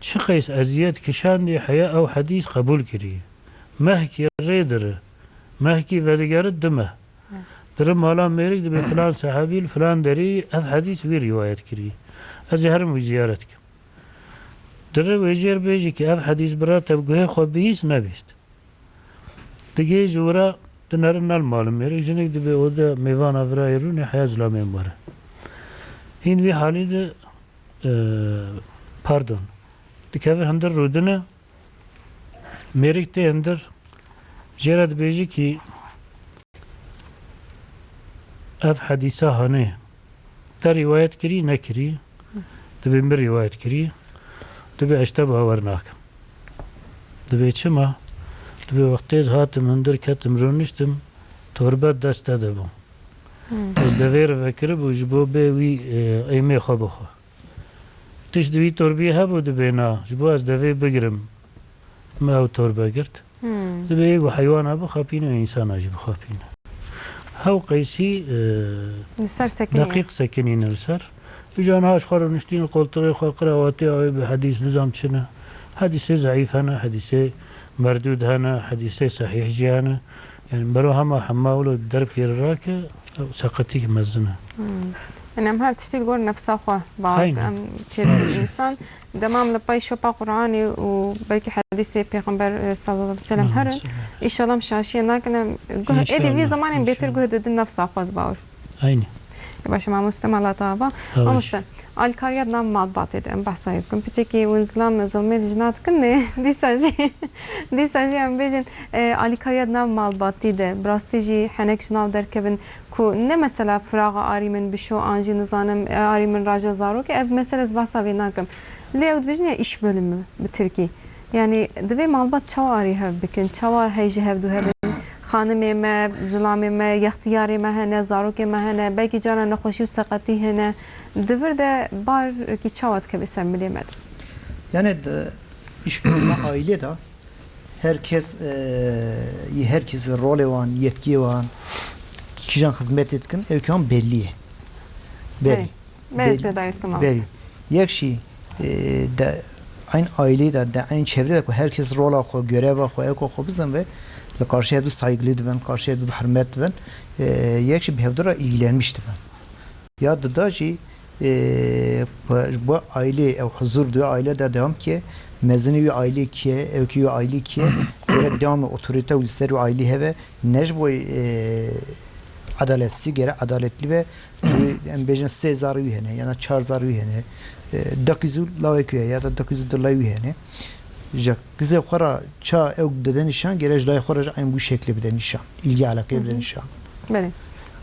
çi qeys eziyet kişandî heya ew hedîs qebûl kirî. Mehkî rê dire. Mehkî vedigere dime. Dire mala mêrik dibê filan sehabî li filan derî ev hedîs wî rîwayet kirî. Ez ê herim wî ziyaret kim. Dire wê jêr bêjî ki ev hedîs bira te bi guhê xwe bihîst nebîst. Digê ji wira dinerin nal malim mêrik, jinik dibê ode mêvana vira êrûnê heya zilamên were. Hîn vî halî de, e, pardon, dikeve hindir rûdine, mêrik tê hindir, jê re dibêjî ki ev hedîsa hanê te rîwayet kirî, nekirî, dibê min rîwayet kirî, dibê ez te bawer nakim. Dibê çima? Dibê wextê ez hatim hundir ketim rûniştim, torbe dest te de bû. Hmm. Ez devê re vekiribû ji bo bê wî, e, êmê xwe bixwe. Tişt di wî torbiyê hebû dibê na, ji bo ez devê bigirim, min ew torbe girt. Hmm. Dibê yê ku heywana bixapîne, însana jî bixapîne. Hew qeysî, e, Li ser sekinî. deqîq sekinîne li ser. Îca niha ji xwe rûniştîne qoltixê xwe, qrawatê awê bi hedîs nizam çi ne. Hedîsê zeîf hene, hedîsê merdûd hene, hedîsê sehîh jî hene. Yani mero hema hema wilo derb kêre rake, ew seqetîk mezin e. Hmm. Yani em her tiştî li gor nefsa xwe bawer Aynen. em çêdikin Aynen. însan. Demam li pey şopa Qur'anê û belkî hedîsê Pêxember, e, sallallahu aleyhi ve sellem Allahümme herin. salli aleyhi. Înşallah em şaşiyê nakin, em guh-, êdî vî İnşallah, zamanên bêtir inşallah. guh didin nefsa xwe ez bawer. Aynen. E, baş e, mamoste, mala te ava. Sağ ol. Mamoste, alîkariya di nav malbatê de em behsa wê bikin. Piçekî hûn zilam, zilmê di jina dikin, lê dîsa jî, dîsa jî em bêjin, e, alîkariya di nav malbatî de, bi rastî jî henek ji nav derkevin ku ne mesela firaxa arî min bişo an jî nizanim, e, arî min raje zarokê, ev mesele ez behsa vê nakim. Lê ew dibêjin ya iş bölümü bi tirkî. Yani divê malbat çawa arî hev bikin, çawa hey ji hevdu hebin? Xanimê me, zilamê me, yextiyarê me hene, zarokê me hene, belkî cara nexweşî û seqetî hene. Di vir de barekî çawa dikeve ser milê me de? Yani di iş bölümü aile de her kes, e, yê her kes rolê wan, yetkiyê wan, kîjan xizmetê dikin, ew kan bellî ye. Belî. Belî. Belê, ez guhdarî dikim, mamoste. Belî. Yek jî, e, de eyn aîlê de, de eyn çevre de ku her kes rola xwe, göreva xwe, ewka xwe bizin ve, li karşî hevdû saygilî dibin, karşî hevdû bi hurmet dibin, e, yek jî bi hevdû re îlgilenmiş dibin. Ya dida jî, e, ji bo aîlê ew huzur di aîle de dewam ke, mezinê wî aîlê kiye, ewkî wî aîlê kiye, gerek dewamê otorîte û li ser wî aîlî heve, ne ji bo, e, edaletsizî, gerek edaletlî ve, em bêjin sê zarî wî hene, yana çar zarî wî hene, e, dakî zû lawek wî heye, ya da dakî zû dilay wî hene. Ji qizê xwe re ça ew dide nîşan, gerek ji layê xwe re jî eyn bû şeklê bide nîşan, îlgî eleqeyê bide nîşan. Belê.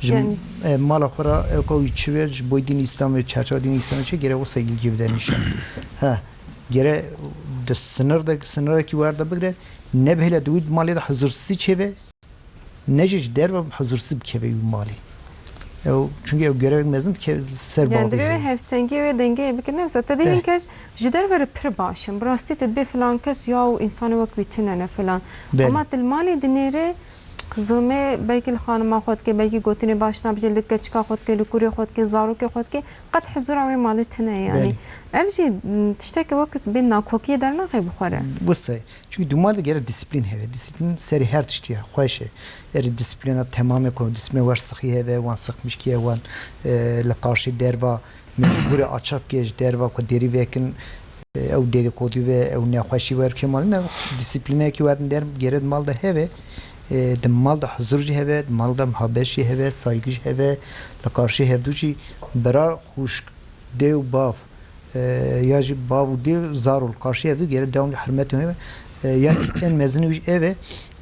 Ji, yani, e, mala xwe re ew ka wî çi be, ji bo dînî Îslamê, çerçewa dînî Îslamê çi, gerek wisa îlgî bide nîşan. He, gerek di sinir de, sinirekî wer de bigire, ne bihêle di wî malê de huzursizî çêbe, ne jî ji derve huzursizî bikeve wî malê. Ew, çunkî ew gerevek mezin dike ser bavê. Yani divê wê hevsengiyê wê dengeyê bike. Ne wisa te dê hin kes ji derve re pir baş in. Bi rastî te dibê filan kes ya û însanê wek wî tune ne filan. Belê. Ama tu li malê dinêrê zilmê belkî li xanima xwe dike, belkî gotinê baş nabêje, li keçika xwe dike, li kurê xwe dike, zarokê xwe dike, qet hizûra wê malê tune ye yani. Belê. Ev jî, m, tiştekî wek bê nakokiyê dernaxe bi xwe re. Wisa ye. Çunkî di malê gerek disiplîn hebe. Disiplîn serê her tiştî ye, xweş e. Erê disiplîna temamê ku disiplîna wer sixî hebe, wan sixmişkî ye, wan, e, li qarşî derva mecbûrê açaq bike, ji derva ku derî vekin, e, ew dedîkodî ve, ew nexweşî wer bike malê. Ne, disiplînekî wer derm gerek di mal de hebe, e, di mal de huzur jî hebe, di mal de muhabet jî hebe, saygî jî hebe, li qarşî hevdû jî bira, xwişk, dê û bav, e, ya jî bav û dê, zar û li qarşî hevdû gerek dewam hurmetê hebe. E, yani en mezin wî ev e,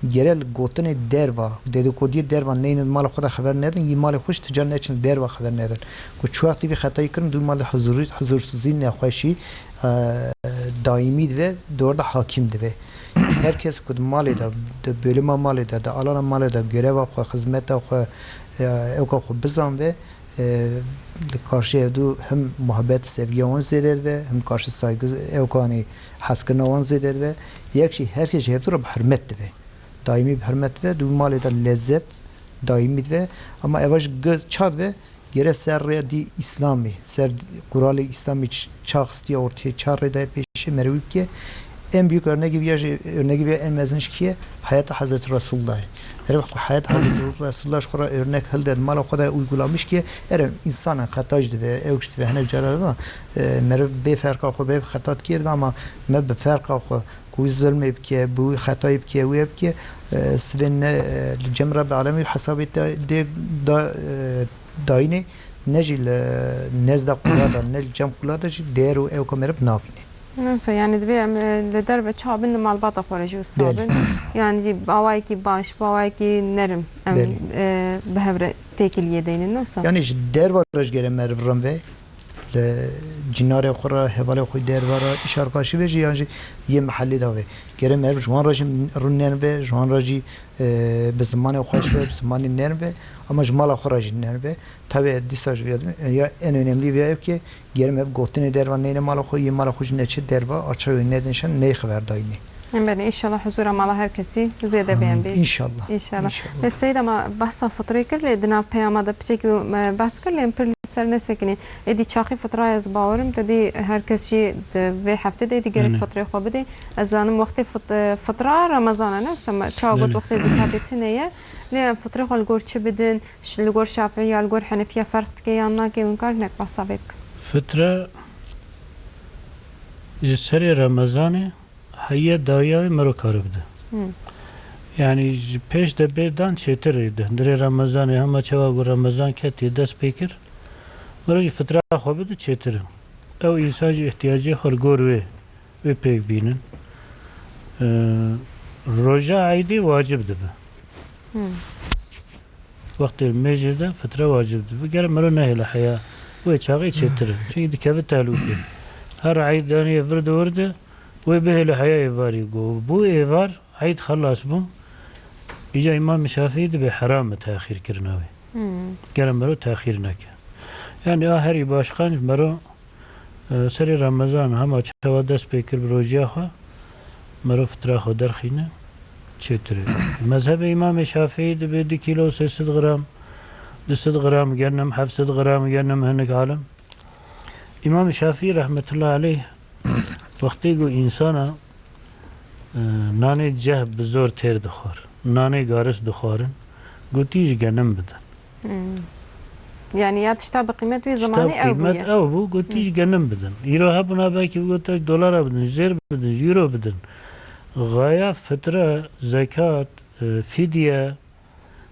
gerek li gotinê derva, dedîkodiyê derva neynin mala xwe de xeber nedin, yî malê xwe ji ti car neçin derva xeber nedin. Ku çi wextî vî xetayî kirin, dû malê huzurî, huzursizî, nexweşî, e, daîmî dibe, di orda hakîm dibe. Her kes ku di malê de, di bölüma malê de, di alana malê de, göreva xwe, xizmeta xwe, e, ewka xwe bizan ve, e, li karşî hevdû him muhabbet, sevgiya wan zêde dibe, him karşî saygı, ewkanî hezkirina wan zêde dibe. Yek jî her kes ji hevdû re bi hurmet dibe. Daîmî bi hurmet dibe, di wî malê de lezzet daîmî dibe. Ama eva ji gi ça dibe, gere ser rêya dî Îslamî, ser Quralê Îslamî ç-, ça xistiye ortê, ça rê daye pêşê, merivî bike. En büyük örnekî viya jî, örnekî viya en mezin ji kî ye? Heyata Hezretî Resûlullahê. Erê, wexta ku heyata Hezretî Resûlullah ji xwe re örnek hilde, di mala xwe de uygulamiş kî, erê, însan e, xeta jî dibe, ew jî dibe, hinek cara dibe, e, meriv bê ferqa xwe, bê xeta dikê dibe, ama me bi ferqa xwe, ku wî zulmê bike, bi wî xetayê bike, wê bike, e, sibê ne, e, li cem Rebbi Alemî hesabê da, dê, da, e, dayînê, ne jî li nezda qula de, ne li cem qula de jî değer û ewka meriv nabîne. Neyse, yani divê em, e, li derve çawa bin, li malbata xwe re jî wisa bin. Belê. Yani jî bi awayekî baş, bi awayekî nerm em, Belê. e, bi hev re têkiliyê deynin, neyse. Yani ji derva re ji gere meriv rin ve, li cinarê xwe re, hevalê xwe derva re, îş arkadaşî ve jî yan jî yê mehellê de ve. Gere meriv ji wan re jî rûnen ve, ji wan re jî, e, bi zimanê xweş ve, bi zimanê nerm ve, ama ji mala xwe re jî nerm ve. Tabi dîsa jî ya en önemli viya ev ki, gerem ev gotinê derva neyne mala xwe, yê mala xwe jî neçe derva, aça wê nedin şen, ney xeber dayînê. Em benê, înşallah huzura mala her kesî zêde bê em bê. Înşallah. Înşallah. Înşallah. Lê Seyda, ma behsa fitrê kir, lê di nav peyama de piçekî, e, behs kir, lê em pir li ser nesekinî. Êdî çaxî fitra, ez bawerim, te dî her kes jî di vê heftê de êdî gerek fitrê xwe bidê. Ez zanim wextê fit-, e, fitra Remezan e, ne wisa me çawa got wextê zekatê tune ye. Lê em fitrê xwe li gor çi bidin? Ş-, li gor Şafî ya li gor Henefiya ferq dike yan nake, hûn karin hinek behsa vê bikin? Fitre ji serê Remezanê heye dawiya wê mero kare bide. Hmm. Yani ji pêş de bê dan çêtir e. Di hundirê Remezanê hema çawa ku Remezan ketî dest pê kir, mero jî fitra xwe bide çêtir e. Ew însan jî ihtiyacê xwe li gor wê, wê pêk bînin. Ee, roja eydê wacib dibe. Hmm. Wextê mêjê de fitre wacib dibe. Gere mero nehêle heya wê çaxê çêtir e. Çünkü dikeve tehlûkê. Her eyd danî vir de wir de wê bihêle heya êvarî. Go bû êvar, eyd xelas bû. Îca Îmam Şafîî dibê heram e texîr kirina wê. Hmm. Gere mero texîr neke. Yani a herî baş qenc mero, e, serê Remezan hema çawa dest pê kir bi rojiya xwe, mero fitra xwe derxîne, çêtir e. Mezhebê Îmamê Şafîî dibê du kîlo sê sed gram, du sed gram genim, heft sed gram genim hinek alim. Îmam Şafî rahmetullahi aleyh wextê ku însana, e, nanê ceh bi zor têr dixwar, nanê garis dixwarin, gotî ji genim bidin. Hmm. Yani ya tişta bi qîmet wî Tişta zimanî bi ew qîmet bûye. Ew bû, gotî Hı. ji genim bidin. Îro hebûna belkî bigota ji dolara bidin, ji zêr bidin, ji euro bidin. Xaya fitre, zekat, e, fidye,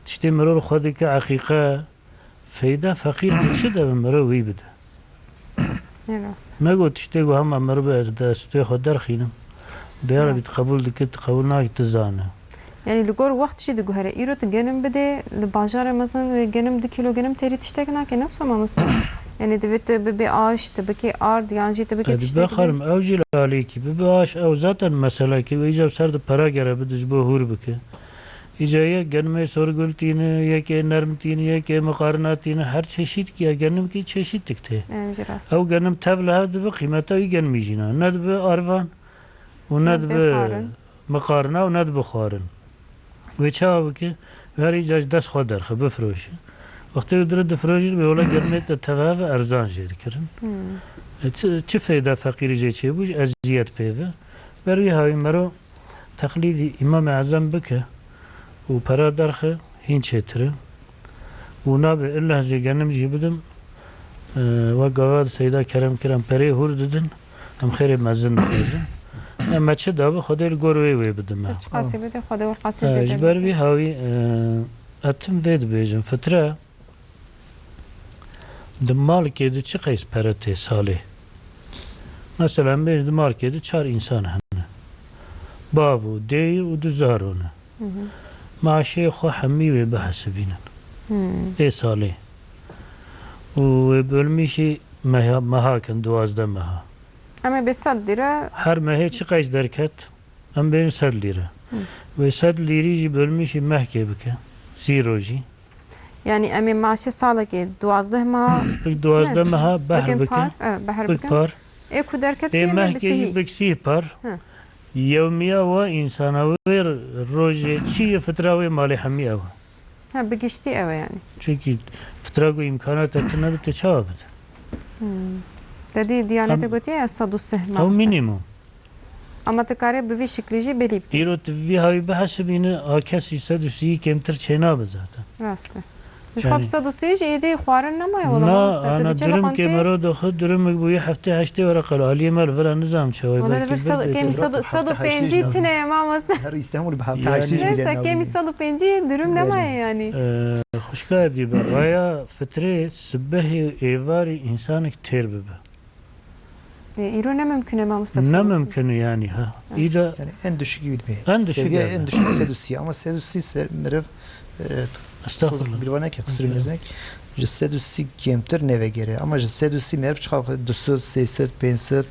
tiştê mirov li xwe dike, eqîqe, feyda feqîr bi çi de bi mirov wî bide? Ne rast. Nego tiştê ku hema mirov ez de stûyê xwe derxînim. De ya Rebî Rast. tu qebûl dikî, tu qebûl nakî, tu zane. Yani li gor wext jî diguhere. Îro tu genim bidê, li bajarê mezin wê genim du kîlo genim têrî tiştek nake, ne wisa mamoste? Yani divê tu bibê aş, tu bikê ard, yan jî tu bikê Ez tiştek din. Bexarim, ew jî li alîkî. Bibe aş, ew zaten meselekî. Wê îcar ser di pera gere bide ji bo hûr bike. Îca yek genimê sorgul tîne, yekê nerm tîne, yekê miqarina tîne, her çeşît ki ya genim ki çeşîtik tê. Em jî rast. Ew genim tev li hev dibe, qîmeta wî genimî jî ne. Ne dibe arvan û ne Ne dibe dibe xwarin. miqarina û ne dibe xwarin. Wê çawa bike? Wê her îca ji dest xwe derxe, bifiroşe. Wextê wê dire difiroşî, wê wela genimê te tev hev erzan jê dikirin. Hmm. E, çi, çi feyda feqîrî jê çêbû, ji eziyet pê ve. Ber wî hawî mero teqlîdî Îmamê Ezem bike û pera derxe hîn çêtir e. Û nabe illa ez ê genim jî bidim, e, wek gava di Seyda Kerem kirin, perê hûr didin, em xêrê mezin dixwazin. Em me çi dabe, Xwedê li gor wê wê bidime. Te çiqasî bide, Xwedê wir qasî E, zêde ji ber bide. Vî hawî, e, ez tim vê dibêjim, fitre Di malkê de çi qeys pere tê salê? Mesela, em bêjin di malkê de çar însan hene. Bav û dêyî û du zaro ne. Hı hı. Maaşê xwe hemî wê bihesibînin. Hmm. Ê salê. Û wê bölmîşî meha, meha kin, duwazdeh meha. Em ê bê sed lîre. Her mehê çi qeys derket? Em bêjin sed lîre. Hı. Wê sed lîrî jî bölmîşî mehkê bike. Sî rojî. Yani em ê maaşê salekê duwazdeh meha Bi duwazdeh ne, meha behr bikin bike. Par, e, behr Bik bikin. Par. Ê ku derket Ê jî em ê mehkê jî bisihî. Bik sî par. Hı. Yewmiya we însana wê rojê çi ye, fitra wê malê hemî ew e. Ha, bi giştî ew e yani. Çünkü fitra ku îmkanata tu nebe, te çawa bide? Hmm. Te dî Diyanetê Em gotiye ya sed û sih Ew mamoste. Minimum. Ama tu kare bi vî şiklî jî belî bikî. Îro tu vî hawî bihesibîne, a kesî sed û sî kêmtir çênabe zaten. Rast e. Ji xwe Yani bi sed û sî jî êdî xwarin nemaye wala Na, mamoste. Tu ana diçe durum loqantê kê mero doxu, durum bûye heftê heştê were qel. Aliyê me li vira nizam çawa Wala belkî li vir bir sed, bêtir. Kêmî sed û, sed û pêncî tine ye mamoste. Her Îstanbul bi heft Yani heştê jî Neyse, bile kêmî nabîne. Sed û pêncî durum Belê. Nemaye yani. Ee, xwişka dî be, raya fitrê sibehê êvarî însanek têr bibe. E, îro ne mimkun e, mamoste, Ne bisonosî. Mimkun e yani, ha. Ha. Îda Yani en düşük gibi. En düşük Seviye yani. En düşük sed û sî ama sed û sî ser meriv, e, Estağfurullah. Bir vana ki qisir Estağfurullah. Meznek, ji sed û sî kêmtir nevegere. Ama ji sed û sî meriv çiqa du sed, sê sed, pênc sed,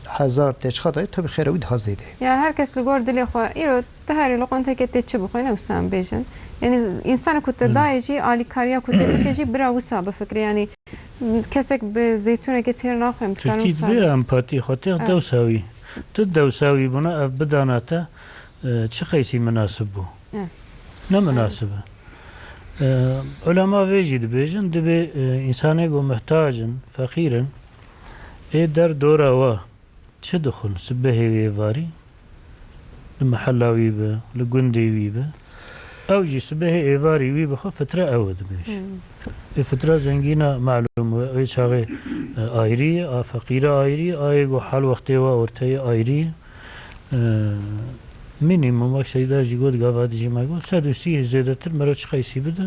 hezar te çiqa dayê, tabii xêra wî daha zêde. Ya her kes li gor dilê xwe, îro tu herî li qontekê tê çi bixwe, ne wisa em bêjin. Yani însanê ku te Hmm. dayê jî, alîkariya ku tê bike jî bira wisa bifikre. Yani Kesek bi zeytûnekê têr naxwe, em dikarin Tirkî wisa dibê bêjin. Empatî xwe têx Evet. Dewsa wî. Tu dewsa wî bûna ev bidana te, e, çi qeysî minasib bû? Evet. Ne minasib e. E, ulema vê jî dibêjin, dibê, e, însanê ku muhtac in, feqîr in, ê der dora we çi dixwin sibehê wê êvarî? Li mehela wî be, li gundê wî be. Ew jî sibehê êvarî wî bi xwe fitre ew e dibêje. Hmm. Ê fitra zengîna malûm e, ê çaxê, e, ayrî ye, a feqîre ayrî ye, a yê ku hal wextê we orteyê ayrî ye. E, mînîmum wek Seyda jî got, gava dijî me got, sed û sî zêdetir mero çi qeysî bide,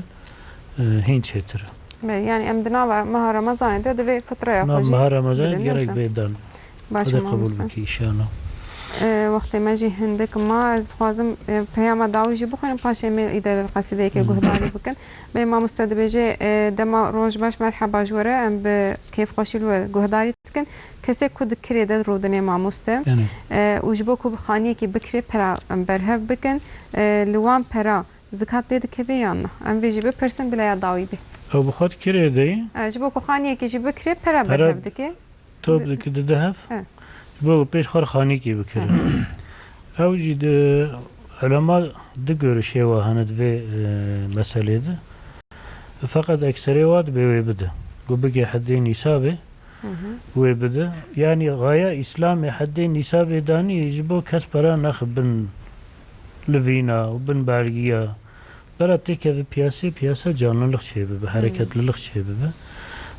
e, hîn çêtir e. Be, yani em di nava meha Remezanê de divê fitreya Na xwe jî meha Remezanê bidin, gerek yoksa? Bê dan. Baş Xwedê qebûl mamoste. Bike, înşallah. E, wextê me jî hindik ma, ez dixwazim, e, peyama dawî jî bixwînim, paşê em ê îdare li qesîdeyeke Hı. Guhdarî bikin. Bê mamoste dibêje, e, dema roj baş, merheba ji we re, em bi kêfxweşî li we guhdarî dikin. Kesê ku di kirê de rûdinê mamoste, Yani. E, û ji bo ku bi xaniyekî bikirê pera em berhev bikin, e, li wan pera zikat tê dikeve yan na? Em vê jî bipirsin bila ya dawî bê. Ew bi xwe di kirê de ye? E, ji bo ku xaniyekî jî bikirê pera Pera berhev dike. Top dikî dide hev. He. Ji bo pêş xwe xanîkî bikirin. He. Ew jî di ulema di görüşê wa hene di vê, e, meselê de. Feqet ekserê wa dibê wê bide. Ku bigê hedê nîsabê, wê bide. Yanî xaya Îslamê hedê nîsabê danî ji bo kes pera nexibin li vîna û bin bergiya. Bera têkeve piyasê, piyasa canlılık çêbibe, Hmm. hereketlilik çêbibe.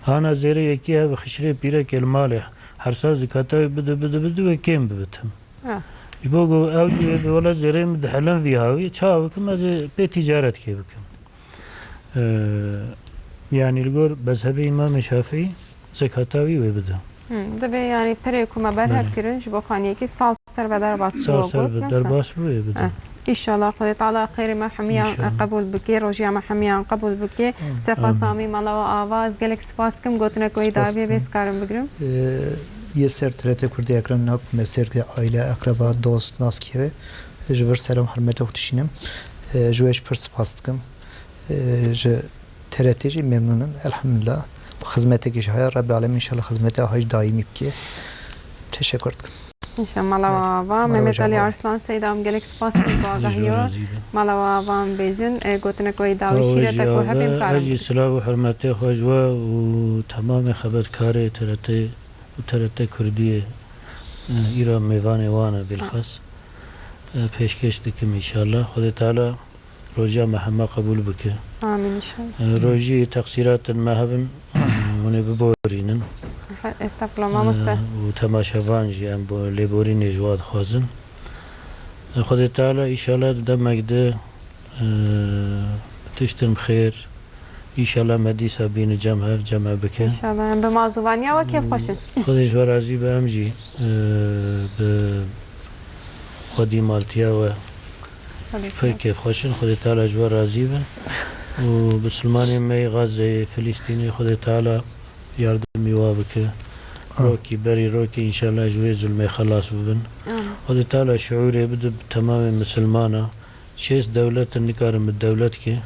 Hana zêrê yekî hev xişrê pîrekê li malê her sal zikata wê bide, bide, bide wê kêm bibitim. Rast. Ji bo ku ew jî wê bi wela zêrê min dihelin vî hawî, çawa bikim ez ê pê tîcaretkê bikim. Ee, yanî li gor mezhebê Îmamê Şafîî zekata wî wê bide. Hmm, divê yanî perê ku me berhev Belê. kirin ji bo xaniyekî sal ser ve derbas Sal bû ser got, ve ne derbas bû wê bide. Eh, Înşallah Xwedê Teala xêrê me hemiyan, İnşallah. eh, qebûl bike, rojiya me hemiyan qebûl bike. Amin. Sefa Amin. Samî, mala we ava, ez gelek spas dikim, gotinek wê Spas dawiyê vê dikim. Dikarim bigrim. Ee, yê ser T R T Kurdî ekran nak, me ser aile, akraba, dost, nas keve. Ji vir selam hurmeta xwe dişînim. Ee, ji we jî pir spas dikim. Ee, ji T R T jî memnûn im. Elhamdulillah. Xizmetekî ji haya Rebbi Alemîn înşallah xizmeta hay daîmî bike. Teşekkür dikim. Înşallah mala we ava. Mala we Mehmet Ali cava. Arslan Seyda, em gelek spas dikin ku Ji agahiyo. razî be. Mala we ava em bêjin. E, gotinek wê dawî Ew şîrete jî ku ava, hebên ez karim jî bikin. silav û hurmetê xwe ji we û temamê xebetkarê T R T û T R T Kurdiyê, e, îra mêvanê wan e bilxas. E, pêşkêş dikim înşallah. Xwedê Teala rojiya me hema qebûl bike. Amîn înşallah. E, rojî teqsîratin me hebin, hûn ê biborînin. Estağfurullah, mamoste. E, û temaşevan jî em bo lêborînê ji wa dixwazin. E, Xwedê Teala înşallah di demek de, e, bi tiştin bi xêr, înşallah me dîsa bîne cem hev, cem hev bike. Înşallah. Em bi mazûvaniya we kêfxweş in. Xwedê ji we razî be, em jî, e, bi xwedî maltiya we Xwedê pir kêfxweş in. Xwedê Teala ji we razî be. Û bisilmanê me yê Gazeyê, Filîstînê, Xwedê Teala yardimî wa bike. Amin. Rokî berî rokê înşallah ji wê zulmê xelas bibin. Amin. Xwedê Teala şiûrê bide bi temamê misilmana. Şêst dewlet in nikarin bi dewlet ke.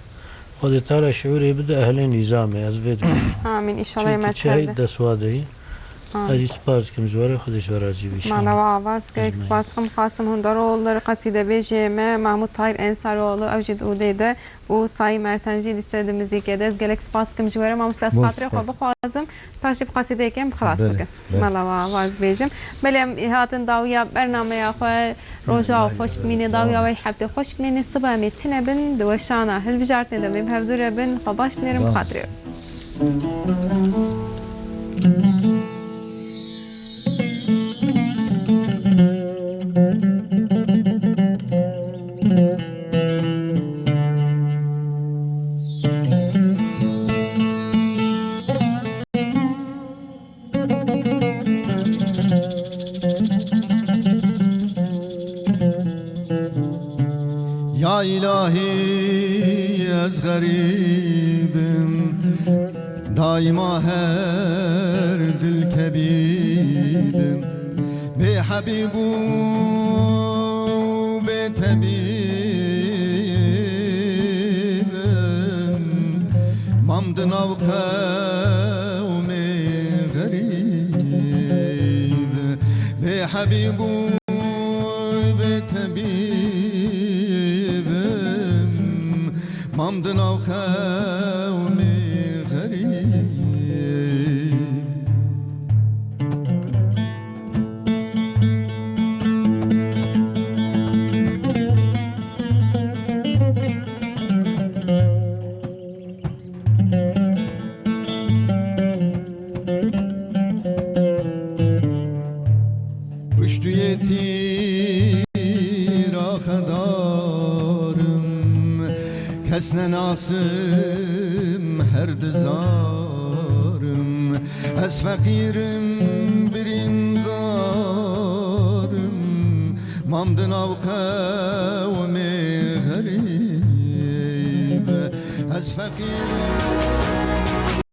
Xwedê Teala şiûrê bide ehlê nîzamê. Ez vê dikim. Amîn. Înşallah Çünkü me çi hey tevde. dest wa de ye. Amin. Ez jî spas dikim ji we re, Xwedê ji we razî be înşallah. Mala we ava, ez gelek Ecmaîn. spas dikim. Qasim Hundaroğulları qasîdebêjê me, Mahmut Tahir Ensaroğlu, ew jî di ûdê de û Sayî Merten jî dîse di muzîkê de. Ez gelek spas dikim ji we re. Mamoste, ez Bol xatirê xwe spas. bixwazim. Paşê bi qasîdeyeke em xilas Belê, bikin. belê. Mala we ava ez bêjim. Belê em hatin dawiya bernameya xwe. Roja we xweş bimîne, dawiya we heftê xweş bimîne. Siba em ê tune bin di weşana hilbijartinê de em ê bi hevdû re bin. Xwe baş binêrin, bi Bam. xatirê we. Ya îlahî, ez xerîb im, daîma her dilkevîb im. Bê hebîb û bê tebîb im, mam di nav qewmê xerîb. Bê hebîb û bê tebîb im, mam di nav qewmê xerîb. Piştûyê tîra xedar im, kes nenasim, her dizarim. Ez feqîr im, birîndar im, mam di nav qewmê xerîb. Ez feqîr im.